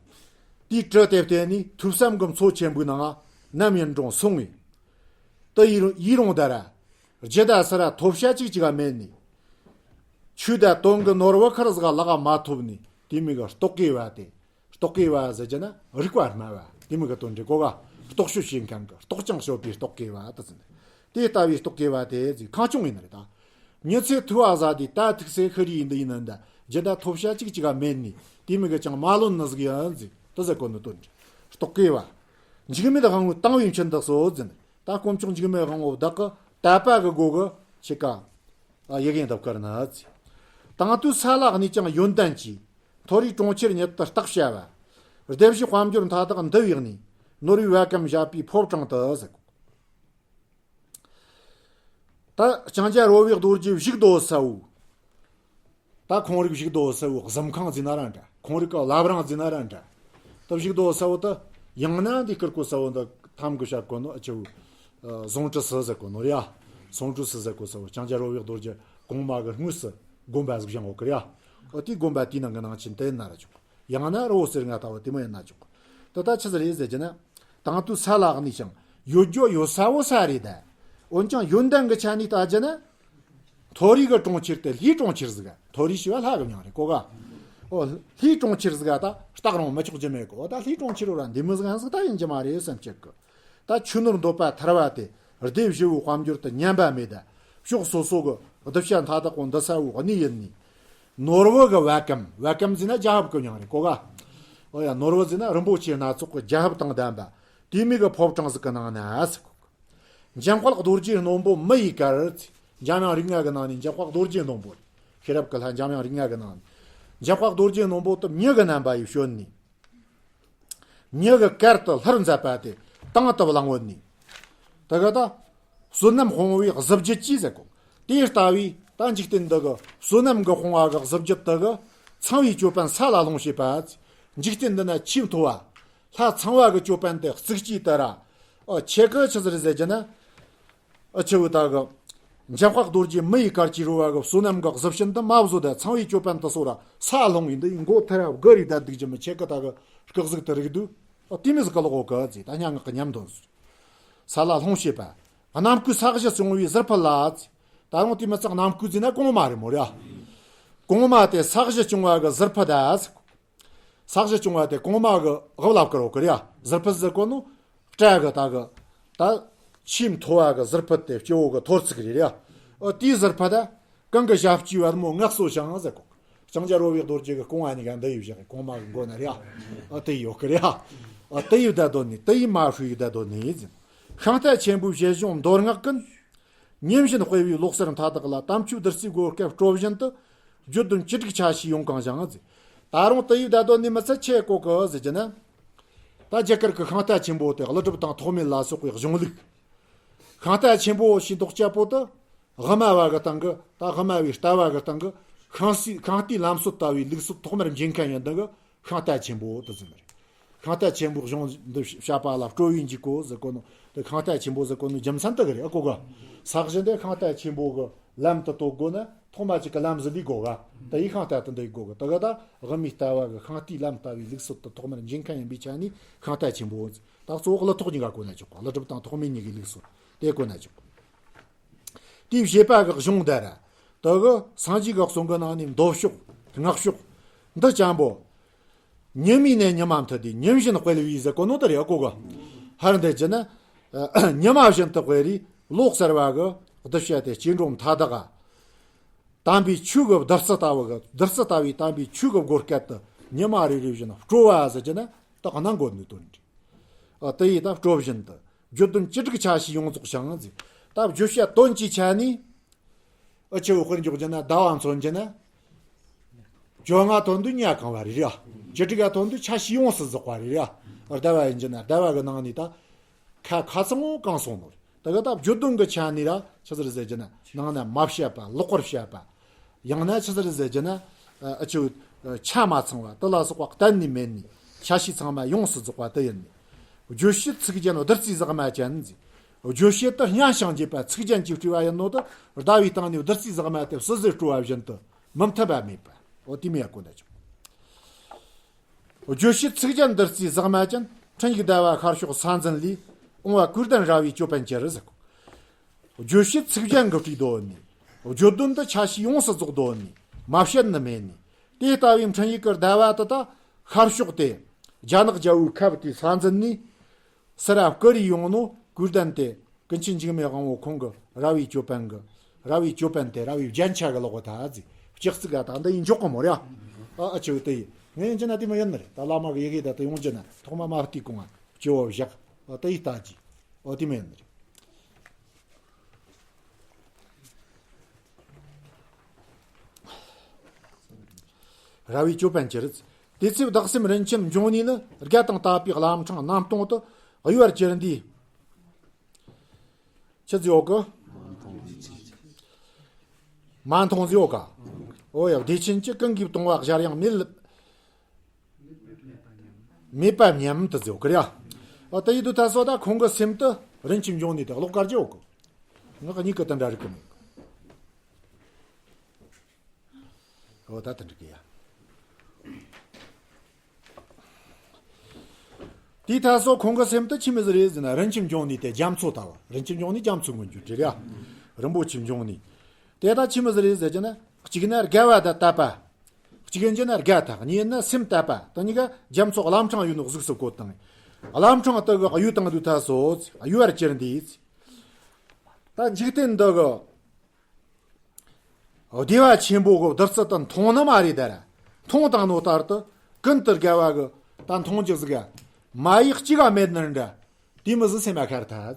དེའི་གྲི་དེ་བརྟེན་ནས་ཐོས་བསམ་གྱི་མཚོ་ཆེན་པོའི་ནང་ང་ནམ་ཡིན་རུང་སོང་ངས། དེ་ཡི་ཡི་རུང་ད་ར། རྒྱུ་ད་སི་ར་ཐོབ་བྱ་གཅིག་གཅིག་ག་མེད་ནས། ཆོས་དང་དོན་གྱི་ནོར་བུ་ཁར་ཟིག་ལག་མ་ཐོབ་ནས། དེ་མོ་གི་རྟོག་གེ་བ་དེ། རྟོག་གེ་བ་ཟེར་རྒྱུ་ན་རིག་པ་སྨྲ་བ་དེ་མོ་གི་དོན་འགྲེལ་གོ་ག། རྟོག་དཔྱོད་བྱེད་མཁན་གི་རྟོག་ཅིང་དཔྱོད་པའི་རྟོག་གེ་བ་དེ་ཟེར། དེ་ལྟ་བུའི་རྟོག་གེ་བ་དེ་ཟིག་ཁང་ཆུང་ཡིན་ནི་རེད་ད། མི་ཚེ་ཐུ་བ་ཟ་དེ་ད་ཐུག་སེ་ཤི་རི་ཡིན་འདི་ཡིན་ན་འདྲ། རྒྱུ་ད་ཐོབ་བྱ་གཅིག་གཅིག་ག་མེད་ནི་དེ་མོ་གི་ཅང་མ་ལོན་ནི་ཟིག་ཡིན་ཟིག་དེ་ཟེར་གོ་ནི་དོན་འགྲེལ། རྟོག་གེ་བ། འཇིགས་མེད་དབང་པོས་དང་བའི་མཆུ་འདེགས་སོ་ཟེར། ད་དཀོན་མཆོག་འཇིགས་མེད་དབང་པོ་བདག་གི་དད་པ་གི་སྒོ་གི་ཆི་ཀ། ཨ། ཡི་གེ་འདི་བསྐུར་ན་ཟེར། དང་དུས་ས་ལ་གནས་ཀྱང་ཡོན་ཏན་གྱིས། མཐོ་རིས་གྲོང་ཁྱེར་ཉིད་དུ་བརྟག་བྱ་བ། སྡེ་བཞིའི་དཔལ་འབྱོར་མཐའ་དག་འདུ་བའི་གནས། ནོར་བུའི་བ་གམ་བཞད་པའི་ཕོ་བྲང་དུ་ཟེར། ད་ལྕང་སྐྱ་རོལ་བའི་རྡོ་རྗེ་བཞུགས་སྡོད་ས་བོ། ད་ཁོང་རིགས་བཞུགས་སྡོད་ས་བོ་གཟིམ་ཁང་ཟེར་ན་ར་འདྲ། ཁོང་རིགས་ཀྱི་བླ་བྲང་ཟེར་ན་ར་འདྲ། ད་བཞུགས་སྡོད་ས་བོ་ད་ཡང་ན་འདི་བསྐུར་གོ་ས་བོ་འདི་ཐམ་གི་བཤད་གོ་ནོ་ཨ་ཆུ་བོ། ཨ། ཟོང་ཁྲི་སི་ཟེར་གོ་ནོ་རེད་ཡ། ཟོང་ཁྲི་སི་ཟེར་གོ་ས་བོ་ལྕང་སྐྱ་རོལ་བའི་རྡོ་རྗེ་གོང་མ་གི་དངོས་སུ་དགོན་པ་ཟིག་བཞེངས་ཡོད་གི་རེད་ཡ། ཨོ་དེའི་དགོན་པ་དེའི་ནང་གི་ནང་ཆེན་དེ་ན་ར་ཆོག། ཡང་ན་རི་བོ་གསེར་རྔ་ལྟ་བུ་དེ་མོ་ཡིན་ན་ཆོག། དེ་ད་ཆི་ཟིག་རེད་ཟེར་རྒྱུ་ན། དང་དུས་ས་ལ་གནས་ཀྱང་ཡོད་རྒྱུ་ཡོད་ས་བོ་ས་རེད་ད། འོན་ཀྱང་ཡོན་ཏན་གྱི་ཆ་ནས་ལྟ་རྒྱུ་ན། མཐོ་རིས་ཀྱི་གྲོང་ཁྱེར་དེ་ལྷའི་གྲོང་ཁྱེར་ཟིག། མཐོ་རིས་ཞེས་པ་ལྷ་གི་མྱིང་རེད་གོ་ག། ཨོ་ལྷའི་གྲོང་ཁྱེར་ཟིག་ད་བརྟག་རུང་མི་ཆོག་རྒྱུ་མེད་གོ། ད་ལྷའི་གྲོང་ཁྱེར་བོ་ར་འདི་མོ་ཟིག་ཧན་ཟིག་ད་ཡིན་རྒྱུ་མ་རེད་བསམ་གྱི་གི། ད་ཆོས་ནོར་འདོད་པ་ཐར་བ་དེ་སྡེ་བཞི་བོའི་དཔལ་འབྱོར་དུ་ཉམས་པ་མེད་ད། ཕྱོགས་སོ་སོ་གི་གདུལ་བྱ་མཐའ་དག་གོ་འདི་ས་བོ་གནས་ཡིན་ནི། ནོར་བུ་གི་བ་གམ། བ་གམ་ཟེར་ན་རྒྱ་ཧབ་གི་མྱིང་རེད་གོ་ག། ཨོ་ཡ། ནོར་བུ་ཟེར་ན་རིན་པོ་ཆེ་སྣ་ཚོགས་ཀྱི་རྒྱ་ཧབ་དང་ལྡན་པ། དེ་མོ་གི་ཕོ་བྲང་ཟིག་གི་ནང་ན་ཟེར་གོ་གི། འཇམ་དཔལ་རྡོ་རྗེ་སྣུམ་པོ་མི་ཡི་གར་ཟེར། འཇམ་དབྱངས་རིགས་ལྔ་གི་ནང་ནས་འཇམ་དཔལ་རྡོ་རྗེ་སྣུམ་པོ་རེད། ཤེས་རབ་ཀྱི་ལྷ་འཇམ་དབྱངས་རིགས་ལྔ་གི་ནང་ནས། འཇམ་དཔལ་རྡོ་རྗེ་སྣུམ་པོ་དེ་མྱི་གི་རྣམ་པ་ཡིས་བྱོན་ནས། མྱི་གི་གར་དུ་ལྷུར་མཛད་པ་དེ་དང་དུ་བླངས་བོ་ནས། དེ་གི་ད་བསོད་ནམས་སྤོང་བའི་གཟི་བརྗིད་ཀྱིས་ཟེར་གོ། དེ་ལྟ་བུའི་ད་འཇིག་རྟེན་འདི་གི་བསོད་ནམས་གི་སྤོང་བ་གི་གཟི་བརྗིད་དེ་གི་ཚངས་པའི་ཅོད་པན་ས་ལ་ལྷུང་བྱེད་པ། འཇིག་རྟེན་འདི་ན་ཆེས་མཐོ་བ། ལྷ་ཚངས་པ་གི་ཅོད་པན་དེ་གཙིགས་ཀྱིས་དེ་ར། ཨ། ཁྱེད་ཀྱི་ཆི་ཟིག་རེད་ཟེར་རྒྱུ་ན། ཨ་ཆུ་བོ་ད་གི། འཇམ་དཔལ་རྡོ་རྗེ་མི་ཡི་གར་གྱིས་རོལ་བ་གི་བསོད་ནམས་གི་གཟི་བྱིན་དུ་མ་བཟོད་དེ་ཚངས་པའི་ཅོད་པན་དུ་སོ་ར་ས་ལྷུང་ཡིན་འདི་ཡི་མགོ་ཐེ་ར་བསྒུར་རེ་བསྡད་འདུག་རྒྱུ་མི་ཁྱེད་ཀྱི་ད་གི་སྐུ་གཟུགས་དེ་རིག་དུས། ཨ་དེ་མོ་ཟིག་གི་ལོག་གོ་གི་ཟེར། ད་སྙན་ངག་གི་ཉམས་འདོན་ཟེར། ས་ལ་ལྷུང་བྱེད་པ། རྣམ་ཀུན་ས་གཞི་བྱུང་བའི་ཟུར་ཕུད་ལ་ཟེར། ད་རུང་དེ་མི་ཚད་རྣམ་ཀུན་ཟེར་ན་གོང་མ་རེད་མོ་ར། གོང་མ་དེ་ས་གཞི་བྱུང་བ་གི་ཟུར་ཕུད་ད་ཟེར། ས་གཞི་བྱུང་བ་དེ་གོང་མ་གི་དབུ་ལ་བསྐུར་རོ་གི་རེད་ཡ། ཟུར་ཕུད་ཟེར་གོ་ནོ། སྐྲ་གི་ད་གི། ད་ཆེས་མཐོ་བ་གི་ཟུར་ཕུད་དེ་སྤྱི་བོ་གི་ཐོར་ཚིགས་རེད་ཡ། ཨོ་དེའི་ཟུར་ཕུད་ད། གང་གི་ཞབས་ཀྱི་པད་མོ་མངའ་གསོལ་ཞིང་ཟེར་གོ། ལྕང་སྐྱ་རོལ་བའི་རྡོ་རྗེ་གི་རྐང་བ་གཉིས་ཀ་འདི་ཡི་བཞག་གོང་མ་གི་མགོ་ན་རེད་ཡ། ཨོ་དེ་ཡོད་གི་རེད་ཡ། ཨོ་དེ་ཡི་བརྡ་དོན་ནི་དེ་ཡི་མ་ཧྲུའི་བརྡ་དོན་ནི་ཟེར། ཤིང་རྟ་ཆེན་པོའི་བཞེད་གཞུང་མདོ་སྔགས་ཀུན། ཉིན་བཞིན་སྤེལ་བའི་ལོ་གསར་མཐའ་དག་ལ། དམ་ཆོས་བདུད་རྩིའི་གོ་སྐབས་སྤྲོ་བཞིན་དུ། བརྗོད་དོན་ཅི་དྲུག་ཆ་ཤས་ཡོང་གང་ཞིང་ཟེར། ད་རུང་དེ་ཡི་བརྡ་དོན་ནི་མི་ཚད་ཆེ་གོ་གི་ཟེར་གྱི་ན། ད་རྒྱ་གར་གྱི་ཤིང་རྟ་ཆེན་པོ་དེ་ཀླུ་སྒྲུབ་དང་ཐོགས་མེད་ལ་སོགས་པའི་གཞུང་ལུགས། ཤིང་རྟ་ཆེན་པོ་ཞེས་འདོགས་བྱ་པོ་དེ། དབུ་མ་བ་གི་སྟེང་གི་ད་དབུ་མ་བའི་ལྟ་བ་གི་སྟེང་གི་ཤིང་སའི་ཤིང་རྟའི་ལམ་སྲོལ་ལྟ་བུའི་ལུགས་སྲོལ་ཐོག་མར་འབྱིན་མཁན་ཡིན་དུས་ཀྱི་ཤིང་རྟ་ཆེན་པོ་དེ་ཟེར་ནི་རེད། ཤིང་རྟ་ཆེན་པོའི་གཞུང་འདི་བཤད་པ་ལ་སྤྲོ་བའི་འཇུག་གོ་ཟེར་གོ་ནོ། དེ་ཤིང་རྟ་ཆེན་པོ་ཟེར་གོ་ནོ་རྒྱུ་མཚན་དེ་གི་རེད། ཨ་གོ་ག་ས་གཞི་འདི་ཤིང་རྟ་ཆེན་པོ་གི་ལམ་དུ་གཏོད་དགོས་ན་ཐོག་མ་གཅིག་གི་ལམ་ཟིག་ལས་དགོས་ག་ད་ཡི་ཤིང་རྟ་དེ་འདི་དགོས་གི། དེ་ག་ད་དབུ་མའི་ལྟ་བ་གི་ཤིང་རྟའི་ལམ་ལྟ་བུའི་ལུགས་སྲོལ་དུ་ཐོག་མར་འབྱིན་མཁན་ཡིན་པའི་ཆ་ནས་ཤིང་རྟ་ཆེན་པོ། ད་གཙོ་བོ་ཀླུ་ཐོགས་གཉིས་ཀ་གོ་ན་ཆོག་ག་ཀླུ་སྒྲུབ་དང་ཐོགས་མེད་གཉིས་ཀའི་ལུགས་སྲོལ་དེ་གོ་ན་ཆོག་ག་དེའི་བཤད་པ་གི་གཞུང་དེ་ར། དེ་གི་སངས་རྒྱས་ཀྱི་གསུང་གི་ནང་ནས་མདོ་ཕྱོགས་སྔགས་ཕྱོགས་འདི་ཅན་པོ། ཉི་མའི་ནད་ཉི་མ་མཐུད་དེ་ཉིན་བཞིན་སྤེལ་བའི་ཟེར་གོ་ནོ་དེ་རེད། ཨ་གོ་ག་ཧར་འདི་ཅི་ན། ཉི་མ་བཞིན་དུ་སྤེལ་རེ་ལོ་གསར་བ་གི་གདུལ་བྱ་དེ་སྐྱེ་འགྲོ་མཐའ་དག་ག་དམ་པའི་ཆོས་ཀྱི་བདུད་རྩི་ལྟ་བུ་གི་བདུད་རྩི་ལྟ་བུའི་དམ་པའི་ཆོས་ཀྱི་སྒོ་སྐལ་དུ་ཉི་མ་རེ་རེ་བཞིན་སྤྲོ་བ་ཟེར་གྱི་ན་དག་སྣང་གོ་ནུས་དོན་རེད། ཨ་དེ་ཡིས་ད་སྤྲོ་བཞིན་དུ་བརྗོད་དོན་ཅི་དྲུག་ཆ་ཤས་ཡོངས་རྫོགས་ཤིང་ཟེར། ད་བརྗོད་བྱ་དོན་གྱི་ཆ་ནས། ཨ་ཆུ་བོ་དཔེར་འཇོག་རྒྱུ་ན་ཟླ་བ་མཚོན་རྒྱུ་ན། བཅོ་ལྔ་ཐོན་དུས་ཉ་གང་བ་རེད་ར། བཅུ་དྲུག་ག་ཐོན་དུས་ཆ་ཤས་ཡོངས་སུ་རྫོགས་པ་རེད་ར། ཟླ་བ་ཡིན་རྒྱུ་ན་ཟླ་བ་གི་ནང་ནས་ད། ཁ་ཁ་ཚང་གང་སོང་ནོ་རེད། ད་ག་ད་བརྗོད་དོན་གྱི་ཆ་ནས་ར་ཆི་ཟེར་ཟེར་རྒྱུ་ན་ནང་ན་མ་བཤད་པ་ལོག་པར་བཤད་པ། ཡང་ན་ཆི་ཟེར་ཟེར་རྒྱུ་ན། ཨ་ཆུ་ཆ་མ་ཚང་བ་དེ་ལ་སོགས་པ་གཏན་ནས་མེད་ནས་ཆ་ཤས་ཚང་མ་ཡོངས་སུ་རྫོགས་པ་དེ་ཡིན་ནས། བརྗོད་བྱེད་ཚིག་ཅན་བདུད་རྩིའི་ཟེགས་མ་ཅན་ཟེར། བརྗོད་བྱེད་དེ་སྙན་ཞིང་འཇེབས་པ་ཚིག་ཅན་གྱིས་སྤྲས་པ་ཡིན་ནོ་དེ་ཟླ་བའི་སྟེང་ནས་བདུད་རྩིའི་ཟེགས་མ་དེ་བསིལ་ཟེར་སྤྲོ་བ་བཞིན་དུ་མི་མཐུན་པ་མེད་པ། འོ་དེ་མེད་གོ་ན་ཆོག་བརྗོད་བྱེད་ཚིག་ཅན་བདུད་རྩིའི་ཟེགས་མ་ཅན། འཕྲིན་ཡིག་ཟླ་བ་ཤར་ཕྱོགས་ས་འཛིན་ལས། འོང་བ་ཀུན་ལྡན་ར་བའི་ཅོད་པན་གྱི་རི་ཟེར། བརྗོད་བྱེད་ཚིག་ཅན་གྱིས་སྤྲས་དོ་ནི། བརྗོད་དོན་དེ་ཆ་ཤས་ཡོངས་སུ་རྫོགས་དོ་ནི། མ་བཤད་ནི་མེད་ནི། དེ་ལྟ་བུའི་འཕྲིན་ཡིག་གི་ཟླ་བ་དེ་དག་ཤར་ཕྱོགས་ཏེ། རྒྱ་ནག་རྒྱལ་པོའི་ཁབ་དེའི་ས་འཛིན་ནས། སུ་ར་བསྐུར་རེ་ཡོང་ནོ་ཀུན་ལྡན་དེ། ཀུན་མཁྱེན་འཇིགས་མེད་དབང་པོ་ཁོང་གི་ར་བའི་ཅོད་པན་གྱི། ར་བའི་ཅོད་པན་དེ་ར་བའི་རྒྱན་ཆ་གི་ལོག་གི་ད་ཟེར། ལྕགས་ཚིག་ག་ད་འདི་ཡིན་འཇོག་གི་མོ་རེད། ཨ་ཨ་ཆུ་དེ་ཡིན་ངས་ཡིན་གྱི་ན་དེ་མོ་ཡིན་ནི་རེད། ད་བླ་མ་གི་ཡི་གེ་ད་དེ་ཡོང་གྱི་ན་ཐོག་མ་མ་བལྟས་གོང་ང་སྤྱི་བོ་བཞག་ཨ་དེ་ཡི་ལྟ་གྱི། ཨོ་དེ་མོ་ཡིན་ནི་རེད། ར་བའི་ཅོད་པན་གྱི་རི། དེ་ཚེ་བདག་སེམས་རིན་ཆེན་འབྱུང་གནས་ལ། དགའ་དང་དད་པའི་བླ་བྲང་རྣམ་སྟོང་དུ། གཡོ་བར་གྱུར་འདི། ཆི་ཟིག་ཡོད་གི་མ་མཐོང་ཟིག་ཡོད་ག་ཨོ་ཡ། བདེ་ཆེན་གྱི་ཀུན་གྱིས་བཏུང་བ་གཞར་ཡང་མེད། མེད་པ་སྙམ་དུ་ཟིག་ཡོད་གི་རེད་ཡ། ཨོ་དེ་ཡི་དུས་ད་སོ་ད་ཁོང་གི་སེམས་དུ་རིན་ཆེན་འབྱུང་གནས་དེ་ཀློག་དཀའ་རྒྱུ་ཡོད་གི་ངག་གཉིས་ཀྱི་དེ་འདྲ་རིག་གི་མེད་གི་ཨོ་ད་དེ་འགྲིག་གི་ཡ། དེའི་ཐད་སོ་ཁོང་གི་སེམས་དུ་ཆི་མོ་ཟིག་རེད་ཟེར་ན། རིན་ཆེན་འབྱུང་གནས་དེ་རྒྱ་མཚོ་ལྟ་བུ། རིན་ཆེན་འབྱུང་གནས་རྒྱ་མཚོའི་མངོན་གྱུར་རེད་ཡ། རིན་པོ་ཆེ་འབྱུང་གནས། དེ་ད་ཆི་མོ་ཟིག་རེད་ཟེར་གྱི་ན། གཅིག་ན་དགའ་བ་དང་དད་པ། གཅིག་ཡིན་གྱི་ན་དགའ་ཐག་གཉིས་ན་སེམས་དད་པ། དེ་གཉིས་ཀ་རྒྱ་མཚོ་བླ་བྲང་ཡོད་ནོ་གཟུགས་སུ་བཀོད་དང་། བླ་བྲང་དེ་གི་གཡོ་བཏང་དུས་ད་སོ། གཡོ་བར་གྱུར་འདི། ད་འཇིག་རྟེན་འདི་གི་བདེ་བ་ཆེན་པོ་གི་བདུད་རྩི་དེ་འཐུང་ནི་མ་རེད་ད་ར། འཐུང་བཏང་ནོ་ལྟར་དུ་ཀུན་ཏུ་དགའ་བ་གི་ད་འཐུང་རྒྱུ་ཟིག་ག་མ་ཡིག་གཅིག་ག་མེད་ནི་འདྲ། དེ་མོ་ཟིག་སེམས་མ་ཤར་ཐལ།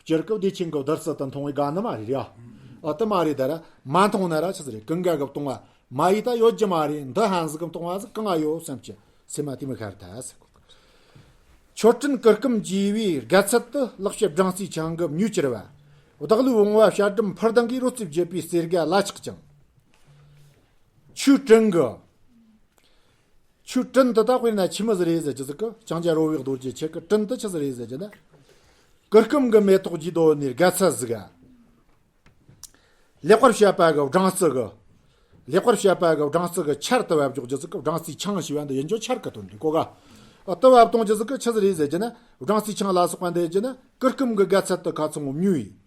སྤྱིར་སྐབས་བདེ་ཆེན་གི་བདུད་རྩི་དེ་འཐུང་བའི་དགའ་ནི་མ་རེད་ཡ། ཨ་དེ་མ་རེད་ད་ར། མ་འཐུང་ན་ར་ཆི་ཟིག་རེད། ཀུན་དགའ་གི་བཏུང་བ་མ་ཡིག་ད་ཡོད་རྒྱུ་མ་རེད། འདི་ཧན་ཟིག་གི་བཏུང་བ་ཟིག་གང་ང་ཡོད་བསམ་གྱི་སེམས་མ་དེ་མོ་ཤར་ཐལ། མཆོད་སྤྲིན་གུར་ཀུམ་བགྱིས་པའི་དགའ་ཚལ་དུ། ལེགས་བཤད་སྦྲང་རྩིའི་ཆང་གི་མྱོས་གྱུར་པ། བདག་བློའི་བུང་བ་བྱ་སྒྲིམ་འཕུར་ལྡིང་གིས། རོལ་རྩེད་བགྱིད་པའི་རྩེ་དགའ་ལ་ཆགས་ཀྱང་། ཆོས་སྤྲིན་གྱི། ཆོས་སྤྲིན་དེ་དག་དཔེར་ན་ཆི་མོ་ཟིག་རེད་ཟེར་གྱི་ཟིག་གི་ལྕང་སྐྱ་རོལ་བའི་རྡོ་རྗེ་ཁྱེད་ཀྱི་སྤྲིན་དེ་ཆི་ཟིག་རེད་ཟེར་གྱི་ན། གུར་ཀུམ་གྱི་མེ་ཏོག་བགྱིས་དོ་ནི་དགའ་ཚལ་ཟིག་ག་ལེགས་པར་བཤད་པ་གི་སྦྲང་རྩི་གི། ལེགས་པར་བཤད་པ་གི་སྦྲང་རྩི་གི་ཆར་དུ་བབ་འཇོག་རྒྱུ་ཟིག་གི། སྦྲང་རྩིའི་ཆང་ཞེས་པ་འདི་ཡིན་རྒྱུ་ཆར་གི་དོན་འདི་གོ་ག་ཨ་དུ་བབ་གཏོང་རྒྱུ་ཟིག་གི་ཆི་ཟིག་རེད་ཟེར་གྱི་ན། སྦྲང་རྩིའི་ཆང་ལ་སོགས་པ་འདི་ཡིན་རྒྱུ་ན་གུར་ཀུམ་གི་དགའ་ཚལ་དུ་ཁ་ཚང་མོ་མྱོས་ཡིན།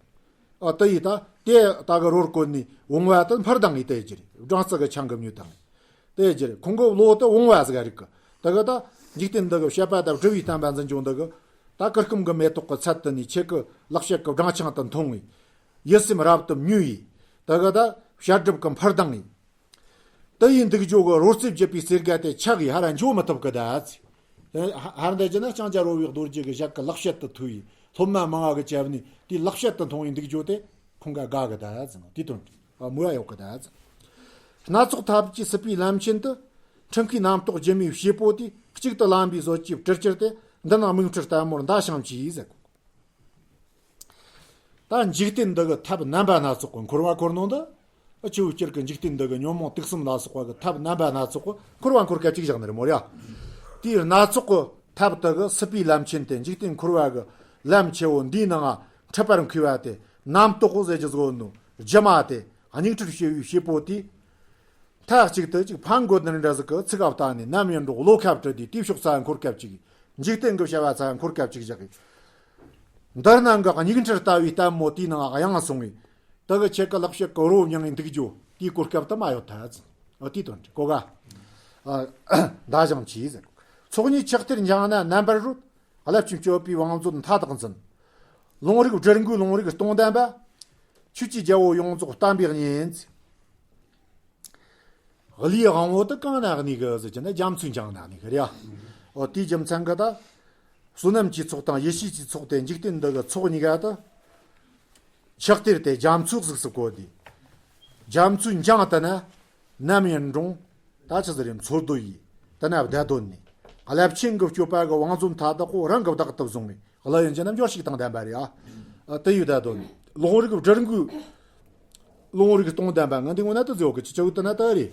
ཨ་དེ་ཡིས་ད་དེ་ད་གི་རོལ་བཀོད་ནས་བུང་བ་དེ་འཕུར་ལྡིང་ངེ་དེ་རྒྱུ་རེད། སྦྲང་རྩི་གི་ཆང་གི་མྱོས་དང་། དེ་རྒྱུ་རེད། ཁོང་གི་བློ་དེ་བུང་བ་ཟིག་རིག་གི་དེ་གི་ད་འཇིག་རྟེན་འདི་གི་བཤད་པ་དང་སྒྲུབ་པའི་བསྟན་པ་འཛིན་སྐྱོང་འདི་གི་ད་གུར་ཀུམ་གི་མེ་ཏོག་གི་ཚལ་དུ་ནས་ཁྱེད་ཀྱི་ལེགས་བཤད་གི་སྦྲང་ཆང་དེ་འཐུང་བས། ཡིད་སེམས་རབ་ཏུ་མྱོས་ཡིས། དེ་གི་ད་བྱ་སྒྲིབ་གི་འཕུར་ལྡིང་ངེ། དེ་ཡི་འདུག་རྒྱུ་གི་རོལ་རྩེད་བགྱིད་པའི་རྩེ་དགའ་དེ་ཆགས་ཡིས་ཧར་འགྱོ་མི་ཐུབ་གི་ད་ཟེར། ཧར་འདི་རྒྱུ་ན་ལྕང་སྐྱ་རོལ་བའི་རྡོ་རྗེ་གི་ཞབས་ཀྱི་ལེགས་བཤད་དེ་ཐོས་ཡིས་སློབ་མ་མང་བ་གི་ཞབས་ནས་དེའི་ལེགས་བཤད་དེ་འཐུང་བའི་འདུག་རྒྱུ་དེ་ཁོང་ག་དགའ་གི་ད་ཟེར་ནོ་དེ་དོན་རེད། མོས་པ་ཡོད་གི་ད་ཟེར། སྣ་ཚོགས་ཐབས་ཀྱིས་སྲིད་པའི་ལམ་ཆེན་དུ། ཁྲིམས་ཁའི་རྣམ་རྟོག་སྒྱུ་མའི་བྱེད་པོ་དེ། གཅིག་ཏུ་ལམ་པའི་བཟོ་བཅོས་བྲི་བཅུར་ཏེ། འདི་ནང་མིག་འཕྲུལ་ལྟད་མོར་འདའ་ཤིང་བཅས་ཟེར། ད་འཇིག་རྟེན་འདི་གི་ཐབས་རྣམ་པ་སྣ་ཚོགས་ཀྱི་འཁོར་བ་འཁོར་ནོ་འདི། ཨ་ཆུ་བོ་སྤྱིར་གྱི་འཇིག་རྟེན་འདི་གི་ཉོན་མོངས་དུག་གསུམ་ལ་སོགས་པ་གི་ཐབས་རྣམ་པ་སྣ་ཚོགས་ཀྱི་འཁོར་བ་འཁོར་སྐབས་གཅིག་བཞག་ནི་རེད་མོ་ར། དེའི་སྣ་ཚོགས་ཀྱི་ཐབས་དག་གི་སྲིད་པའི་ལམ་ཆེན་དེ་འཇིག་རྟེན་འཁོར་བ་གི་ལམ་ཆེ་བོ་འདིའི་ནང་ང་འཁྲིད་པར་མཁས་པ་དེ། རྣམ་རྟོག་ཟེར་རྒྱུ་ཟོ་ནོ་སྒྱུ་མ་དེ། སྙིགས་ཁྲིར་བྱེད་པའི་བྱེད་པོ་དེ། མཐའ་གཅིག་ཏུ་གཅིག་ཕམ་དགོས་ནི་འདྲ་ཟིག་གི་ཚིག་ག་བལྟས་ནས། ནམ་ཡིན་འགྲོ་བློ་ཁ་བྲལ་དུས་དེའི་ཕྱོགས་ས་འཁོར་སྐབས་གཅིག། འཇིག་རྟེན་གྱི་བྱ་བ་ཚ་འཁོར་སྐབས་གཅིག་བཞག་གི། འདི་སྣང་གི་སྙིགས་ཁྲིར་ལྟ་བའི་ལྟད་མོ་དེའི་ནང་གཡེང་སོང་བས། དེ་གི་ཆེད་ཀྱི་ལག་ཕྱིས་ཀྱི་རོ་མྱང་ངེ་འདུག་རྒྱུ་དེའི་གོ་སྐབས་དུ་མ་ཡོད་ཐལ་ཟེར། འོ་དེའི་དོན་རེད་གོ་ག། ཨ། འདའ་ཤིང་བཅས་ཟེར། ཚོགས་གཉིས་ཆགས་ཏེ་འགྱིང་ན་རྣམ་པར་རོལ། རླབས་ཆེན་སྤྱོད་པའི་བང་མཛོད་མཐའ་དག་འཛིན། ལུང་རིགས་སྦྲུལ་མགོའི་ལུང་རིགས་སྟོང་ལྡན་པ། ཆོས་ཀྱི་རྒྱལ་པོ་ཡོངས་རྫོགས་བསྟན་པའི་གཉེན། གླུའི་དབང་པོ་དེ་གང་ན་གནས་གི་ཟེར་གྱི་ན་རྒྱ་མཚོའི་འགྱིང་ན་གནས་གི་རེད་ཡ། འོ་དེའི་རྒྱུ་མཚན་གི་ད། བསོད་ནམས་ཀྱི་ཚོགས་དང་ཡེ་ཤེས་ཀྱི་ཚོགས་དེ། འཇིག་རྟེན་འདི་གི་ཚོགས་གཉིས་ཀ་དེ། ཆགས་ཏེ་དེ་རྒྱ་མཚོའི་གཟུགས་སུ་བཀོད་དེ། རྒྱ་མཚོའི་འགྱིང་དེ་ན་ནམ་ཡིན་འགྲོ། ད་ཆི་ཟིག་རེད། མཚོ་རྡོ་ཡིས་དེ་ན་བདའ་དོན་ནས། རླབས་ཆེན་གྱི་སྤྱོད་པ་གི་བང་མཛོད་མཐའ་དག་པོ་རང་གིས་བདག་ཏུ་བཟུང་བས། གླུ་ཡིན་གྱི་ན་འབྱོར་ཞིག་དང་ལྡན་པ་རེད་ཨ། དེ་ཡིས་བདའ་དོན་ནས། ལུང་རིགས་སྦྲུལ་མགོའི། ལུང་རིགས་སྟོང་ལྡན་པ། ང་འདི་ངོ་ན་དུ་ཟེར་གི་ཅི་ཅི་འུ་དུ་ན་དུ་རེད།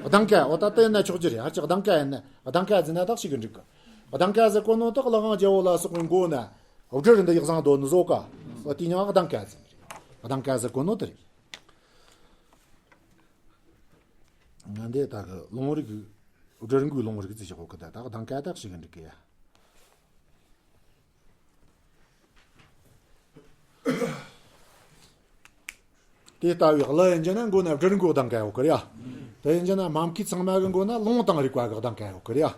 གདང་ཀ། འོ་ད་དུ་ཡིན་ན་ཆོག་རྒྱུ་རེད། ཧ་ཅི་གདང་ཀ་ཡིན་ན། གདང་ཀ་ཟེར་ན་དག་ཞིག་གི་འགྲིག་གི། གདང་ཀ་ཟེར་གོ་ནོ་དག་ལག་དབང་རྒྱལ་པོ་ལ་སོགས་པའི་མགོ་ན། སྦྲུལ་འདི་ཡག་བཟང་དོ་ནི་བཟོ་ཀ། འོ་དེ་ཉག་གདང་ཀ་ཟེར་ནི་རེད། གདང་ཀ་ཟེར་གོ་ནོ་དེ་རེད། ང་འདི་ད་གི་ལུང་རིགས་སྦྲུལ་མགོའི་ལུང་རིགས་ཟེར་ཞིག་གོ་གི། ད་ད་གདང་ཀ་དག་ཞིག་གི་འགྲིག་གི་ཡ། དེ་ལྟ་བུའི་གླུ་ཡིན་གྱི་ན་མགོ་ན་སྦྲུལ་མགོ་གདང་ཀ་ཡོད་གི་རེད་ཡ། དེ་ཡིན་གྱི་ན་མ་མཁས་ཚང་མ་གི་མགོ་ན་ལུང་དང་རིགས་པ་གི་གདང་ཀ་ཡོད་གི་རེད་ཡ།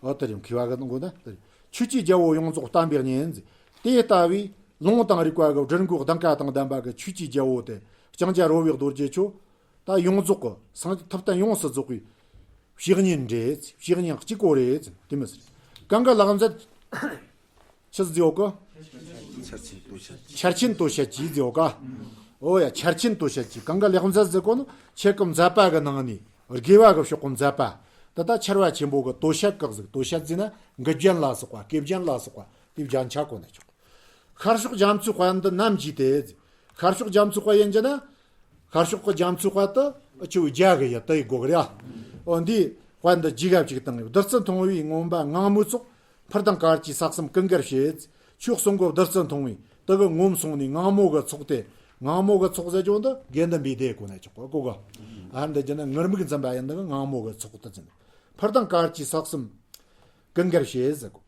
འོ་དེ་རེད། མཁས་པ་གི་མགོ་ན་དེ་རེད། ཆོས་ཀྱི་རྒྱལ་པོ་ཡོངས་རྫོགས་བསྟན་པའི་གཉེན་ཟེར། དེ་ལྟ་བུའི་ལུང་དང་རིགས་པ་གི་སྦྲུལ་མགོ་གདང་ཀ་དང་ལྡན་པ་གི་ཆོས་ཀྱི་རྒྱལ་པོ་དེ་ལྕང་སྐྱ་རོལ་པའི་རྡོ་རྗེ་ཁྱོད། ད་ཡོངས་རྫོགས་ཀྱི་སངས་རྒྱས་ཐུབ་བསྟན་ཡོངས་སུ་རྫོགས་པའི་བཤེས་གཉེན་རེད། བཤེས་གཉེན་གཅིག་པོ་རེད། དེ་མི་ཟེར། གང་གི་ལག་མཛད། ཆི་ཟེར་ཡོད་གི། ཆར་ཆེན་དོ་ཤལ་གྱིས་ཟེར་ཡོད་ག། འོ་ཡ། ཆར་ཆེན་དོ་ཤལ་གྱིས། གང་གི་ལག་མཛད་ཟེར་གོ་ནོ་ཁྱེད་ཀྱི་མཛད་པ་གི་ནང་ནས་དགེ་བ་གི་ཕྱོགས་གི་མཛད་པ། དེ་ད་ཆར་བ་ཆེན་པོ་གི་དོ་ཤལ་གི་གཟུགས། དོ་ཤལ་ཟེར་ན་མགུལ་རྒྱན་ལ་སོགས་པ། སྐེ་རྒྱན་ལ་སོགས་པ། དེ་རྒྱན་ཆ་གོ་ན་ཆོག། ཤར་ཕྱོགས་རྒྱ་མཚོའི་དཔལ་འདི་ནམ་གྱིས་ཏེ། ཤར་ཕྱོགས་རྒྱ་མཚོའི་དཔལ་ཡིན་གྱི་ན། ཤར་ཕྱོགས་ཀྱི་རྒྱ་མཚོའི་དཔལ་དུ་ཨ་ཆུ་བོ་རྒྱ་གི་ཡི་དེ་ཡི་སྒོ་གི་རེད་ཨ། འོ་འདིའི་དཔལ་འདི་རྒྱས་ག་ཅིག་བཏང་ངས། བདུད་རྩི་འཐུང་བའི་རྔོན་པ་ངང་མོའི་ཚོགས། འཕུར་ལྡིང་གར་གྱིས་ས་གསུམ་ཀུན་དགའ་བྱེད། ཆོས་གསུང་གི་བདུད་རྩི་འཐུང་བའི་དེ་གི་ངོམས་སོང་ནས། ངང་མོ་གི་ཚོགས་ཏེ། ངང་མོ་གི་ཚོགས་ཟེར་རྒྱུ་འདི་དགེ་འདུན་པའི་སྡེ་གོ་ན་ཆོག་གོ་གི། ཨ་འདི་རྒྱུ་ན་ངུར་སྨྲིག་འཛིན་པ་ཡིན་འདི་གི་ངང་མོ་གི་ཚོགས་དེ་ཟེར། འཕུར་ལྡིང་གར་གྱིས་ས་གསུམ་ཀུན་དགའ་བྱེད་ཟེར་གོ།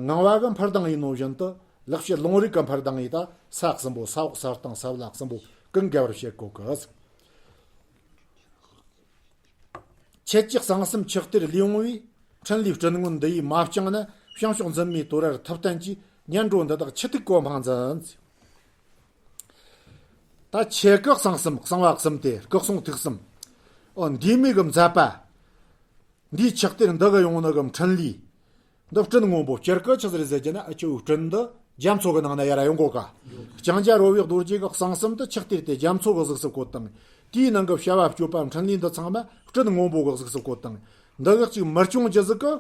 ངང་པ་གི་འཕུར་ལྡིང་ཡིན་ནོ་བཞིན་དུ། ལེགས་བཤད་ལུང་རིགས་ཀྱི་འཕུར་ལྡིང་ཡིས་ད་ས་གསུམ་པོ། ས་འོག་ས་སྟེང་ས་བླ་གསུམ་པོ་ཀུན་དགའ་བར་བྱེད་གོ་གི། ཁྱེད་ཀྱི་གསང་གསུམ་ཆགས་གཏེར་ལས་འོངས་པའི། འཕྲིན་ལས་སྤྲིན་སྔོན་འདི་ཡིས་མ་བསྐྱངས་ན། བྱང་ཕྱོགས་འཛིན་མའི་དོ་རར་ཐུབ་བསྟན་གྱིས། ཉན་འགྲོ་འདི་དག་ཆུ་ཐིགས་གོ་འཕང་འཛིན། ད་ཁྱེད་ཀྱི་གསང་གསུམ། གསང་བ་གསུམ་སྟེ་སྐུ་གསུང་ཐུགས་གསུམ། འོ་འདི་མོ་གི་མཛད་པ། འདིའི་ཆགས་གཏེར་འདི་གི་ཡོང་ནི་གི་འཕྲིན་ལས་འདི་སྤྲིན་སྔོན་པོ། སྤྱིར་གི་ཆི་ཟིག་རེད་ཟེར་རྒྱུ་ན། ཨ་ཆུ་བོའི་སྤྲིན་འདི་རྒྱ་མཚོ་གི་ནང་ན་ཡར་ཡོང་གོ་ག། ལྕང་སྐྱ་རོལ་པའི་རྡོ་རྗེ་གི་གསང་གསུམ་དེ་ཆགས་གཏེར་དེ་རྒྱ་མཚོ་གི་གཟུགས་སུ་བཀོད་བཏང་། དེའི་ནང་གི་བྱ་བ་སྤྱོད་པ་འཕྲིན་ལས་འདི་ཚང་མ་སྤྲིན་སྔོན་པོ་གི་གཟུགས་སུ་བཀོད་བཏང་། འདི་གི་གཅིག་མི་སྐྱོང་རྒྱུ་ཟིག་གི།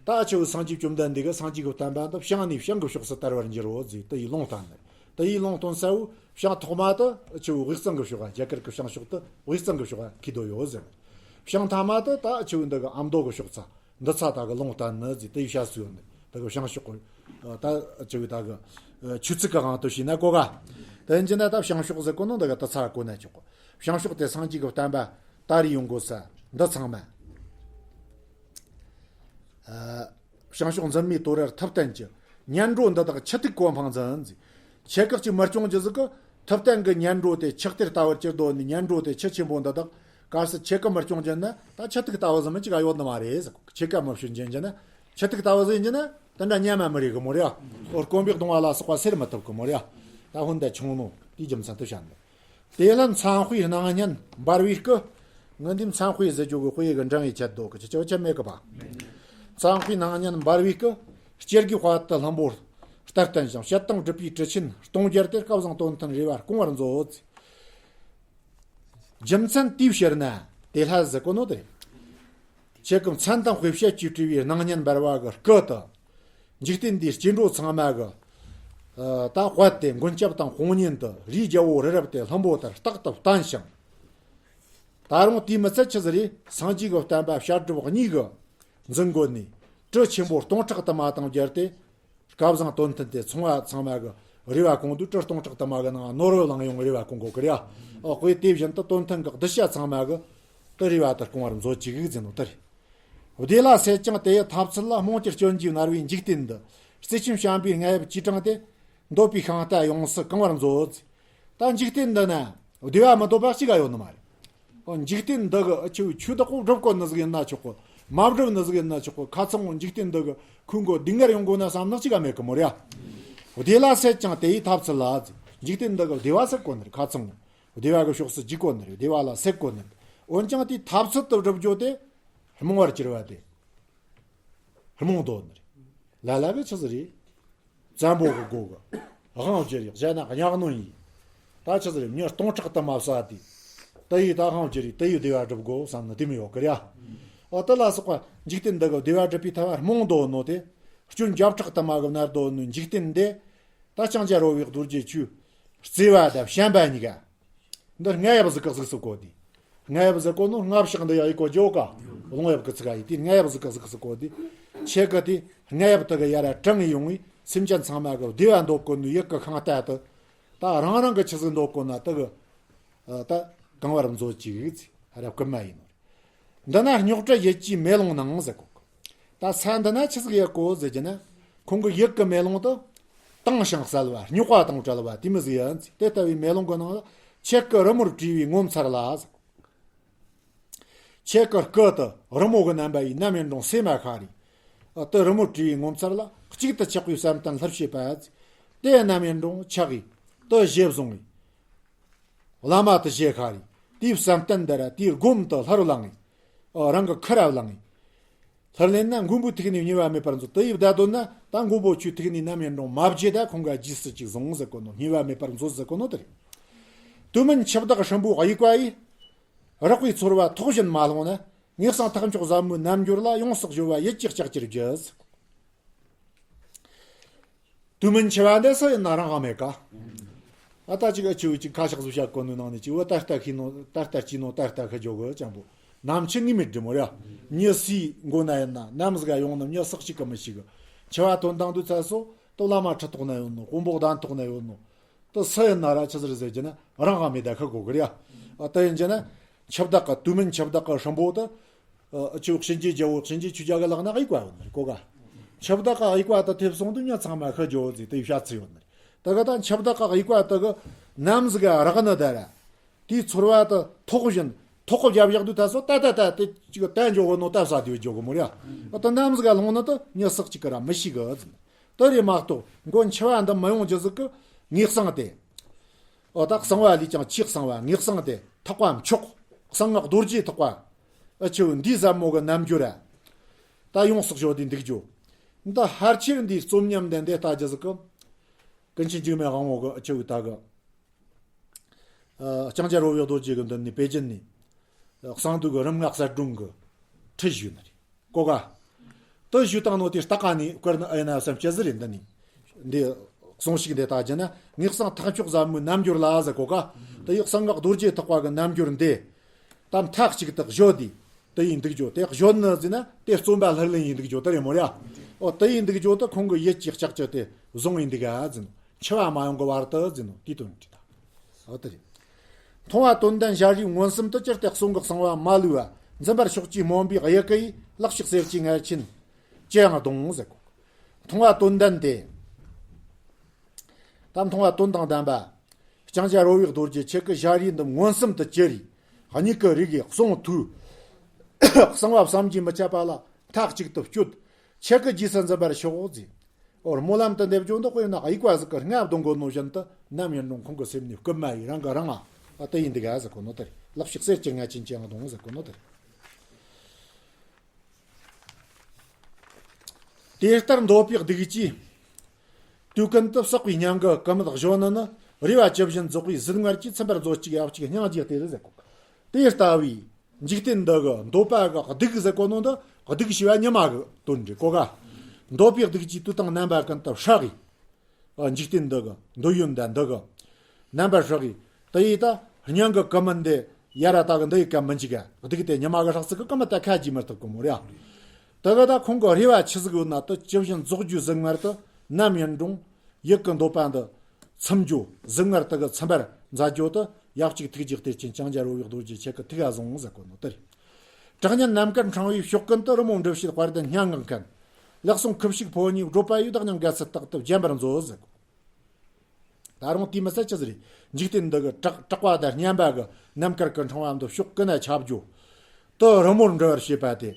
ད་ཨ་ཆུ་བོའི་སངས་རྒྱས་བཅོམ་ལྡན་འདས་གི་སངས་རྒྱས་ཀྱི་བསྟན་པ་འདི་བྱང་ནས་བྱང་གི་ཕྱོགས་སུ་དར་བར་འགྱུར་རོ་ཟེར་དེ་ཡི་ལུང་བསྟན་ནས། དེ་ཡི་ལུང་སྟོན་ས་བོ། བྱང་ཐོག་མ་དེ་ཨ་ཆུ་བོའི་དབུས་གཙང་གི་ཕྱོགས། རྒྱ་གར་གི་བྱང་ཕྱོགས་དེ་དབུས་གཙང་གི་ཕྱོགས་ཁུལ་དུ་ཡོད་ཟེར། བྱང་ཐ་མ་དེ་ད་ཨ་ཆུ་བོའི་འདི་གི་ཨ་མདོ་གི་ཕྱོགས་ཚ། འདི་ཚ་ད་གི་ལུང་བསྟན་ནི་ཟེར་དེ་ཡི་བཤད་སྲོལ་ཡོད་ནི། ད་གི་བྱང་ཕྱོགས་གི་ད་ཨ་ཆུ་བོའི་ད་གི་ཆུ་ཚིགས་གི་དབང་དུ་བྱས་ན་གོ་ག། དེ་ཡིན་གྱི་ན་ད་བྱང་ཕྱོགས་ཟེར་གོ་ནོ་འདི་གི་དེ་ཚ་གོ་ན་ཆོག་གོ། བྱང་ཕྱོགས་དེ་སངས་རྒྱས་ཀྱི་བསྟན་པ་དར་ཡོང་གོ་ས་འདི་ཚང་མ། ཨ། བྱང་ཕྱོགས་འཛིན་མའི་དོ་རར་ཐུབ་བསྟན་གྱིས། ཉན་འགྲོ་འདི་དག་ཆུ་ཐིགས་གོ་འཕང་འཛིན་ཟེར། ཆེ་ཁག་ཅིག་མི་སྐྱོང་རྒྱུ་ཟིག་གི། ཐུབ་བསྟན་གྱི་ཉན་འགྲོ་དེ་ཆགས་གཏེར་ལྟ་བུར་གྱུར་དོ་ནི། ཉན་འགྲོ་དེ་ཆུ་ཆེན་པོ་འདི་དག་གལ་སྲིད་ཁྱེད་ཀྱིས་མི་སྐྱོང་རྒྱུ་ན། ད་ཆུ་ཐིགས་ལྟ་བུ་ཟིག་མིན་ཅིག་ཡོད་ནི་མ་རེད་ཟེར། ཁྱེད་ཀྱིས་མི་སྐྱོང་རྒྱུ་ན། ཆུ་ཐིགས་ལྟ་བུ་ཟིག་ཡིན་རྒྱུ་ན་དེ་འདྲ་ཉན་མ་མི་རེ་གི་མོ་རེད་ཨ། འོ་སྐོམ་པས་གདུང་བ་ལ་སོགས་པ་སེལ་མི་ཐུབ་གི་མོ་རེད་ཨ། ད་ཧོན་ད་ཆུང་ནོ་དེའི་རྒྱུ་མཚན་དུ་བཤད་ནི། དེ་ལ་མཚན་དཔེའི་སྣང་བརྙན་འབར་བའི་སྐུ། ངས་འདི་མཚན་དཔེ་ཟེར་རྒྱུ་གི་དཔེ་གི་འབྲིང་བའི་ཆེད་དུ་གི་ཆེ་ཆེ་བ་ཆེ་མེད་གི་པ། མཚན་དཔེའི་སྣང་བརྙན་འབར་བའི་སྐུ། སྐྱེ་རྒུའི་དཔལ་དུ་ལྷུན་པོར་གཏེར་བརྟེན་ཞིང་། བཤད་དང་སྒྲུབ་པའི་གྲུ་ཆེན་སྟོང་སྦྱར་ཏེ། སྐལ་བཟང་དོན་མཐུན་རེ་བ་སྐོང་བར་མཛོད། རྒྱུ་མཚན་དེའི་ཕྱིར་ན་དེ་ལྷ་ཟེར་གོ་ནོ་དེ་རེད། ཁྱེད་ཀྱི་མཚན་དང་དཔེ་བྱད་ཀྱིས་སྤྲས་པའི་སྣང་བརྙན་འབར་བ་གི་སྐུ་དུ། འཇིག་རྟེན་འདིའི་སྐྱེ་འགྲོ་ཚང་མ་གི། ཨ། ད་དཔལ་དེ་མགོན་སྐྱབས་དང་དཔུང་གཉེན་དུ་རིའི་རྒྱལ་པོ་རི་རབ་དེ་ལྷུན་པོ་ལྟར་རྟག་ཏུ་བརྟན་ཞིང་། ད་རུང་དེའི་མི་ཚད་ཆི་ཟིག་རེད། སངས་རྒྱས་ཀྱི་བསྟན་པ་བཤད་སྒྲུབ་གཉིས་ཀྱི་འཛིན་སྐོར་ནས་གྲུ་ཆེན་པོ་སྟོང་ཕྲག་དུ་མ་དང་སྦྱར་ཏེ། སྐལ་བཟང་དོན་མཐུན་དེ་ཚོང་བ་ཚང་མ་གི་རེ་བ་སྐོང་དུས་གྲུ་སྟོང་ཕྲག་དུ་མ་གི་ནང་ནོར་བུ་བླངས་ཡོང་རེ་བ་སྐོང་གོ་གི་རེད་ཨ། ཨོ་དཔེ་དེ་བཞིན་དུ་དོན་མཐུན་གྱི་གདུལ་བྱ་ཚང་མ་གི་དུ་རེ་བ་དུ་སྐོང་བར་མཛོད་ཅིག་ཟེར་ནོ་དེ་རེད། བདེ་ལ་སྲེད་ཅིང་དེ་ཡི་འཐབ་ཚུལ་ལ། རྨོངས་གྱུར་སྐྱོན་གྱིས་མནར་བའི་འཇིག་རྟེན་འདི། རྩིས་ཆེན་བྱམས་པའི་རྔ་ཡབ་ཀྱིས་དྲངས་ཏེ། འདོད་པའི་ཤིང་རྟ་ཡོངས་སུ་གང་བར་མཛོད། ད་འཇིག་རྟེན་འདི་ན་བདེ་བ་མི་འདོད་པ་གཅིག་ག་ཡོད་ནི་མ་རེད། འཇིག་རྟེན་འདི་གི་ཆུ་ཆུ་བདག་པོ་སྒྲུབ་དགོས་ནི་ཟིག་ཡིན་ན་ཆོག་གོ། མ་སྒྲུབ་ནི་ཟིག་ཡིན་ན་ཆོག་གོ། ཁ་ཚང་འཇིག་རྟེན་འདི་གི་ཁོང་གི་སྡུག་བསྔལ་ཡོང་དགོས་ན་བསམ་ནི་གཅིག་ག་མེད་གི་མོ་རེད། བདེ་ལ་སྲེད་ཅིང་དེ་ཡི་འཐབ་ཚུལ་ལ། འཇིག་རྟེན་འདི་གི་བདེ་བ་སྲེད་དགོས་ནི་རེད། ཁ་ཚང་བདེ་བ་གི་ཕྱོགས་སུ་འཇུག་དགོས་ནི་རེད། བདེ་བ་ལ་སྲེད་དགོས་ནི་རེད། འོན་ཀྱང་དེའི་འཐབ་ཚུལ་དུ་སྒྲུབ་རྒྱུ་དེ་རྨོངས་པར་གྱུར་པ་དེ་རྨོངས་འདོད་ནི་རེད། ལ་ལ་གི་ཆི་ཟིག་རེད། བཙན་པོ་གི་སྒོ་གི་དབང་བསྒྱུར་ཡག་བྱས་ན་གཉའ་གནོན་ཡིན། ད་ཆི་ཟིག་རེད། མྱི་སྟོང་ཕྲག་དུ་མ་བསད་དེ། དེ་ཡིས་ད་དབང་བསྒྱུར་ཡིས་དེ་ཡིས་བདེ་བ་སྒྲུབ་དགོས་བསམ་ནི་དེ་མི་ཡོད་གི་རེད་ཨ། ཨ་དེ་ལ་སོགས་པ་འཇིག་རྟེན་འདི་གི་བདེ་བ་སྒྲུབ་པའི་ཐབས་རྨོངས་འདོད་ནོ་དེ། སྐྱོན་བརྒྱ་ཕྲག་དུ་མ་གི་མནར་འདོད་ནོ་འཇིག་རྟེན་འདི། ད་ལྕང་སྐྱ་རོལ་པའི་རྡོ་རྗེ་ཁྱོད། བརྩེ་བ་དང་བྱམས་པ་གཉིས་ཀ་འདི་རྔ་ཡབ་ཟིག་ག་གཟིགས་སུ་བཀོད་དེ། རྔ་ཡབ་ཟེར་གོ་ནོ་རྔ་ཕྱག་འདི་ཡ་ཡི་གོ་ཇོ་ཀ། རླུང་ཡབ་ཀྱི་ཚིག་ག་ཡི་དེ་རྔ་ཡབ་ཟིག་ག་གཟིགས་སུ་བཀོད་དེ། ཁྱེད་ཀ་དེ་རྔ་ཡབ་དེ་གི་ཡ་ར་དྲངས་ཡོང་བས་སེམས་ཅན་ཚང་མ་གི་བདེ་བ་འདོད་གོ་ནོ་ཡིད་ཀྱི་ཤིང་རྟ་དེ། ད་རང་རང་གི་ཆི་ཟིག་འདོད་གོ་ན་དེ་གི། ད་གང་བར་མཛོད་ཅིག་ཟེར་རབ་ཀུན་མ་ཡིན་ནོ། འདི་ན་རྙོག་དྲ་ཡིད་ཀྱི་མེ་ལོང་ནང་ཟེར་གོ། ད་ས་འདི་ན་ཆི་ཟིག་ཡོད་གོ་ཟེར་གྱི་ན། ཁོང་གི་ཡིད་ཀྱི་མེ་ལོང་དུ། དྭངས་ཤིང་གསལ་བ་རྙོག་པ་དང་བྲལ་བ་དེ་མི་ཟིག་ཡིན། དེ་ལྟ་བུའི་མེ་ལོང་གི་ནང་ལ་ཁྱེད་ཀྱི་རི་མོར་བྲིས་པའི་ངོ་མཚར་ལ་ཟེར་གོ། ཁྱེད་ཀྱི་སྐུ་དུ་རི་མོ་གི་རྣམ་པ་ཡིས་ནམ་ཡིན་རུང་སེམས་མ་ཤར་རེ། དུ་རི་མོར་བྲིས་པའི་ངོ་མཚར་ལ་གཅིག་ཏུ་ཆགས་པའི་བསམ་གཏན་ལྷུར་བྱེད་པ། དེ་ནམ་ཡིན་རུང་ཆགས་ཡིས་དུ་ཞེས་བཟུང་བའི། བླ་མ་དུ་ཞེས་ཤར་རེ། དེའི་བསམ་གཏན་འདི་ར་དེའི་སྒོམ་དུ་ལྷུར་བླངས་ངེ། རང་གི་ཁུར་ར་བླངས་ངེ། ལྷུར་ལེན་ན་མགོན་པོའི་ཐུགས་ནི་བསྙེལ་བ་མེད་པར་མཛོད། དུ་ཡི་བདག་དོན་ན་ད་མགོན་པོ་ཁྱོད་ཐུགས་ནི་ནམ་ཡིན་རུང་མ་བརྗེད་ད་ཁོང་ག་རྗེས་སུ་ཅིག་བཟུང་ཟེར་གོ་ནོ། བསྙེལ་བ་མེད་པར་མཛོད་ཟེར་གོ་ནོ་དེ་རེད། དུས་མིན་འཆི་བདག་སྲིན་པོའི་དབྱུག་པ་ཡིས། རེག་པའི་ཚོར་བ་ཐོག་བཞིན་མ་ལྷུང་ན། ངེས་གསང་ཐེག་མཆོག་ཟབ་མོའི་རྣལ་འབྱོར་ལ། ཡོངས་སུ་གཞོལ་བ་ཡིད་ཀྱིས་ལྕགས་ཀྱུར་བརྒྱུད། དུས་མིན་འཆི་བ་འདི་སུ་ཡིན་ན་རང་དབང་མེད་ཀ། ཨ་ད་ཅིག་ཨ་ཆུ་ཅིག་ཁ་ཤགས་བཟོ་བྱ་གོ་ནོ་ནང་ནས་ཅིག་བུ་ད་ལྟ་ཤི་ནོ་ད་ལྟ་སྐྱེས་ནོ་ད་ལྟ་ཤི་འཇོག་གི་ཅང་པོ། ནམ་འཆི་ངེས་མེད་འདྲི་མོ་ར། མྱི་སུའི་མགོ་ན་ཡིན་ན་ནམ་ཟིག་ག་ཡོང་ནམ་མྱི་སུ་གཅིག་གི་མི་ཤེས་གི། འཆི་བ་ཐོན་དང་དུས་ཚ་སོ་དུ་བླ་མ་ཁྲི་ཐོག་ན་ཡོད་ནོ། དཔོན་པོ་གདན་ཐོག་ན་ཡོད་ནོ། དུ་སུ་ཡིན་ན་ར་ཆི་ཟིག་རེད་ཟེར་གྱི་ན་རང་དབང་མེད་ད་ཤི་དགོ་གི་ར། ཨ་དེ་ཡིན་གྱི་ན་འཆི་བདག་གི་དུས་མིན་འཆི་བདག་གི་སྲིན་པོ་དུ། ཨ་ཆུ་གཤིན་རྗེ་རྒྱལ་པོ་གཤིན་རྗེ་ཆོས་རྒྱལ་གི་ལག་ན་དབྱུག་པ་ཡོད་ནི་རེད་གོ་ག། འཆི་བདག་གི་དབྱུག་པ་དུ་ཐེབས་སོང་དུས་མྱི་ཚང་མ་ཤི་འགྱོ་ཟེར་དེ་བཤད་ཚུལ་ཡོད་ནི་རེད། དེ་ག་ད་འཆི་བདག་གི་དབྱུག་པ་དུ་གི་ནམ་ཟིག་ག་རེག་ནི་དེ་ར། དེའི་ཚོར་བ་དུ་ཐོག་བཞིན་ཐོག་གི་རྒྱབ་བཞག་དུས་ད་སོ་ད་ད་ད་དེ་ཅིག་ད་འཇོག་གི་ནོ་ད་ས་དེ་འཇོག་གི་མོ་ར། ཨ་ད་ནམ་ཟིག་ག་ལྷུང་ནི་དུ་མྱི་སུ་གཅིག་གི་ར་མི་ཤེས་གི་ཟེར། དེ་རེད་མ་གཏོགས་མགོ་འཆི་བ་འདི་མི་ཡོང་རྒྱུ་ཟིག་གི་ངེས་གསང་དེ། ཨོ་ད་གསང་བ་ལས་ཀྱང་ཆེས་གསང་བ་ངེས་གསང་དེ་ཐེག་པ་མཆོག། གསང་སྔགས་རྡོ་རྗེ་ཐེག་པ། ཨ་ཆུ་འདིའི་ཟབ་མོ་གི་རྣལ་འབྱོར་ར། ད་ཡོངས་སུ་གཞོལ་དེ་འདུག་རྒྱུ། འདི་ཕལ་ཆེར་འདིའི་རྩོམ་ཉམས་ལྡན་དེ་ལྟ་རྒྱུ་ཟིག་གི། ཀུན་མཁྱེན་འཇིགས་མེད་དབང་པོ་གི་ཨ་ཆུ་ད་གི། ཨ་ལྕང་སྐྱ་རོལ་པའི་རྡོ་རྗེ་གི་མདུན་ནས་པེ་ཅིན་ནས། ཨ་གསང་འདུས་གི་རིམ་ལྔ་གསལ་སྒྲོན་གི་ཁྲིད་ཞུས་ནི་རེད། གོ་ག། དུ་ཞུས་བཏང་ནོ་དེ་ལྟ་ག་ནས་བསྐུར་ནི་ཨེ་ན་བསམ་སྐྱེ་ཟི་རེད་འདི་ནི། འདི་གསུང་ཞིག་འདི་ལྟ་རྒྱུ་ན་ངེས་གསང་ཐེག་མཆོག་ཟབ་མོའི་རྣལ་འབྱོར་ལ་ཟེར་གོ་ག། དུ་ཡི་གསང་སྔགས་རྡོ་རྗེ་ཐེག་པ་གི་རྣལ་འབྱོར་འདི། ད་མཐའ་གཅིག་ཏུ་གཞོལ་དེ། དུ་ཡི་འདུག་རྒྱུ་དེ་གཞོལ་ནི་ཟེར་ན་དེ་རྩོམ་པ་ལྷུར་ལེན་ཡིན་འདུག་རྒྱུ་དེ་རེད་མོ་ར། ཨོ་དུ་ཡི་འདུག་རྒྱུ་དེ་ཁོང་གི་ཡིད་ཀྱི་ལྕགས་ཀྱུ་དེ་བཟུང་ཡིན་འདུག་ག་ཟེར་ནོ། འཆི་བ་མ་ཡོང་གི་བར་དུ་ཟེར་ནོ་དེའི་དོན་རེད་ད། ཨོ་དེ་རེད། མཐོང་བ་དོན་ལྡན་ཞལ་རས་མངོན་སུམ་དུ། ཅི་སྟེ་གསུང་གི་གསང་བ་མ་ལུས་པ། འཛིན་པར་ཤོག་ཅེས་སྨོན་པའི་དབྱུག་གུ་ཡིས། ལག་ཕྱིས་གསེར་གྱི་མངལ་ཆེན་ཅི་ཡང་གདུང་ཟེར་གོ། མཐོང་བ་དོན་ལྡན་དེ། ད་མཐོང་བ་དོན་དང་ལྡན་པ། ལྕང་སྐྱ་རོལ་པའི་རྡོ་རྗེ་ཁྱེད་ཀྱི་ཞལ་རས་འདི་མངོན་སུམ་དུ་གྱུར་རེ། མྱིག་གི་རིག་གིས་གསུང་ཐོས། གསང་བ་བསམ་གྱིས་མི་ཁྱབ་པ་ལ་མཐའ་གཅིག་ཏུ་སྤྱོད། ཁྱེད་ཀྱི་རྗེས་སུ་འཛིན་པར་ཤོག་ཟེར། ཨོ་སྨོན་ལམ་དུ་འདེབས་རྒྱུ་འདི་དཔེར་ན་དབྱུག་པ་ཟིག་གི་རྔ་བརྡུང་གོ་ནོ་བཞིན་དུ་ནམ་ཡིན་རུང་ཁོང་གི་སེམས་ནས་བསྐུལ་མ་ཡིས་རང་གི་རང་ང་། དེ་ཡིན་འདུག་ག་ཟེར་གོ་ནོ་དེ་རེད། ལག་ཕྱིས་གསེར་གྱི་མངལ་ཆེན་ཅི་ཡང་གདུང་ཟེར་གོ་ནོ་དེ་རེད། དེ་ལྟར་འདོད་པའི་སྡིག་ཅེས། དུས་ཀུན་ཏུ་བསགས་པའི་སྙིང་གི་ཀུ་མུད་གཞོན་ནུ་ནི། རེ་བ་ཇི་བཞིན་རྫོགས་པའི་གཟུགས་མངལ་གྱིས། ཚིམ་པར་མཛོད་ཅིག་ཡབ་གཅིག་སྙིང་རྗེ་སྟེར་ཟེར་གོ། དེ་ལྟ་བུའི། འཇིག་རྟེན་འདི་གི་འདོད་པ་གི་སྡུག་ཟེར་གོ་ནོ་འདི་སྡུག་ཞེས་པ་ཉི་མ་གི་དོན་རེད་གོ་ག་འདོད་པའི་སྡུག་གིས་དུས་དང་རྣམ་པ་ཀུན་ཏུ་སྲེག་གི། འཇིག་རྟེན་འདི་གི་འདོད་ཡོན་དང་འདི་གི་རྣམ་པར་སྲེག་གི། དེ་ཡིས་ད་སྙིང་གི་ཀུ་མུད་འདི་ཡར་ར་ད་གི་འདི་ཡི་ཀ་མི་འཇིག་ག་སྡུག་དེ་ཉི་མ་གི་སྲེག་ཚིག་གི་ཀུ་མུད་ད་ཁ་གྱིས་མི་ཐུབ་གི་མོ་རེད། དེ་གི་ད་ཁོང་གི་རེ་བ་ཆི་ཟིག་ཡོད་ན་དེ་ཇི་བཞིན་རྫོགས་རྒྱུའི་གཟུངས་སྔགས་དེ་ནམ་ཡིན་རུང་། ཡིད་ཀྱི་འདོད་པ་འདི་ཚིམ་རྒྱུ། གཟུངས་སྔགས་དེ་གི་ཚིམ་པར་མཛད་རྒྱུ་དེ་ཡབ་གཅིག་ཐུགས་རྗེ་གཏེར་ཆེན་ལྕང་སྐྱ་རོལ་བའི་རྡོ་རྗེ་ཁྱེད་ཀྱི་ཐུགས་ལ་བཟུང་ཟེར་གོ་ནོ་དེ་རེད། གྲགས་སྙན་ནམ་མཁར་འཕྲེང་བའི་ཕྱོགས་ཀུན་ཏུ། རི་མོ་འབྲི་བྱེད་དཔལ་ལྡན་སྙན་ངག་མཁན། ལེགས་གསུང་ཁུ་བྱུག་ཕོ་ཉའི་བགྲོད་པ་ཡིས། བདག་སྙིང་དགའ་ཚལ་རྟག་ཏུ་བརྒྱན་པར་མཛོད་ཟེར་གོ། ད་རུང་དེ་མི་ཚད་ཅི་ཟིག་རེད། འཇིག་རྟེན་འདི་གི་གྲགས་གྲགས་པ་དང་སྙན་པ་གི་ནམ་མཁར་གི་འཕྲེང་བ་འདི་ཕྱོགས་ཀུན་ན་ཁྱབ་རྒྱུ། དེ་རི་མོར་འབྲི་བར་བྱེད་པ་དེ།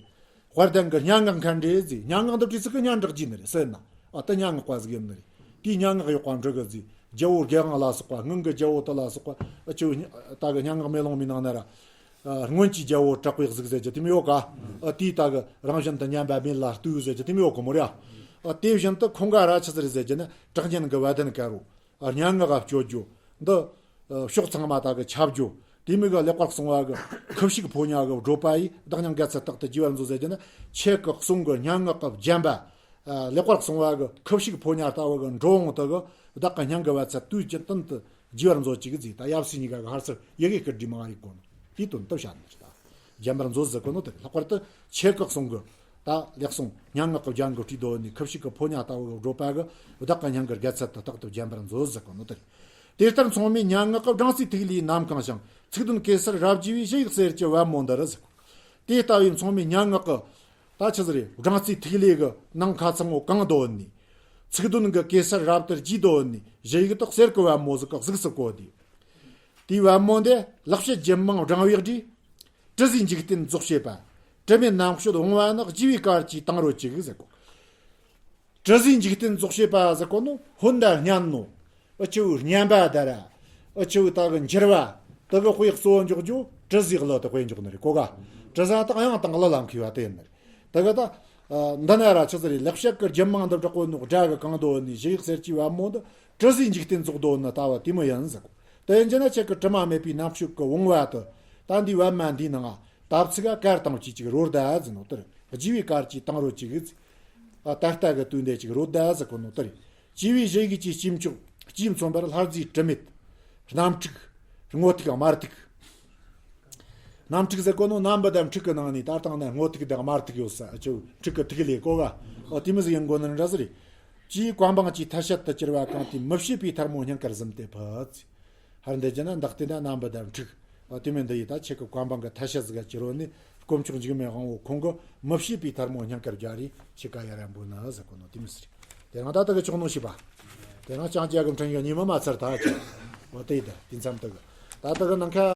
དཔལ་ལྡན་གྱི་སྙན་ངག་མཁན་རེད་ཟེར། སྙན་ངག་འདི་བྲིས་ཚིག་གི་སྙན་གྲགས་རྒྱས་ནི་རེད་ཟེར་ན། ཨ་ད་སྙན་ངག་པ་ཟིག་ཡིན་ནི་རེད། དེའི་སྙན་ངག་ཡག་པ་འབྲི་གི་ཟེར། རྒྱལ་པོ་རྒྱལ་དབང་ལ་སོགས་པ། སྔོན་གྱི་རྒྱལ་པོ་དེ་ལ་སོགས་པ། ཨ་ཅོ་ད་གི་སྙན་ངག་མེ་ལོང་མའི་ནང་ན་ར། ཨ་སྔོན་གྱི་རྒྱལ་པོ་གྲགས་པའི་གཟུགས་ཟེར་རྒྱུ་དེ་མོ་ཡོད་ཀ་ཨ་དེའི་ད་གི་རང་བཞིན་དུ་སྙན་པ་མེད་ལ་ལྟོས་ཟེར་རྒྱུ་དེ་མོ་ཡོད་གི་མོ་རེད། ཨ་དེ་བཞིན་དུ་ཁོང་ག་ར་ཆི་ཟིག་རེད་ཟེར་རྒྱུ་ན། གྲགས་སྙན་གྱི་བ་དན་དཀར་པོ། ཨ་སྙན་ངག་ག་སྤྱོད་རྒྱུ། འདི་ཨ་ཕྱོགས་ཚང་མ་ད་གི་ཁྱབ་རྒྱུ། དེ་མོ་གི་ལེགས་པར་གསུངས་པ་གི་ཁུ་བྱུག་ཕོ་ཉ་གི་བགྲོད་པ་ཡིས། བདག་སྙིང་དགའ་ཚལ་རྟག་ཏུ་བརྒྱན་པར་མཛོད་ཟེར་རྒྱུ་ན། ཁྱེད་ཀྱི་གསུང་གི་སྙན་ངག་གི་རྒྱན་པ། ཨ་ལེགས་པར་གསུངས་པ་གི་ཁུ་བྱུག་ཕོ་ཉ་ལྟ་བུ་གི་འགྲོ་འོང་དེ་གི་བདག་གི་སྙིང་གི་བ་ཚལ་དུས་ཀྱི་གཏན་དུ་བརྗེ་བར་མཛོད་ཅིག་ཟེར། ད་ཡབ་སྲས་གཉིས་ཀ་གི་ཧར་ཚུར་ཡི་གེ་བསྐུར་དྲིས་མང་རིག་གོ་ནོ་དེའི་དོན་དུ་བཤད་ནི་རེད། ད་བརྒྱན་པར་མཛོད་ཟེར་གོ་ནོ་དེ་ལྷག་པར་དུ་ཁྱེད་ཀྱི་གསུང་གི་ད་ལེགས་གསུང་སྙན་ངག་གི་རྒྱན་གྱིས་བྲིས་དོ་ནི་ཁུ་བྱུག་གི་ཕོ་ཉ་ལྟ་བུ་གི་བགྲོད་པ་གི་བདག་གི་སྙིང་གི་དགའ་ཚལ་དུ་རྟག་ཏུ་བརྒྱན་པར་མཛོད་ཟེར་གོ་ནོ་དེ་རེད། དེ་ལྟར་མཚུངས་མེད་སྙན་ངག་གི་སྦྲང་རྩིའི་ཐིག་ལེའི་ནམ་གང་ཞིང་། ཚིག་དོན་གེ་སར་རབ་རྒྱས་པའི་ཞུ་ཡིག་གསེར་གྱི་པད་མོ་འདི་རུ་ཟེར་གོ། དེ་ལྟ་བུའི་མཚུངས་མེད་སྙན་ངག་གི་ད་ཆི་ཟིག་རེད། སྦྲང་རྩིའི་ཐིག་ལེ་གི་ནང་ཁ་ཚང་བོ་གང་དོ་ནི། ཚིག་དོན་གི་གེ་སར་རབ་ཏུ་རྒྱས་དོ་ནི་ཞུ་ཡིག་དེ་གསེར་གི་པད་མོ་ཟིག་གི་གཟུགས་སུ་བཀོད་དེ། དེའི་པད་མོ་འདི་ལེགས་བཤད་རྒྱུད་མང་བགྲང་བའི་སྒྲས། དྲི་ཟའི་འཇིག་རྟེན་རྫོགས་བྱེད་པ། དྲི་མེད་རྣམ་དཔྱོད་འོང་བ་ནི། རྒྱས་པའི་གར་གྱིས་དེང་རོལ་ཅིག་ཟེར་གོ། དྲི་ཟའི་འཇིག་རྟེན་རྫོགས་བྱེད་པ་ཟེར་གོ་ནོ་ཧོན་ད་སྙན་ནོ། ཨ་ཆུ་སྙན་པ་ད་ར། ཨ་ཆུ་ད་གི་འགྱུར་བ། དེ་གི་དཔེ་གཙོ་བོ་འཇོག་རྒྱུ་དྲི་ཟའི་གླུ་དེ་དཔེ་འཇོག་ནི་རེད་གོ་ག་དྲི་ཟ་དེ་དབྱངས་དང་གླུ་ལ་མཁས་པ་དེ་ཡིན་ནི་རེད། དེ་གི་ད་ཨ་འདི་ན་ར་ཆི་ཟིག་རེད། ལེགས་བཤད་ཀྱི་རྒྱུད་མང་དུ་བསྒྲགས་གོ་ནོ་སྒྲ་གི་གང་དོ་ནི་ཞུ་ཡིག་གསེར་གྱི་པད་མོ་འདི་དྲི་ཟའི་འཇིག་རྟེན་རྫོགས་དོ་ནི་ལྟ་བུ་དེ་མོ་ཡིན་ཟེར་གོ། དེ་ཡིན་རྒྱུ་ན་ཁྱེད་ཀྱི་དྲི་མ་མེད་པའི་རྣམ་དཔྱོད་ཀྱི་བུང་བ་དེ་ད་འདིའི་པད་མ་འདིའི་ནང་ང་དབ་ཚིག་ག་གར་དང་བཅས་ཅིག་རོལ་ད་ཟེར་ནོ་དེ་རེད། རྒྱས་པའི་གར་གྱིས་དེང་རོལ་ཅིག་ཨ་ད་ལྟ་གི་དུས་འདི་ཅིག་རོལ་ད་ཟེར་གོ་ནོ་དེ་རེད། སྐྱེས་བུའི་ཞུ་ཡིག་གི་སྐྱེས་མཆོག་སྐྱེས་མཚོན་པར་ལྷ་རྫས་དྲི་མེད། རྣམ་འཁྲུག་སྔོ་ཐིག་དམར་ཐིག་རྣམ་འཁྲུག་ཟེར་གོ་ནོ་རྣམ་པ་དང་འཁྲུག་གི་ནང་ནས་ད་ལྟ་ན་སྔོ་ཐིག་དང་དམར་ཐིག་ཡོད་ས་ཨ་ཆུ་འཁྲུག་གི་ཐིག་ལེ་གོ་ག་ཨོ་དེ་མོ་ཟིག་ཡིན་དགོ་ནི་འདྲ་ཟིག་རེད། ཅེས་བཀའ་འབངས་ཀྱི་ཐ་ཤལ་དུ་གྱུར་པ་གང་དེ་མི་བྱེད་པའི་ཐལ་མོ་སྙིང་གར་ཟུམ་སྟེ་ཕུལ། ཧར་འདི་རྒྱུ་ན་འདག་སྟེ་ན་རྣམ་པ་དང་འཁྲུག་ཨ་དེ་མིན་འདི་ཡི་ད་ཁྱེད་ཀྱི་བཀའ་འབངས་ཀྱི་ཐ་ཤལ་ཟིག་ག་གྱུར་རོ་ནི་དཀོན་མཆོག་འཇིགས་མེད་དབང་བོ་ཁོང་གི་མི་བྱེད་པའི་ཐལ་མོ་སྙིང་གར་སྦྱར་རེ་ཁྱེད་ཀ་ཡ་ར་འབུལ་ན་ཟེར་གོ་ནོ་དེ་མི་སྲིད། དེ་རིང་ད་ལྟ་གི་ཆོག་ནོ་ཤི་པ། དེ་རིང་ལྕང་སྐྱ་གི་འཕྲིན་ཡིག་གཉིས་མ་མ་ཚར་ད་ཁྱེད་འོ་དེ་ཡི་ད་དེ་མཚམས་དུ་གི་ད་ལྟ་གི་ནང་ཁ